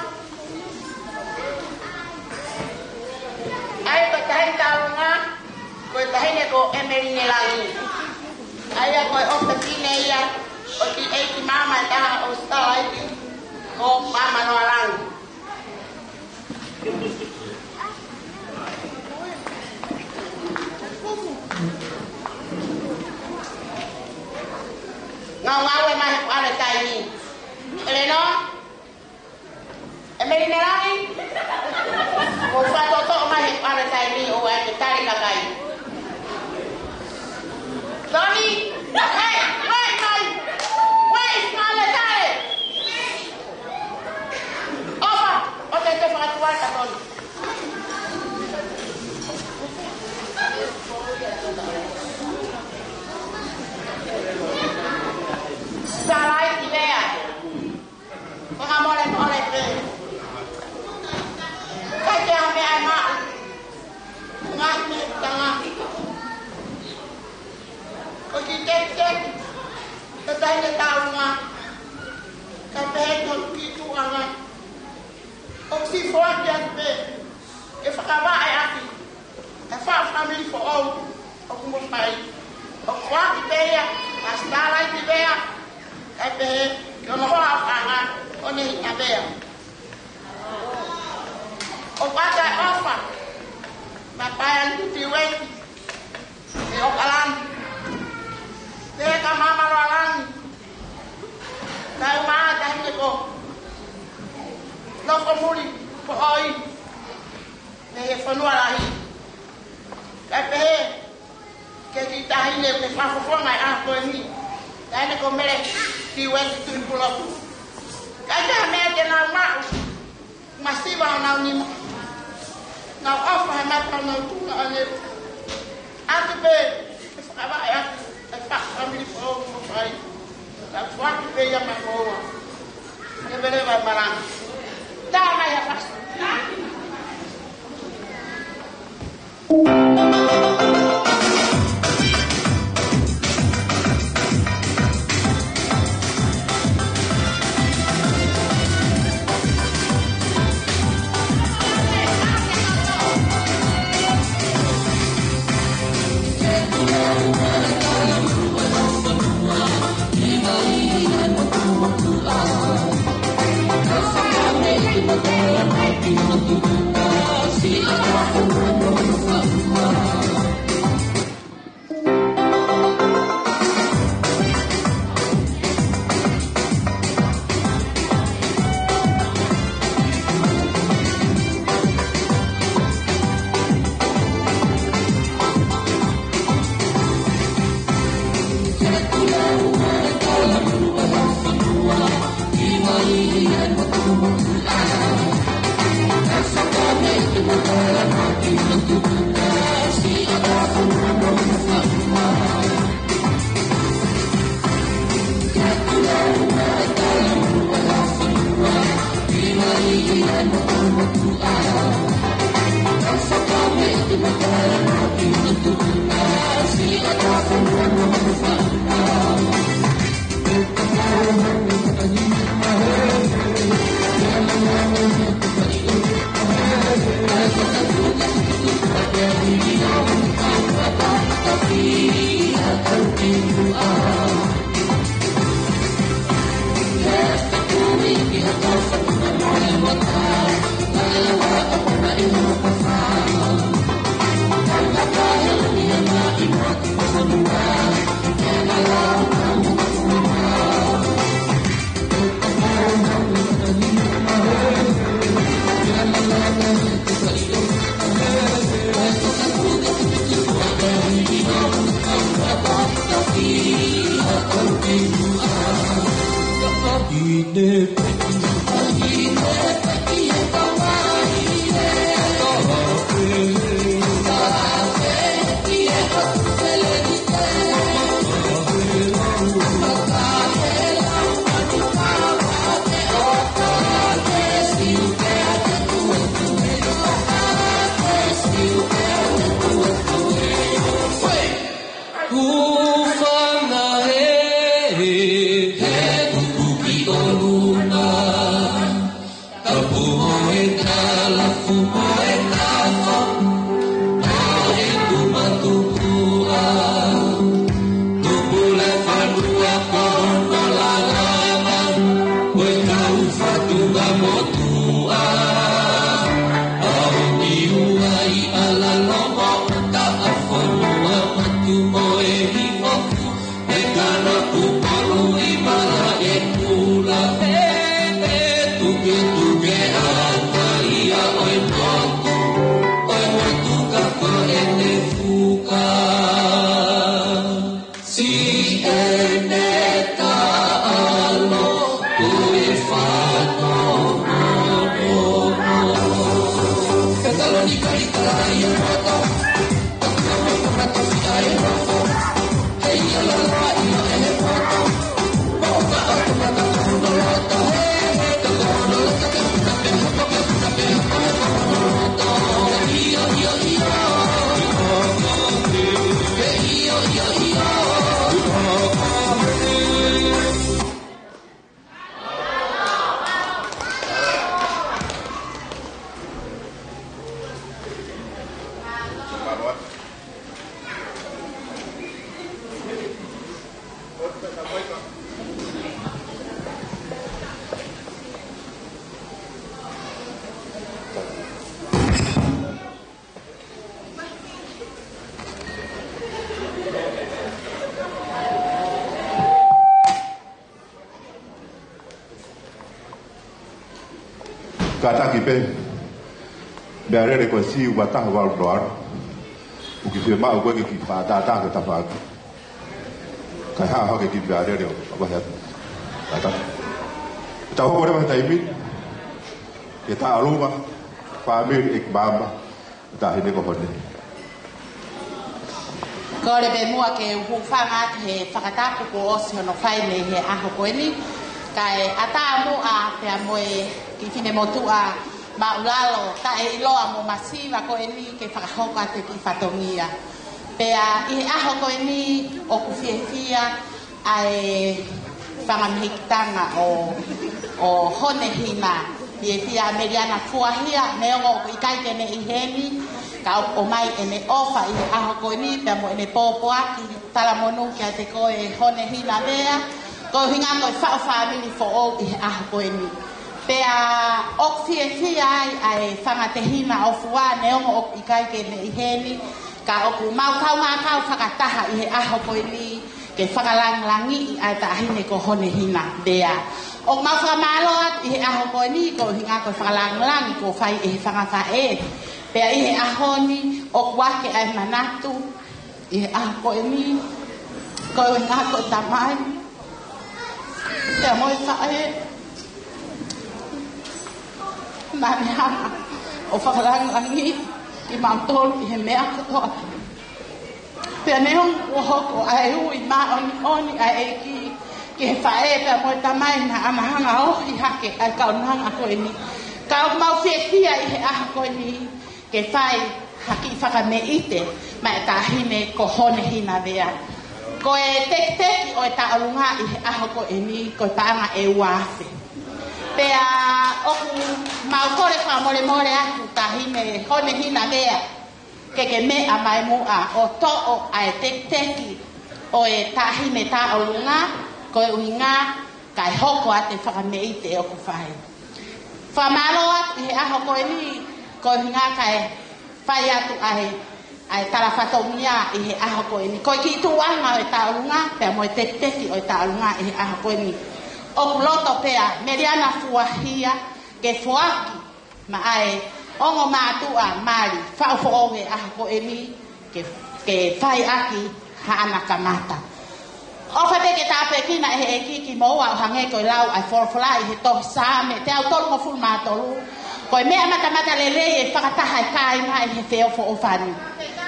ʻAi, ko e taʻahine tālunga, ko e taʻahine ko ʻEmeline Langi. ʻA ia ko e ʻofefine ia ʻo e kiʻi ʻeiki maama ʻe taha ʻo Starlight, ko Maama Noa Langi. Ngaungaue mai he ʻoku ʻalu e taimi. Elenoa. ʻEmeline Langi. Mou fakatoʻotoʻo mai he ʻoku ʻalu e taimi ʻo ʻai ke tali kakai. Tony. Hey, wait, Tony. Wait, Tony, tali. ʻOfa, ʻoua te ke fakatuai ka Tony. Starlight Vea. Fakamolemole pē. ʻIkai ke ʻi ai ha meʻa ʻe maʻu. Ngaahi meʻa ʻoku tangata. Ko e kiʻi tekiteki, ko e taʻahine tālunga, kae pehē ki hono kiʻi tuʻunga. ʻOku siʻi foaki atu pē ke fakavaʻe ʻaki e faʻu fāmili foʻou ʻoku mo fai. ʻOku foaki pē ia ʻa Starlight Vea, kae pehē ki hono hoa ʻo fanga ʻo Nehina Vea. ʻOku ʻatā e ʻofa maʻa Paiani Tutiueki, ʻe ʻOkalani. Pehē kia Maama Loalani. Kae ʻumaʻā e taʻahine ko Lokomuli Poʻoi, mei he fonua lahi. Kae pehē ki he kiʻi taʻahine ʻoku ne fakafofonga he ʻaho ko eni, taʻahine ko Mele Tiueki Tuʻipulotu. ʻIkai ke ʻi ai ha meʻa te nau maʻu. Masiva honau nima. Nau ʻofa he mata honau tuʻunga ʻo ne ʻatu pē ke fakavaʻe ʻaki e faʻu fāmili foʻou ʻoku mo fai. Kae foaki pē ia maʻa moua. Leveleva e malanga. Tā mai ha fasi. Hūfanga ē, he kupu ki ʻolunga. Tapu mo e kalafu mo e kafa, mo e kumatupuʻa. Tupu le fanua ko hono lalanga, ko e kau fatunga motuʻa. ʻAu ki ua i ala lomo, taʻafonua matu mo e himoku. E kana kupolu i mala e kula. E, e, tuke, tuke, ʻa ka ia ʻo e motu, ʻo e motu ka ko e te fuka. Si e ne ka alo, ko e fano, no, no, no. Tesalonika, Italia, Roma. Kātaki pē, meʻa lele ko e siu ua taha valu noa. ʻOku ke fiemaʻu koe ke ke fakatātā ki he tafaʻaki. Kae haʻu hake ki he meʻa lele ʻo ʻave atu. Kātaki. Tau hoko leva he taimi ni ki he tauʻolunga, fāmili ʻeiki maama, Taʻahine ko Hone. Kole pē muʻa ke u hūfanga atu he fakatapu kuo ʻosi hono fai mei he ʻaho ko eni. Kae ʻatā muʻa pea mo e kiʻi finemotuʻa māʻulalo taʻeʻiloa mo masiva ko eni ke fakahoko atu e kiʻi fatongia. Pea ʻi he ʻaho ko eni ʻoku fiefia ʻa e fanga mihikitanga ʻo, ʻo Hone Hina, fiefia Meliana Fuahia, neongo ʻoku ʻikai ke ne ʻi heni, ka ʻoku ʻomai ʻene ʻofa ʻi he ʻaho ko eni, pea mo ʻene pōpoaki talamonū kiate koe Hone Hina Vea, ko e ʻuhinga ko e faʻu fāmili foʻou ʻi he ʻaho ko eni. Pea ʻoku fiefia ai ʻa e fanga tehina ʻo fua, neongo ʻoku ʻikai ke ne ʻi heni, ka ʻoku mau kaungā kau fakataha ʻi he ʻaho ko eni, ke fakalangilangiʻi ʻa e Taʻahine ko Hone Hina Vea. ʻOku mau fakamālō atu ʻi he ʻaho ko eni, ko e ʻuhinga ko e fakalangilangi kuo fai ʻe he fanga faʻē. Pea ʻi he ʻaho ni, ʻoku ake ʻa e manatu, ʻi he ʻaho ko eni, ko e ʻuhinga ko e tamai, pea mo e faʻē, naʻa ne hanga ʻo fakalangilangiʻi kimautolu ʻi he meʻa kotoa. Pea neongo kuo hoko ʻa e ui māʻoniʻoni ʻa e ʻEiki ki he faʻē pea mo e tamai naʻa na hanga ʻo ohi hake ʻa e kaunanga ko eni, ka ʻoku mau fiefia ʻi he ʻaho ko eni ke fai ha kiʻi fakameʻite maʻa e Taʻahine ko Hone Hina Vea. Ko e tekiteki ʻo e tauʻolunga ʻi he ʻaho ko eni ko e paʻanga ʻe ua afe. Pea ʻoku mau kole fakamolemole atu Taʻahine Hone Hina Vea, ke ke meʻa mai muʻa ʻo toʻo ʻa e tekiteki ʻo e Taʻahine tauʻolunga, ko e ʻuhinga kae hoko atu e fakameʻite ʻoku fai. Fakamālō atu ʻi he ʻaho ko eni, ko e ʻuhinga kae fai atu ʻa e, ʻa e tala fatongia ʻi he ʻaho ko eni. Ko e kiʻi tuʻuʻanga ʻo e tauʻolunga, pea mo e tekiteki ʻo e tauʻolunga ʻi he ʻaho ko eni. ʻOku loto pē ʻa Meliana Fuahia ke foaki maʻa e ongo mātuʻa mali faʻu foʻou he ʻaho ko eni ke, ke fai ʻaki haʻana kamata. ʻOfa pē ke tāpuekina ʻe he ʻEiki kimoua ʻo hangē ko e lau ʻa e folofola ʻi he tohi Saame teau tolungofulu mā tolu. Ko e meʻa matamatalelei ʻe fakataha e kāinga ʻi he feʻofoʻofani.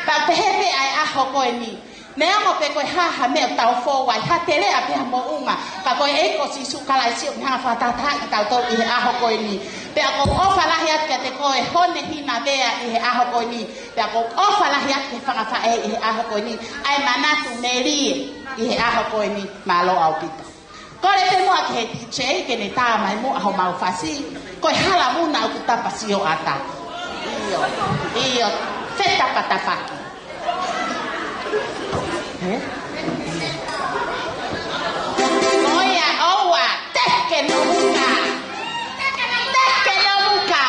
Pea ʻoku pehē pē ʻa e ʻaho ko eni. Neongo pe ko e hā ha meʻa ʻoku tau fou ai, ha teleʻa pe ha moʻunga, ka ko e ʻEiki ko Sīsū Kalaisi ʻoku ne hanga ʻo fakatahatahaʻi kitautolu ʻi he ʻaho ko eni. Pea ʻoku ou ʻofa lahi atu kiate koe Hone Hinavea ʻi he ʻaho ko eni. Pea ʻoku ou ʻofa lahi atu ki he fanga faʻē ʻi he ʻaho ko eni, ʻa e manatu melie ʻi he ʻaho ko eni. Mālō ʻaupito. Kole pē muʻa ki he D J ke ne tā mai muʻa homau fasi, ko e Hala Muna ʻoku Tapa Sioʻata. ʻIo, ʻio, fetapatapaki. Ē? Ko ia ʻoua, teke no muka. Teke no muka.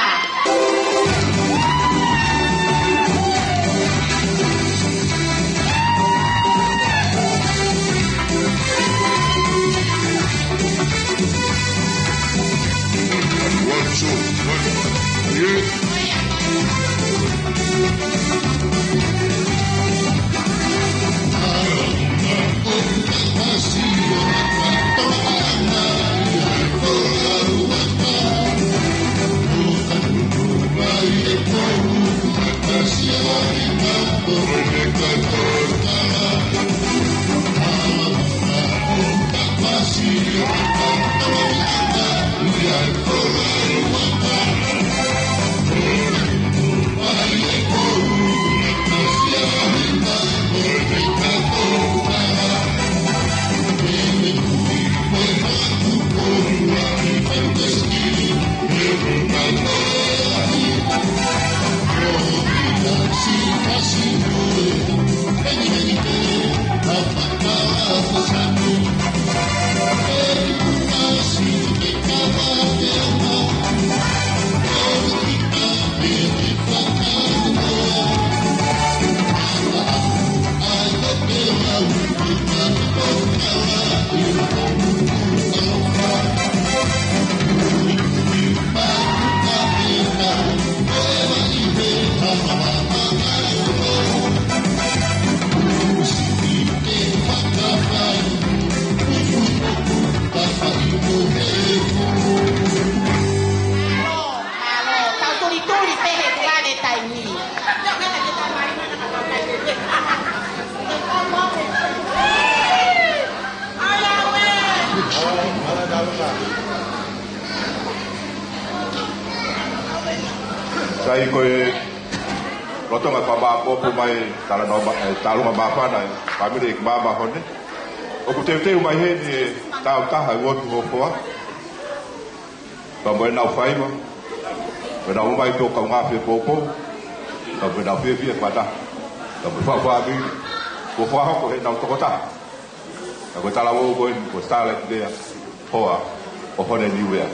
Mālō, mālō, tau tulituli pē he kuale taimi. Sai ko e lolotonga fakamāʻopoʻopo mai, talanoa ma-, ē, tālunga māfana ʻa e fāmili ʻEiki Maama Hone. ʻOku teuteu mai heni e tautaha ʻo e uotu hofoa. Pea mo ʻenau faiva. Pea nau ō mai ʻo kaungā fie poupou. Pea mo ʻenau fiefia fakataha. Pea mo e fāmili. Kuo fakahoko heʻenau tokotaha. Ka ko e talavou ko eni ko Staleki Lea, hoa ʻo Hone Niuea.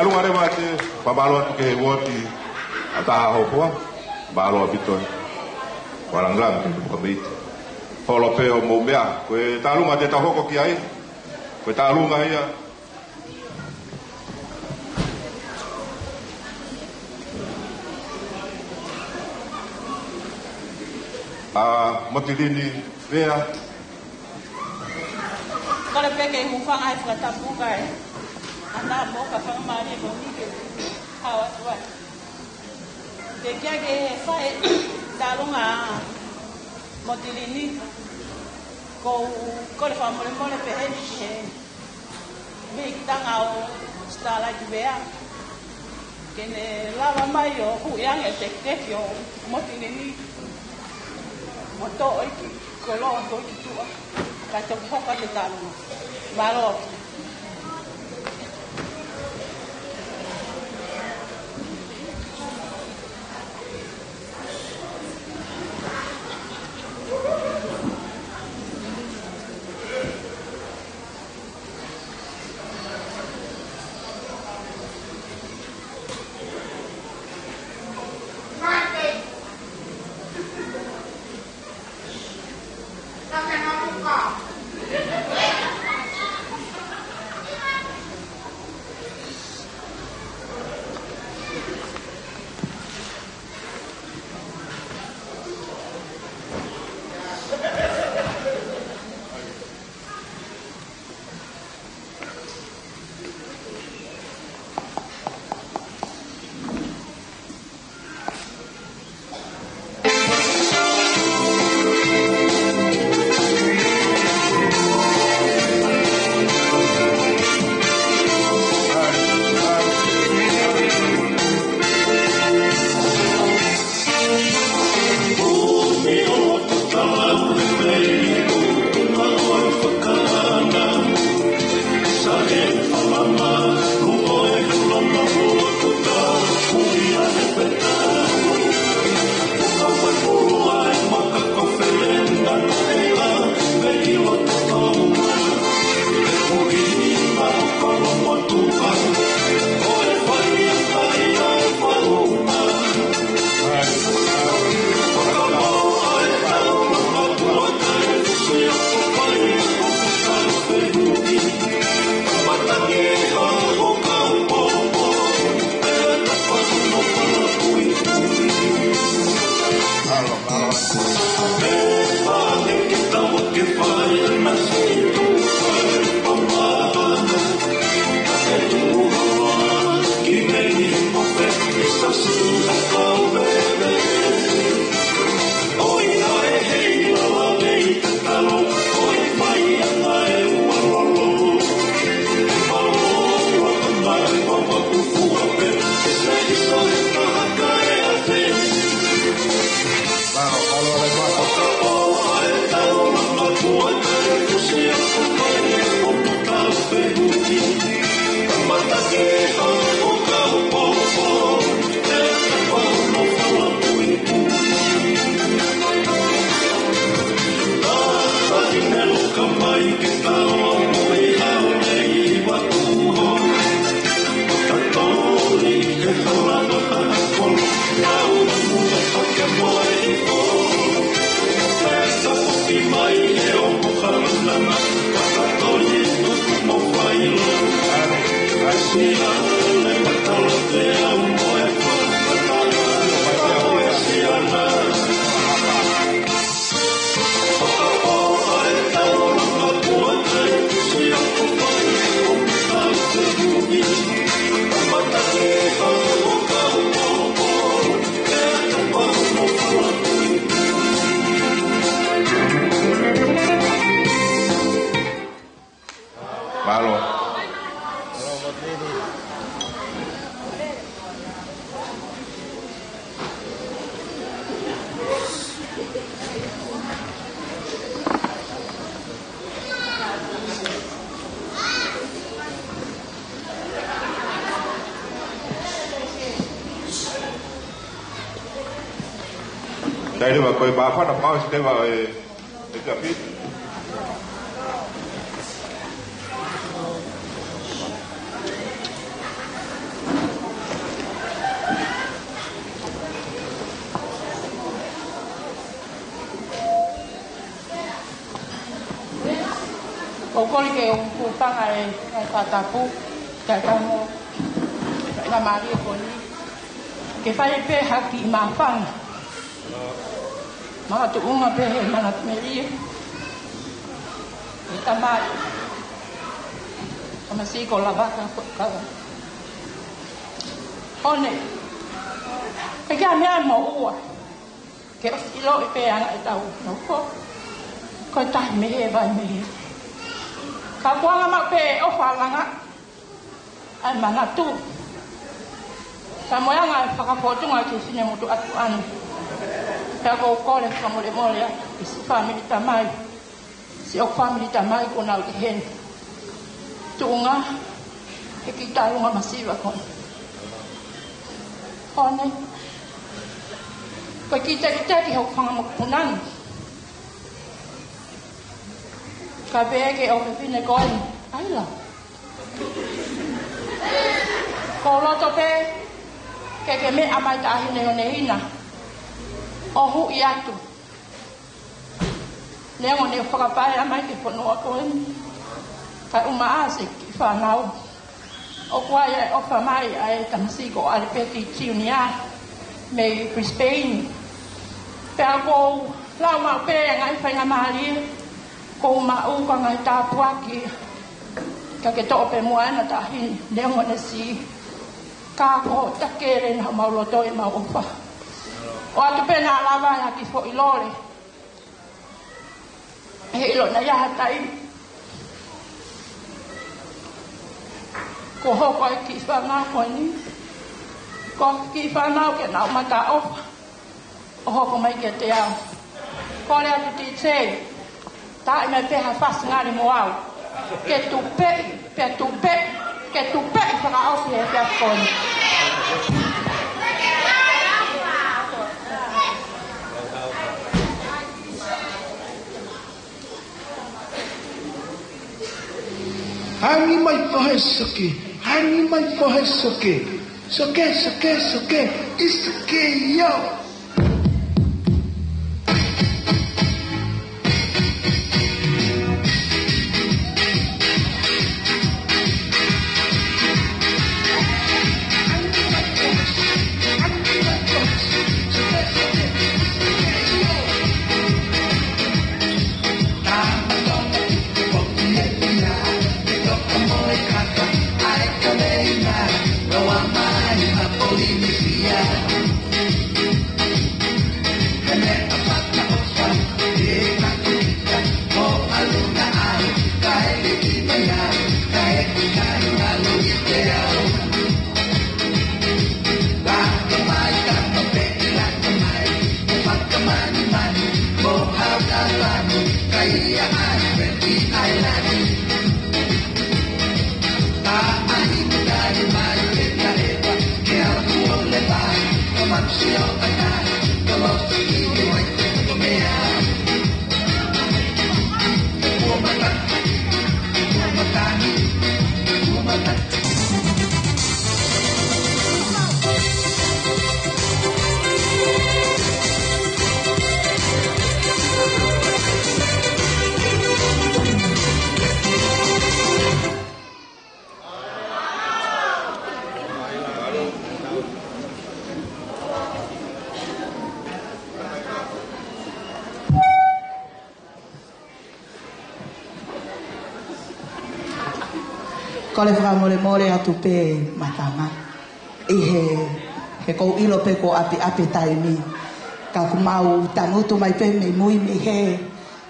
Tuʻunga leva te, fakamālō atu ki he uooti ʻa Taha Hōfoa, mālō ʻaupito e fakalāngilangi ki he komiti. Holo pē hoʻomou meʻa, ko e tālunga te tau hoko ki ai, ko e tālunga ia ʻa Motilini Vea. Kole pē ke u hūfanga he fakatapu kae ʻanau mo ka fakamālō mo ni ke hao atu ai. Ke kia ke fai tālunga Motilini, ko u kole fakamolemole pē heni ki he mei tanga ʻo Starlight Vea. Ke ne lava mai ʻo huʻi ange e tekiteki ʻo Motilini. Mo toʻo ʻi ki kolo, toʻo ʻi ki tuʻa. Kae toki hoko atu e tālunga. Mālō. Mālō. Taimi leva ko e māfana pau si te va e, e ka pi. ʻOku ou kole ke u hūfanga he ngaahi fakatapu, kae ʻatā mo e faingamālie ko eni ke fai pē ha kiʻi māfana. Makatuʻunga pē he manatu melie ʻe he tamai, tamasiʻi ko Lavaka ko ka. Hone, ʻikai ha meʻa moʻua ke ʻosi ʻiloʻi pē ʻa e anga ʻetau nofo. Ko e tahi mei he vai mei he. Ka ʻoku anga maʻu pē ʻofa langa ʻa e manatu. Ka mo e anga e fakafōtunga ki he finemotuʻa tuʻa ni. Pea ʻoku ou kole fakamolemole atu ki siʻi fāmili tamai. Siʻoku fāmili tamai kuo nau ʻi heni. Tuʻunga he kiʻi taʻalunga masiva ko eni. Hone, ko e kiʻi tekiteki hoku fanga mokopuna ni. Ka pehē ki he ʻofefine ko eni, ʻaila. Ko e loto pē ke ke meʻa mai Taʻahine Honehina ʻo huʻi atu. Neongo ne fakapaea mai ki he fonua ko eni, kae ʻumaʻā siʻi kiʻi fānau. ʻOku ʻi ai e ʻofa mai ʻa e tamasiʻi ko Alipeti Tiunia mei Brisbane. Pea ʻoku ou lau maʻu pē ngaahi faingamālie kuo u maʻu, ka ngaahi tāpuaki, ka ke toʻo pē muʻa ʻena Taʻahine, neongo ne siʻi. Ka ko e takele naʻa mau loto ʻi heʻemau ʻofa. ʻOatu pē naʻa lava ʻa e kiʻi foʻi lole. He ʻilo naʻe ʻi ai ha taimi kuo hoko ai e kiʻi fānau ko eni ko e kiʻi fānau ke nau mataʻofa ʻo hoko mai kiate au. Kole atu T J, taaʻi mai pē ha fasi ngali mo au. Ke tupeʻi, pea tupeʻi, ke tupeʻi fakaʻosi he efiafi ko eni. Hangi mai fohe soke, hangi mai fohe soke, soke, soke, soke, ʻi soke ia. Kole fakamolemole atu pē Matama. ʻI he, he ʻoku ou ʻilo pē kuo ʻapiʻapi taimi. Ka ʻoku mau tangutu mai pē mei mui mei he,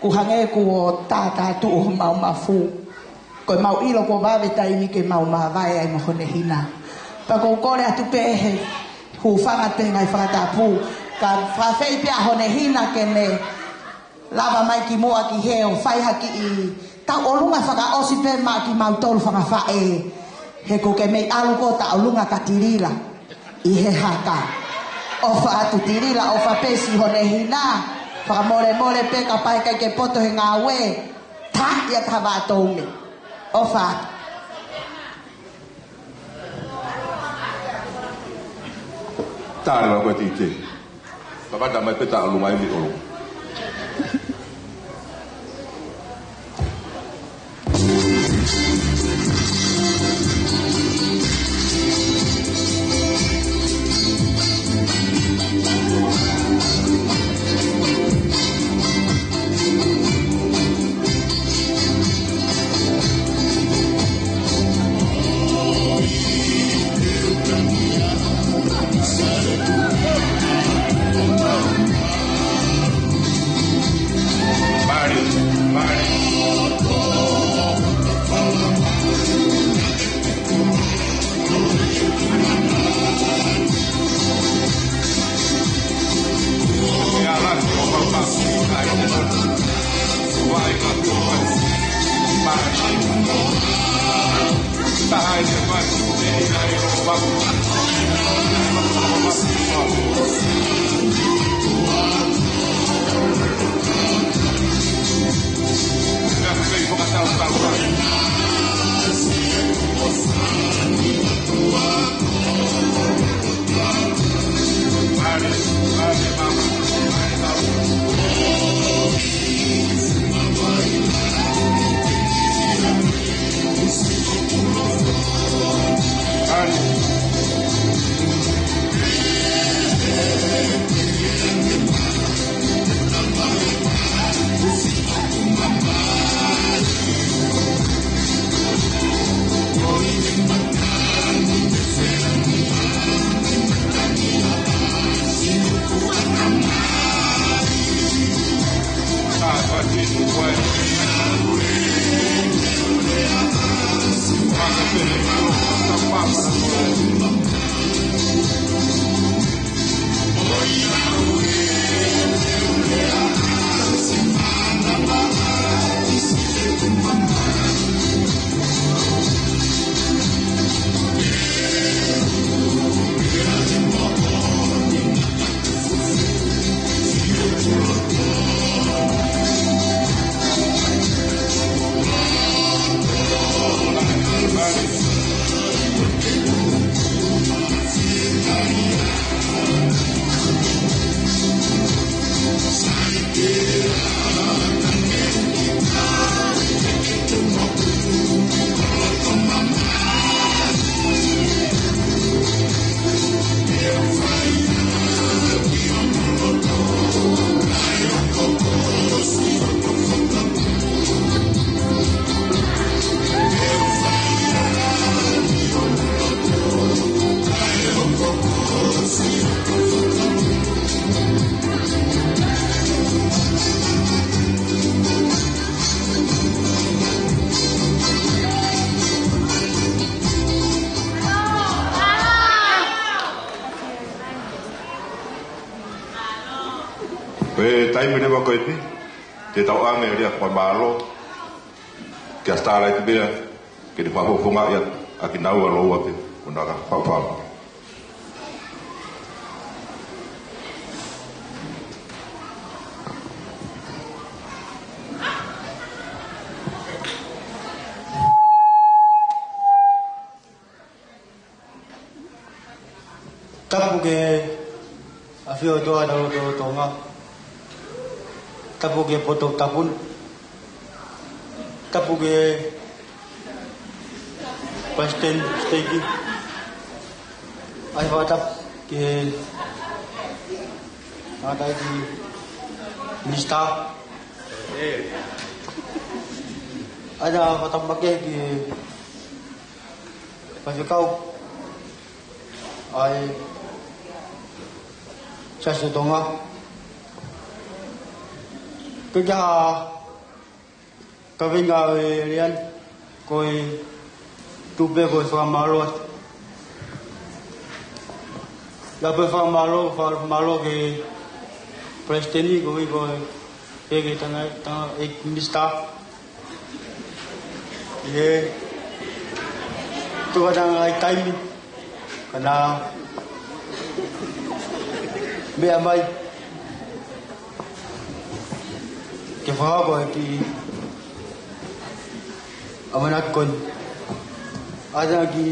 ʻoku hangē kuo tātātuʻu homau mafu. Ko ʻemau ʻilo kuo vave taimi ke mau māvae ai mo Honehina. Pea ʻoku ou kole atu pē he hūfanga pē ngaahi fakatapu. Ka fakaafeʻi pē ʻa Honehina ke ne lava mai ki muʻa ki hē ʻo fai ha kiʻi tauʻolunga fakaʻosi pē maʻa kimautolu fanga faʻē. He ʻoku ke mei ʻalu koe ʻo tauʻolunga kia Tilila ʻi he haka. ʻOfa atu Tilila, ʻofa pē siʻi Honehina. Fakamolemole pē kapau ʻe ʻikai ke poto he ngāue, tā ia ka vaʻa toume. ʻOfa atu. Tali wa ko e tite. Papa ta mai pē tauʻolunga ʻi ʻolunga. Ko e taimi leva ko eni, te tau ʻoange e lea fakamālō kia Starlight Beer, ke ne fakafofongaʻi ʻa kinaua lōua pē, ʻo na ka fafao. Tapu ki he ʻAfio ʻOtua ʻi loto Tonga. Tapu ki he poto tapu ni. Tapu ki he Palesiteni Siteiki. ʻAi fakatapu ki he tangataʻeiki Minisitā. ʻAi fakatapu makehe ki he faifekau ʻa e Siasi ʻo Tonga. Pea ko e kaveinga ʻo e lea ni, ko e tuʻu pē ko e fakamālō atu. ʻIo, pea fakamālō, fakamālō ki he Palesiteni, koeʻuhi ko e, ki he tangataʻeiki Minisitā. ʻIo. Tuku atu ʻa e ngaahi taimi, ka na meʻa mai ke fakahoko e kiʻi ʻamanaki ko eni. ʻAi ke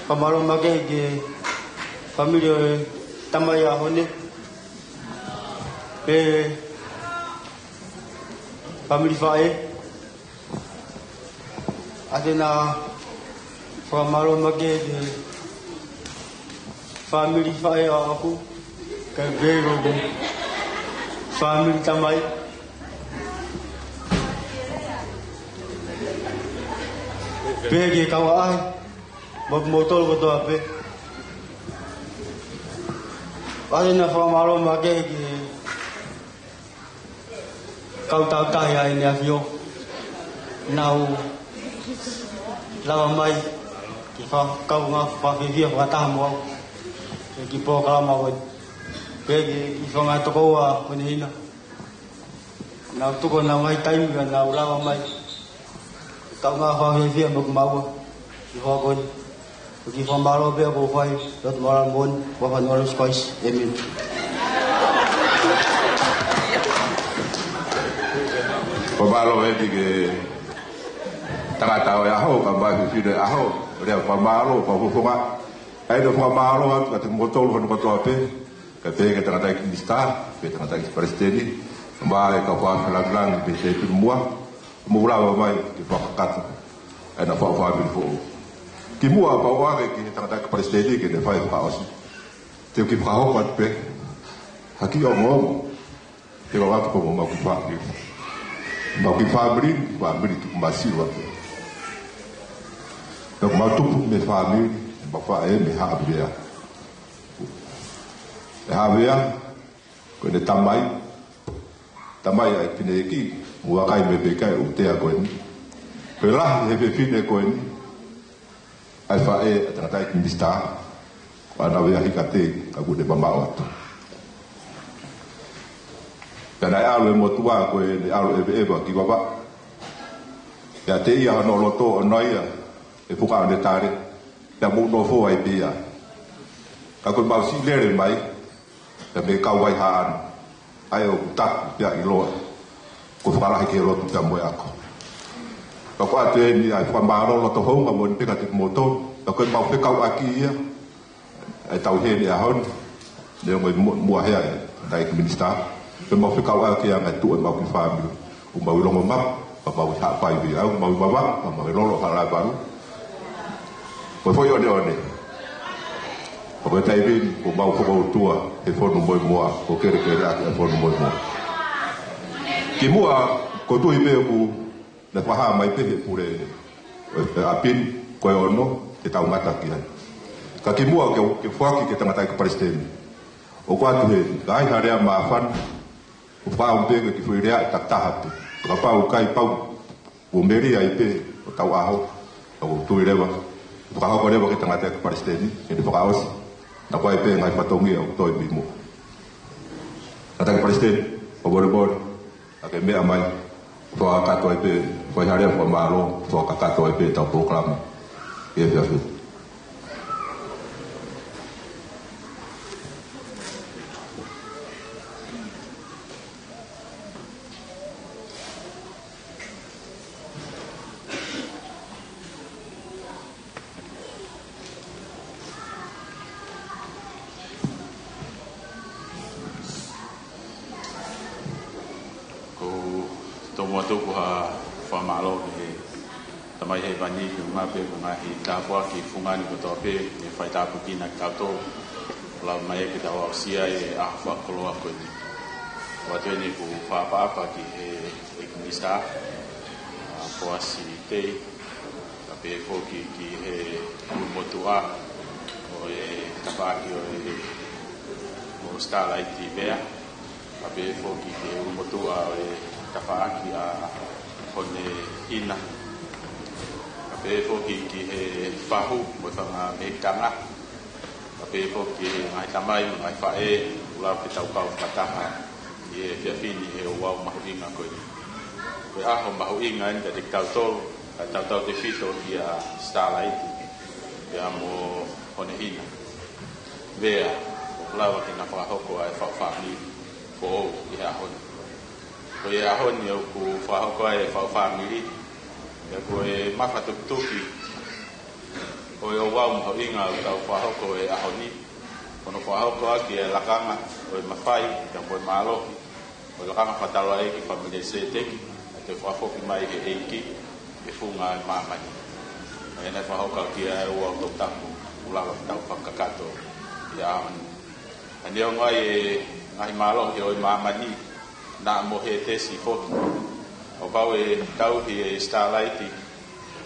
fakamālō makehe ki he fāmili ʻo e tamai ʻa Hone, pea fāmili faʻē. ʻAi ke fakamālō makehe ki he fāmili faʻē ʻaʻaku, kae pehē ki hoku fāmili tamai. Pehē ki he kau ʻaʻahi, mo kimoutolu kotoa pē. ʻAi ke fakamālō makehe ki he kau tāutahi ʻa ʻEne ʻAfio, naʻa nau lava mai ke fakakaungā fakafiefia fakataha mo au ʻi he kiʻi polokalama ko eni. Pea ki he kiʻi fanga tokoua ko eni hina, naʻa nau tuku honau ngaahi taimi ka nau lava mai ke kaungā fakafiefia mo kimaua ʻi he houa ko eni. Ko e kiʻi fakamālō pē ʻoku ou fai, loto mālō moʻoni, ʻi he huafa ʻo e ʻEiki ko Sīsū Kalaisi. ʻĒmeni. Fakamālō ʻEiki ki he tangata ʻo e ʻaho, kae ʻumaʻā e fefine ʻo e ʻaho, lea fakamālō, fakafofonga. ʻA ia ʻoku ou fakamālō atu kiate kimoutolu hono kotoa pē, kae pehē ki he tangataʻeiki minisitā, ki he tangataʻeiki palesiteni, mo e kau fakafofonga lāngilangi mei he tēpile muʻa, mou lava mai ke fakakakato ʻa ʻena faʻu fāmili foʻou. Kimuʻa pea u ʻoange ki he tangataʻeiki palesiteni ke ne fai e fakaʻosi, te u kiʻi fakahoko atu pē ha kiʻi ongoongo. Te u ʻoatu ko homau kiʻi fāmili. Homau kiʻi fāmili, fāmili tuku masiva pē. Pea ʻoku mau tupu mei he fāmili, mau faʻē mei Haʻavea. ʻE Haʻavea, ko ʻene tamai, tamai ʻa e fineʻeiki, mo e vakai mei he pekia ʻutea ko eni. Ko e lahi he fefine ko eni, ʻa e faʻē ʻa e tangataʻeiki minisitā, ko ʻAnavea Hikate, ka kuo ne mamaʻo atu. Pea naʻe ʻalu e motuʻa ko ē, ne ʻalu ʻeveʻeva ki Vavaʻu. Pea teʻia hono loto ʻoʻona ia, ʻe fuka ʻene tale, pea mou nofo ai pē ia. Ka ko e mau siʻi lele mai, pea mei Kauvai Haʻano, ʻa ia ʻoku taku pea ʻiloa ko e fakalahi ki he lotu pea mo e ako. Pea ʻoku ʻoatu eni ʻa e fakamālō loto houngaʻia moʻoni pē kiate kimoutolu, pea ko e mau fekauʻaki ia, ʻa e tauhi ʻi he ʻaho ni, neongo ʻi mu-, muʻa hea e tangataʻeiki minisitā, ko e mau fekauʻaki ia ʻa e tuʻu ʻemau kiʻi fāmili, ʻoku mau ʻi Longomapa, pea mau ʻi Haʻapai Vea, ʻoku mau ʻi Vavaʻu, pea mau ʻi Lolo Haʻa Laevalu. Ko e foʻi ʻoneʻone. Pea ko e taimi ni, ʻoku mau fokoutua he fonu moemoa, ʻo kelekele ʻaki ʻa e fonu moemoa. Kimuʻa, ʻoku ou tui pē ʻoku na fakahā mai pē he pule ʻo e ʻapi ni, ko e ono, te tau ngata ki ai. Ka kimuʻa ke, ke foaki ki he tangataʻeiki palesiteni, ʻoku ʻoatu heni, ka ai ha lea māfana, ʻoku fakaʻamu pē ke kiʻi foʻi lea ʻe takitaha pē. Kapau ʻoku ʻikai pau, ʻoku melie ai pē hotau ʻaho, ʻoku ou tui leva, fakahoko leva ki he tangataʻeiki palesiteni, ke ne fakaʻosi, naʻa ko e pē ngaahi fatongia ʻoku toe mei muʻa. Tangataʻeiki palesiteni, ʻoku ou molemole, ʻa ke meʻa mai, fakakakato ai pē, fai ha lea fakamālō, fakakakato ai pē ʻetau polokalama ʻi he efiafi ni. ʻOku ou tomuʻa tuku ha fakamālō ki he Tamai Hēvani, pea mo e ngaahi tāpuaki fungani kotoa pē, ʻe fai tāpuekina kitautolu, ʻo lava mai ke tau aʻusia e ʻaho fakakoloa ko eni. ʻOatu eni ʻeku fakaʻapaʻapa ki he ʻEiki Minisitā, ʻa Poasi Tei, kae pehē foki ki he ʻulumotuʻa ʻo e tafaʻaki ʻo e, ʻo Starlight Vea, kae pehē foki ki he ʻulumotuʻa ʻo e tafaʻaki ʻa Hone Hina, kae pehē foki ki he fahu mo e fanga mehikitanga, kae pehē foki ki he ngaahi tamai mo e ngaahi faʻē, ʻoku lava ke tau kau fakataha ʻi he efiafi ni he ouau mahuʻinga ko eni. Ko e ʻaho mahuʻinga eni kiate kitautolu, kae tautautefito kia Starlight, pea mo Hone Hina Vea, ʻoku lava ke na fakahoko ʻa e faʻu fāmili foʻou ʻi he ʻaho ni. Ko e ʻaho ni ʻoku fakahoko ai e faʻu fāmili, pea ko e mafatukituki ʻo e ouau mahuʻinga ʻoku tau fakahoko he ʻaho ni, ko hono fakahoko ʻaki e lakanga ʻo e mafai, pea mo e mālohi ʻo e lakanga fakataulaʻeiki Fāmili Sēteki, ʻa e toe fakafoki mai ʻe he ʻEiki e funga ʻo e māmani. ʻA ia naʻe fakahoko ʻaki ʻa e ouau toputapu, ʻoku lava ke tau fakakakato ʻi he ʻaho ni. Ka neongo ʻa e ngaahi mālohi ʻo e māmani, naʻa mo Hētesi foki, ʻo kau e tauhi ʻe Starlight,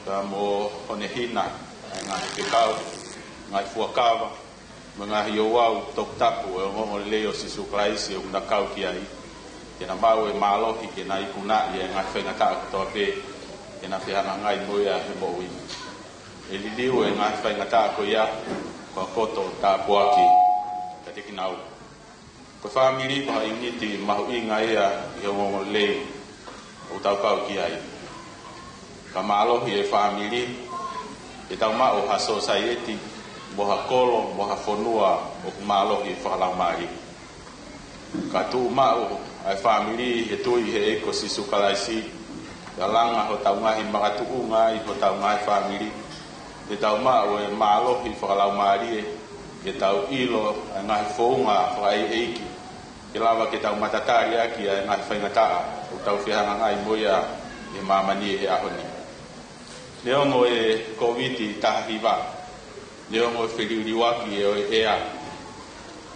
pea mo Hone Hina, ʻa e ngaahi fekau, ngaahi fuakava, mo e ngaahi ouau toputapu ʻo e ongoongolelei ʻo Sīsū Kalaisi ʻoku na kau ki ai, ke na maʻu e mālohi ke na ikunaʻi e ngaahi faingataʻa kotoa pē, ke na fehangahangai mo ia he moʻui ni. ʻE liliu e ngaahi faingataʻa ko ia, ko ha poto tāpuaki kiate kinaua. Ko e fāmili ko ha ʻiuniti mahuʻinga ia ʻi he ongoongolelei ʻoku tau kau ki ai. Ka mālohi e fāmili, Ke tau maʻu ha sōsaieti, mo ha kolo, mo ha fonua ʻoku mālohi fakalaumālie. Ka tuʻu maʻu ʻa e fāmili he tui he ʻEiki ko Sīsū Kalaisi, ʻo langa hotau ngaahi makatuʻunga ʻi hotau ngaahi fāmili. Ke tau maʻu e mālohi fakalaumālie, ke tau ʻilo ʻa e ngaahi founga fakaʻeiʻeiki, ke lava ke tau matatali ʻaki ʻa e ngaahi faingataʻa ʻoku tau fehangahangai mo ia ʻi māmani he ʻaho ni. Neongo e Kōviti taha hiva, neongo e feliuliuaki ʻo e ʻea,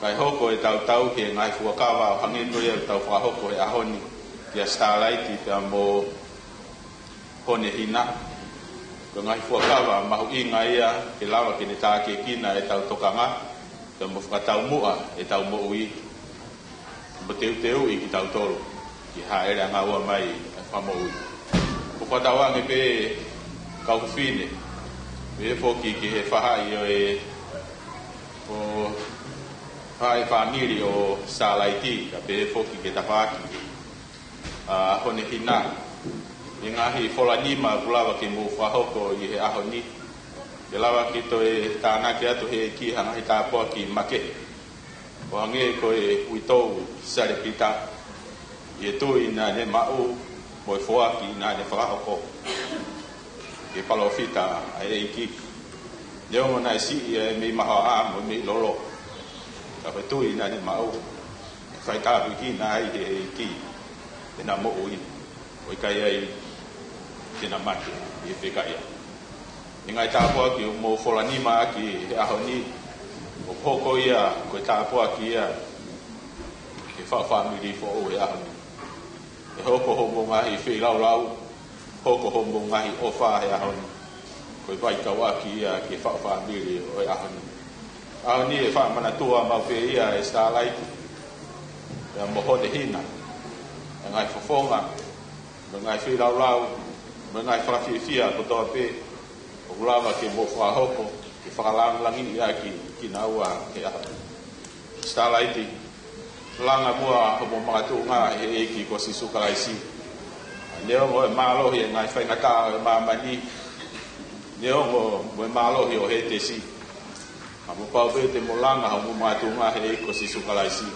kae hoko ʻetau tauhi e ngaahi fuakava ʻo hangē ko ia ʻoku tau fakahoko he ʻaho ni kia Starlight pea mo Honehina. Ko e ngaahi fuakava mahuʻinga ia ke lava ke ne tākiekina ʻetau tokanga, pea mo fakataumuʻa ʻetau moʻui, mo teuteuʻi kitautolu ki he hāʻele ʻanga ua mai ʻa e Fakamoʻui. ʻOku fakatauange pē kau fefine, pehē foki ki he faʻahi ʻo e, ʻo e faʻahi fāmili ʻo Starlight, ka pehē foki ki he tafaʻaki ʻa Honehina, ʻi he ngaahi fola nima ʻoku lava ke mou fakahoko ʻi he ʻaho ni. Ke lava ke toe tānaki atu he ʻEiki ha ngaahi tāpuaki makehe, ʻo hangē ko e uitou Salepita, ʻi he tui naʻa ne maʻu, mo e foaki naʻa ne fakahoko ki he palōfita ʻa e ʻEiki. Neongo naʻe siʻi ʻa e mei mahoaʻa mo e mei lolo, ka ko e tui naʻa ne maʻu, faitāpuekina ai he ʻEiki ʻena moʻui, ʻo ʻikai ai ke na mate ʻi he fekaʻia. ʻI he ngaahi tāpuaki ʻoku mou fola nima ʻaki he ʻaho ni, ʻoku hoko ia ko e tāpuaki ia ki he faʻu fāmili foʻou he ʻaho ni. ʻE hoko hoʻomou ngaahi feilaulau, hoko hoʻomou ngaahi ʻofa he ʻaho ni, ko e faitauaki ia ki he faʻu fāmili ʻo e ʻaho ni. ʻAho ni ʻe fakamanatua maʻu pē ia ʻe Starlight pea mo Honehina ʻa e ngaahi fofonga, mo e ngaahi feilaulau, mo e ngaahi fakafiefia kotoa pē ʻoku lava ke mou fakahoko ke fakalāngilangiʻi ʻaki kinaua he ʻaho ni. Starlight, langa muʻa hoʻomou makatuʻunga he ʻEiki ko Sīsū Kalaisi. Neongo e mālohi e ngaahi faingataʻa ʻo e māmani, neongo mo e mālohi ʻo Hētesi, ka mou pau pē te mou langa hoʻomou makatuʻunga he ʻEiki ko Sīsū Kalaisi.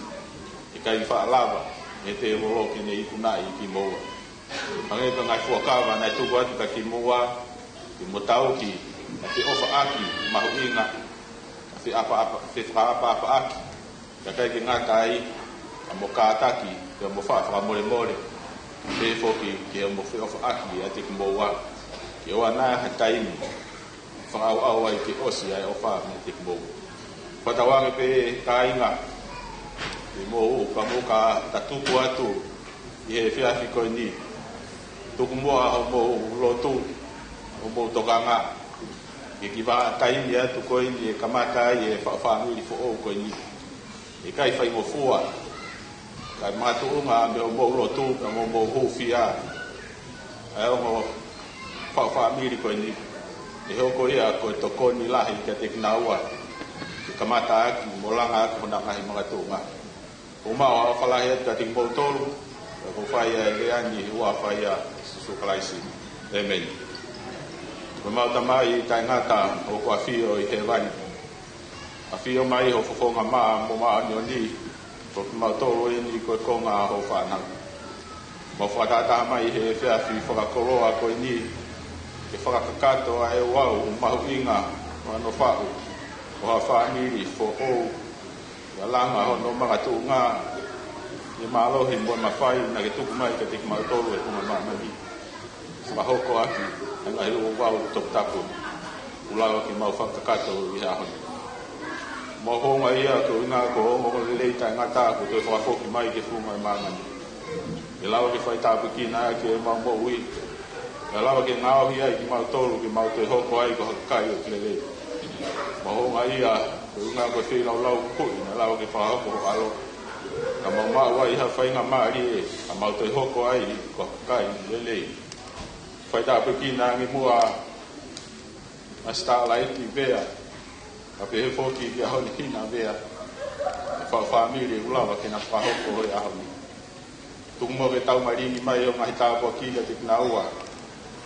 ʻIkai faʻa lava ʻe he tēvolo ke ne ikunaʻi kimoua. Hangē ko e ngaahi fuakava naʻe tuku atu kia kimoua, ke mou tauhi ʻa e feʻofaʻaki mahuʻinga, ʻa e feʻapaʻapa-, fefakaʻapaʻapaʻaki, kae ʻikai ke ngata ai, ka mou kātaki pea mo faʻa fakamolemole, pehē foki ki hoʻomou feʻofaʻaki ʻiate kimoua, ke ʻoua naʻa ha taimi fakaʻauʻau ai ke ʻosi ʻa e ʻofa meiate kimoua. Fakatauange pē kāinga, ke mou, ka mou ka ta tuku atu ʻi he efiafi ko eni, tuku muʻa hoʻomou lotu, hoʻomou tokanga, ke kiʻi vahaʻa taimi atu ko eni ʻe kamata ai e faʻu fāmili foʻou ko eni. ʻIkai faingofua, kae makatuʻunga mei hoʻomou lotu, pea mo hoʻomou hūfia ʻa e ongo faʻu fāmili ko eni, ʻe hoko ia ko e tokoni lahi kiate kinaua ke kamata ʻaki mo langa ʻaki hona ngaahi makatuʻunga. ʻOku mau ʻofa lahi atu kiate kimoutolu, pea ʻoku ou fai ʻa e lea ni he huafa ʻo Sīsū Kalaisi. ʻĒmeni. Ko ʻemau Tamai taʻengata ʻoku ʻafio ʻi hēvani, ʻafio mai ho fofonga maʻa mo māʻoniʻoni, ko kimautolu eni ko e konga hoʻo fānau. Mau fakatahataha mai he efiafi fakakoloa ko eni, ke fakakakato ʻa e ouau mahuʻinga ʻo hono faʻu ʻo ha fāmili foʻou, ʻo langa hono makatuʻunga ʻi he mālohi mo e mafai naʻa ke tuku mai kiate kimautolu ʻe he konga māmani. Fakahoko ʻaki ʻa e ngaahi ouau toputapu ʻoku lava ke mau fakakakato ʻi he ʻaho ni. Mau houngaʻia koeʻuhi ko e ongoongolelei taʻengata kuo toe fakafoki mai ki he funga ʻo e māmani. Ke lava ke faitāpuekina ʻaki ʻemau moʻui, ke lava ke ngaohi ai kimautolu ke mau toe hoko ai ko ha kakai ʻoku lelei. Mau houngaʻia koeʻuhi ko e feilaulau kupuʻi naʻe lava ke fakahoko ho ʻAlo, ka mau maʻu ai ha faingamālie ka mau toe hoko ai ko ha kakai lelei. Faitāpuekina ange muʻa ʻa Starlight Vea, kae pehē foki kia Honehina Vea, e faʻu fāmili ʻoku lava ke na fakahoko he ʻaho ni. Tuku muʻa ke tau malingi mai hoʻo ngaahi tāpuaki kiate kinaua,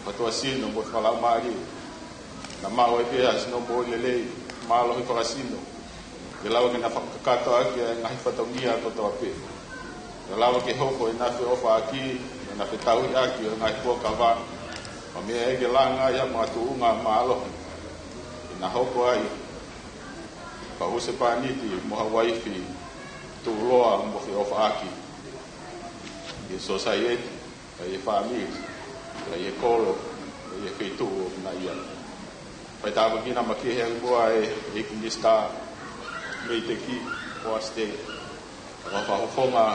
fakatuʻasino mo fakalaumālie. Naʻa maʻu ai pē ʻa e sino moʻui lelei, mālohi fakasino, ke lava ke na fakakakato ʻaki ʻa e ngaahi fatongia kotoa pē. Ke lava ke hoko ʻena feʻofaʻaki, ʻena fetauhiʻaki ʻo e ngaahi fuakava, ʻo meʻa ai ke langa ai ʻa e makatuʻunga mālohi, ke na hoko ai ko ha husepāniti mo ha uaifi tuʻuloa mo feʻofaʻaki ʻi he sōsaieti, ʻi he fāmili, ʻi he kolo, ʻi he feituʻu ʻoku na ʻi ai. Fai tāpuekina makehe ange muʻa e ʻEiki Minisitā mei he Teki, Poa State, ʻa e fakafofonga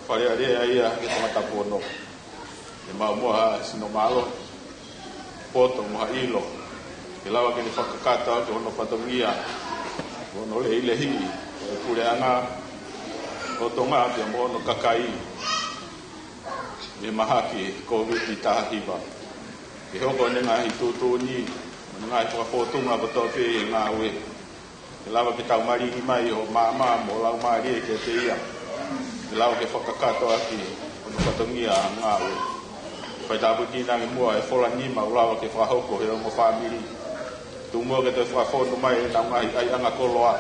Fale Alea ia ʻi he Tongatapu ono. Ke maʻu muʻa ha sino mālohi, poto mo ha ʻilo, ke lava ke ne fakakakato ʻaki hono fatongia, hono lehilehiʻi ʻo e puleʻanga ʻo Tonga pea mo hono kakai mei he mahaki Kōviti taha hiva. Ke hoko ʻene ngaahi tuʻutuʻuni mo ʻene ngaahi fakafōtunga kotoa pē ʻi he ngāue, ke lava ke tau malingi mai ho maama mo ho laumālie kiate ia, ke lava ke fakakakato ʻaki hono fatongia ngāue. Fai tāpuekina ange muʻa e fola nima ʻoku lava ke fakahoko ʻe he ongo fāmili. Tuku muʻa ke toe fakafonu mai ʻenau ngaahi ʻaiʻanga koloa,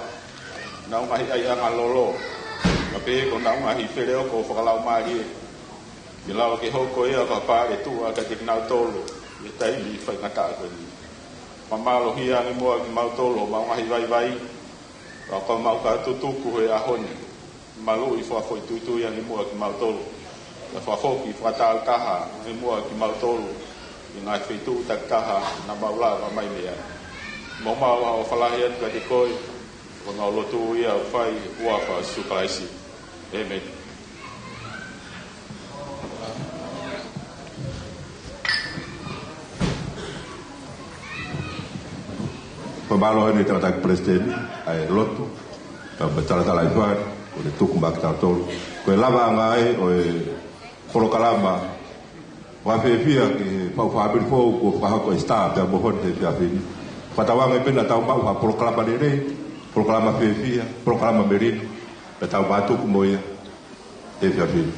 ʻenau ngaahi ʻaiʻanga lolo, kae pehē ki honau ngaahi feleoko fakalaumālie, ke lava ke hoko ia ko ha pale tuʻa kiate kinautolu ʻi he taimi faingataʻa ko eni. Fakamālohia ange muʻa kimautolu ʻi homau ngaahi vaivai, ka ko homau kau tutuku he ʻaho ni. Maluʻi fakafoʻituitui ange muʻa kimautolu, ka fakafoki fakatāutaha ange muʻa kimautolu ʻi he ngaahi feituʻu takitaha naʻa mau lava mai mei ai. Mau maʻu ha ʻofa lahi atu kiate koe, ko ʻemau lotu ia ʻoku fai ʻi he huafa ʻo Sīsū Kalaisi. ʻĒmeni. Fakamālō ʻeni ki he tangataʻeiki Palesiteni ʻa e lotu, pea mo e talatalaifale, kuo ne tuku maʻa kitautolu. Ko e lavaʻanga ia ʻo e polokalama fakafiefia ki he faʻu fāmili foʻou kuo fakahoko ʻe Star pea mo Honi he efiafi ni. Fakatauange pē naʻa tau maʻu ha polokalama lelei, polokalama fiefia, polokalama melino, pea tau mātuku mo ia he efiafi ni.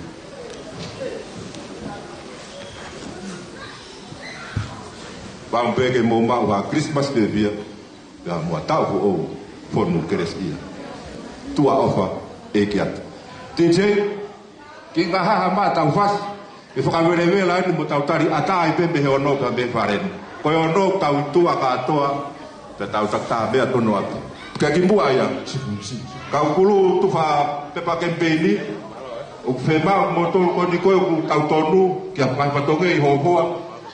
Pea ʻoku pehē ke mou maʻu ha Christmas fiefia, pea mo ha taʻu foʻou fonu kelesiʻia. Tuʻa ʻofa ʻeiki atu. T J, kiʻi ngahaha mai ʻetau fasi, ke fakavelevela eni mo tau tali ʻatā ai pē mei he ono pea mei he fale ni. Ko e ono tau tuʻa kātoa, pea tau takitaha meʻa tono atu. Ka kimuʻa ia, kau kulu tufa pepa kemipeini, ʻoku fiemaʻu moutolu ko eni ko ē ʻoku tau tonu ki ha ngaahi fatongia ʻi Hōfoa,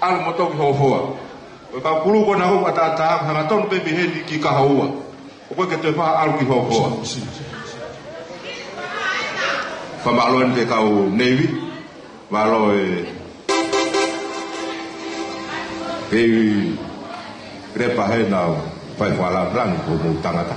ʻalu moutolu ki Hōfoa. Ko e kau kulu ko ena ʻoku ʻataʻatā, hangatonu pē mei heni ki Kahoua. ʻOku ʻikai ke toe fai ha ʻalu ki Hōfoa. Fakamālō eni ki he kau Navy, mālō e kei lepa he nau fai fakalāngilangi homou tangata.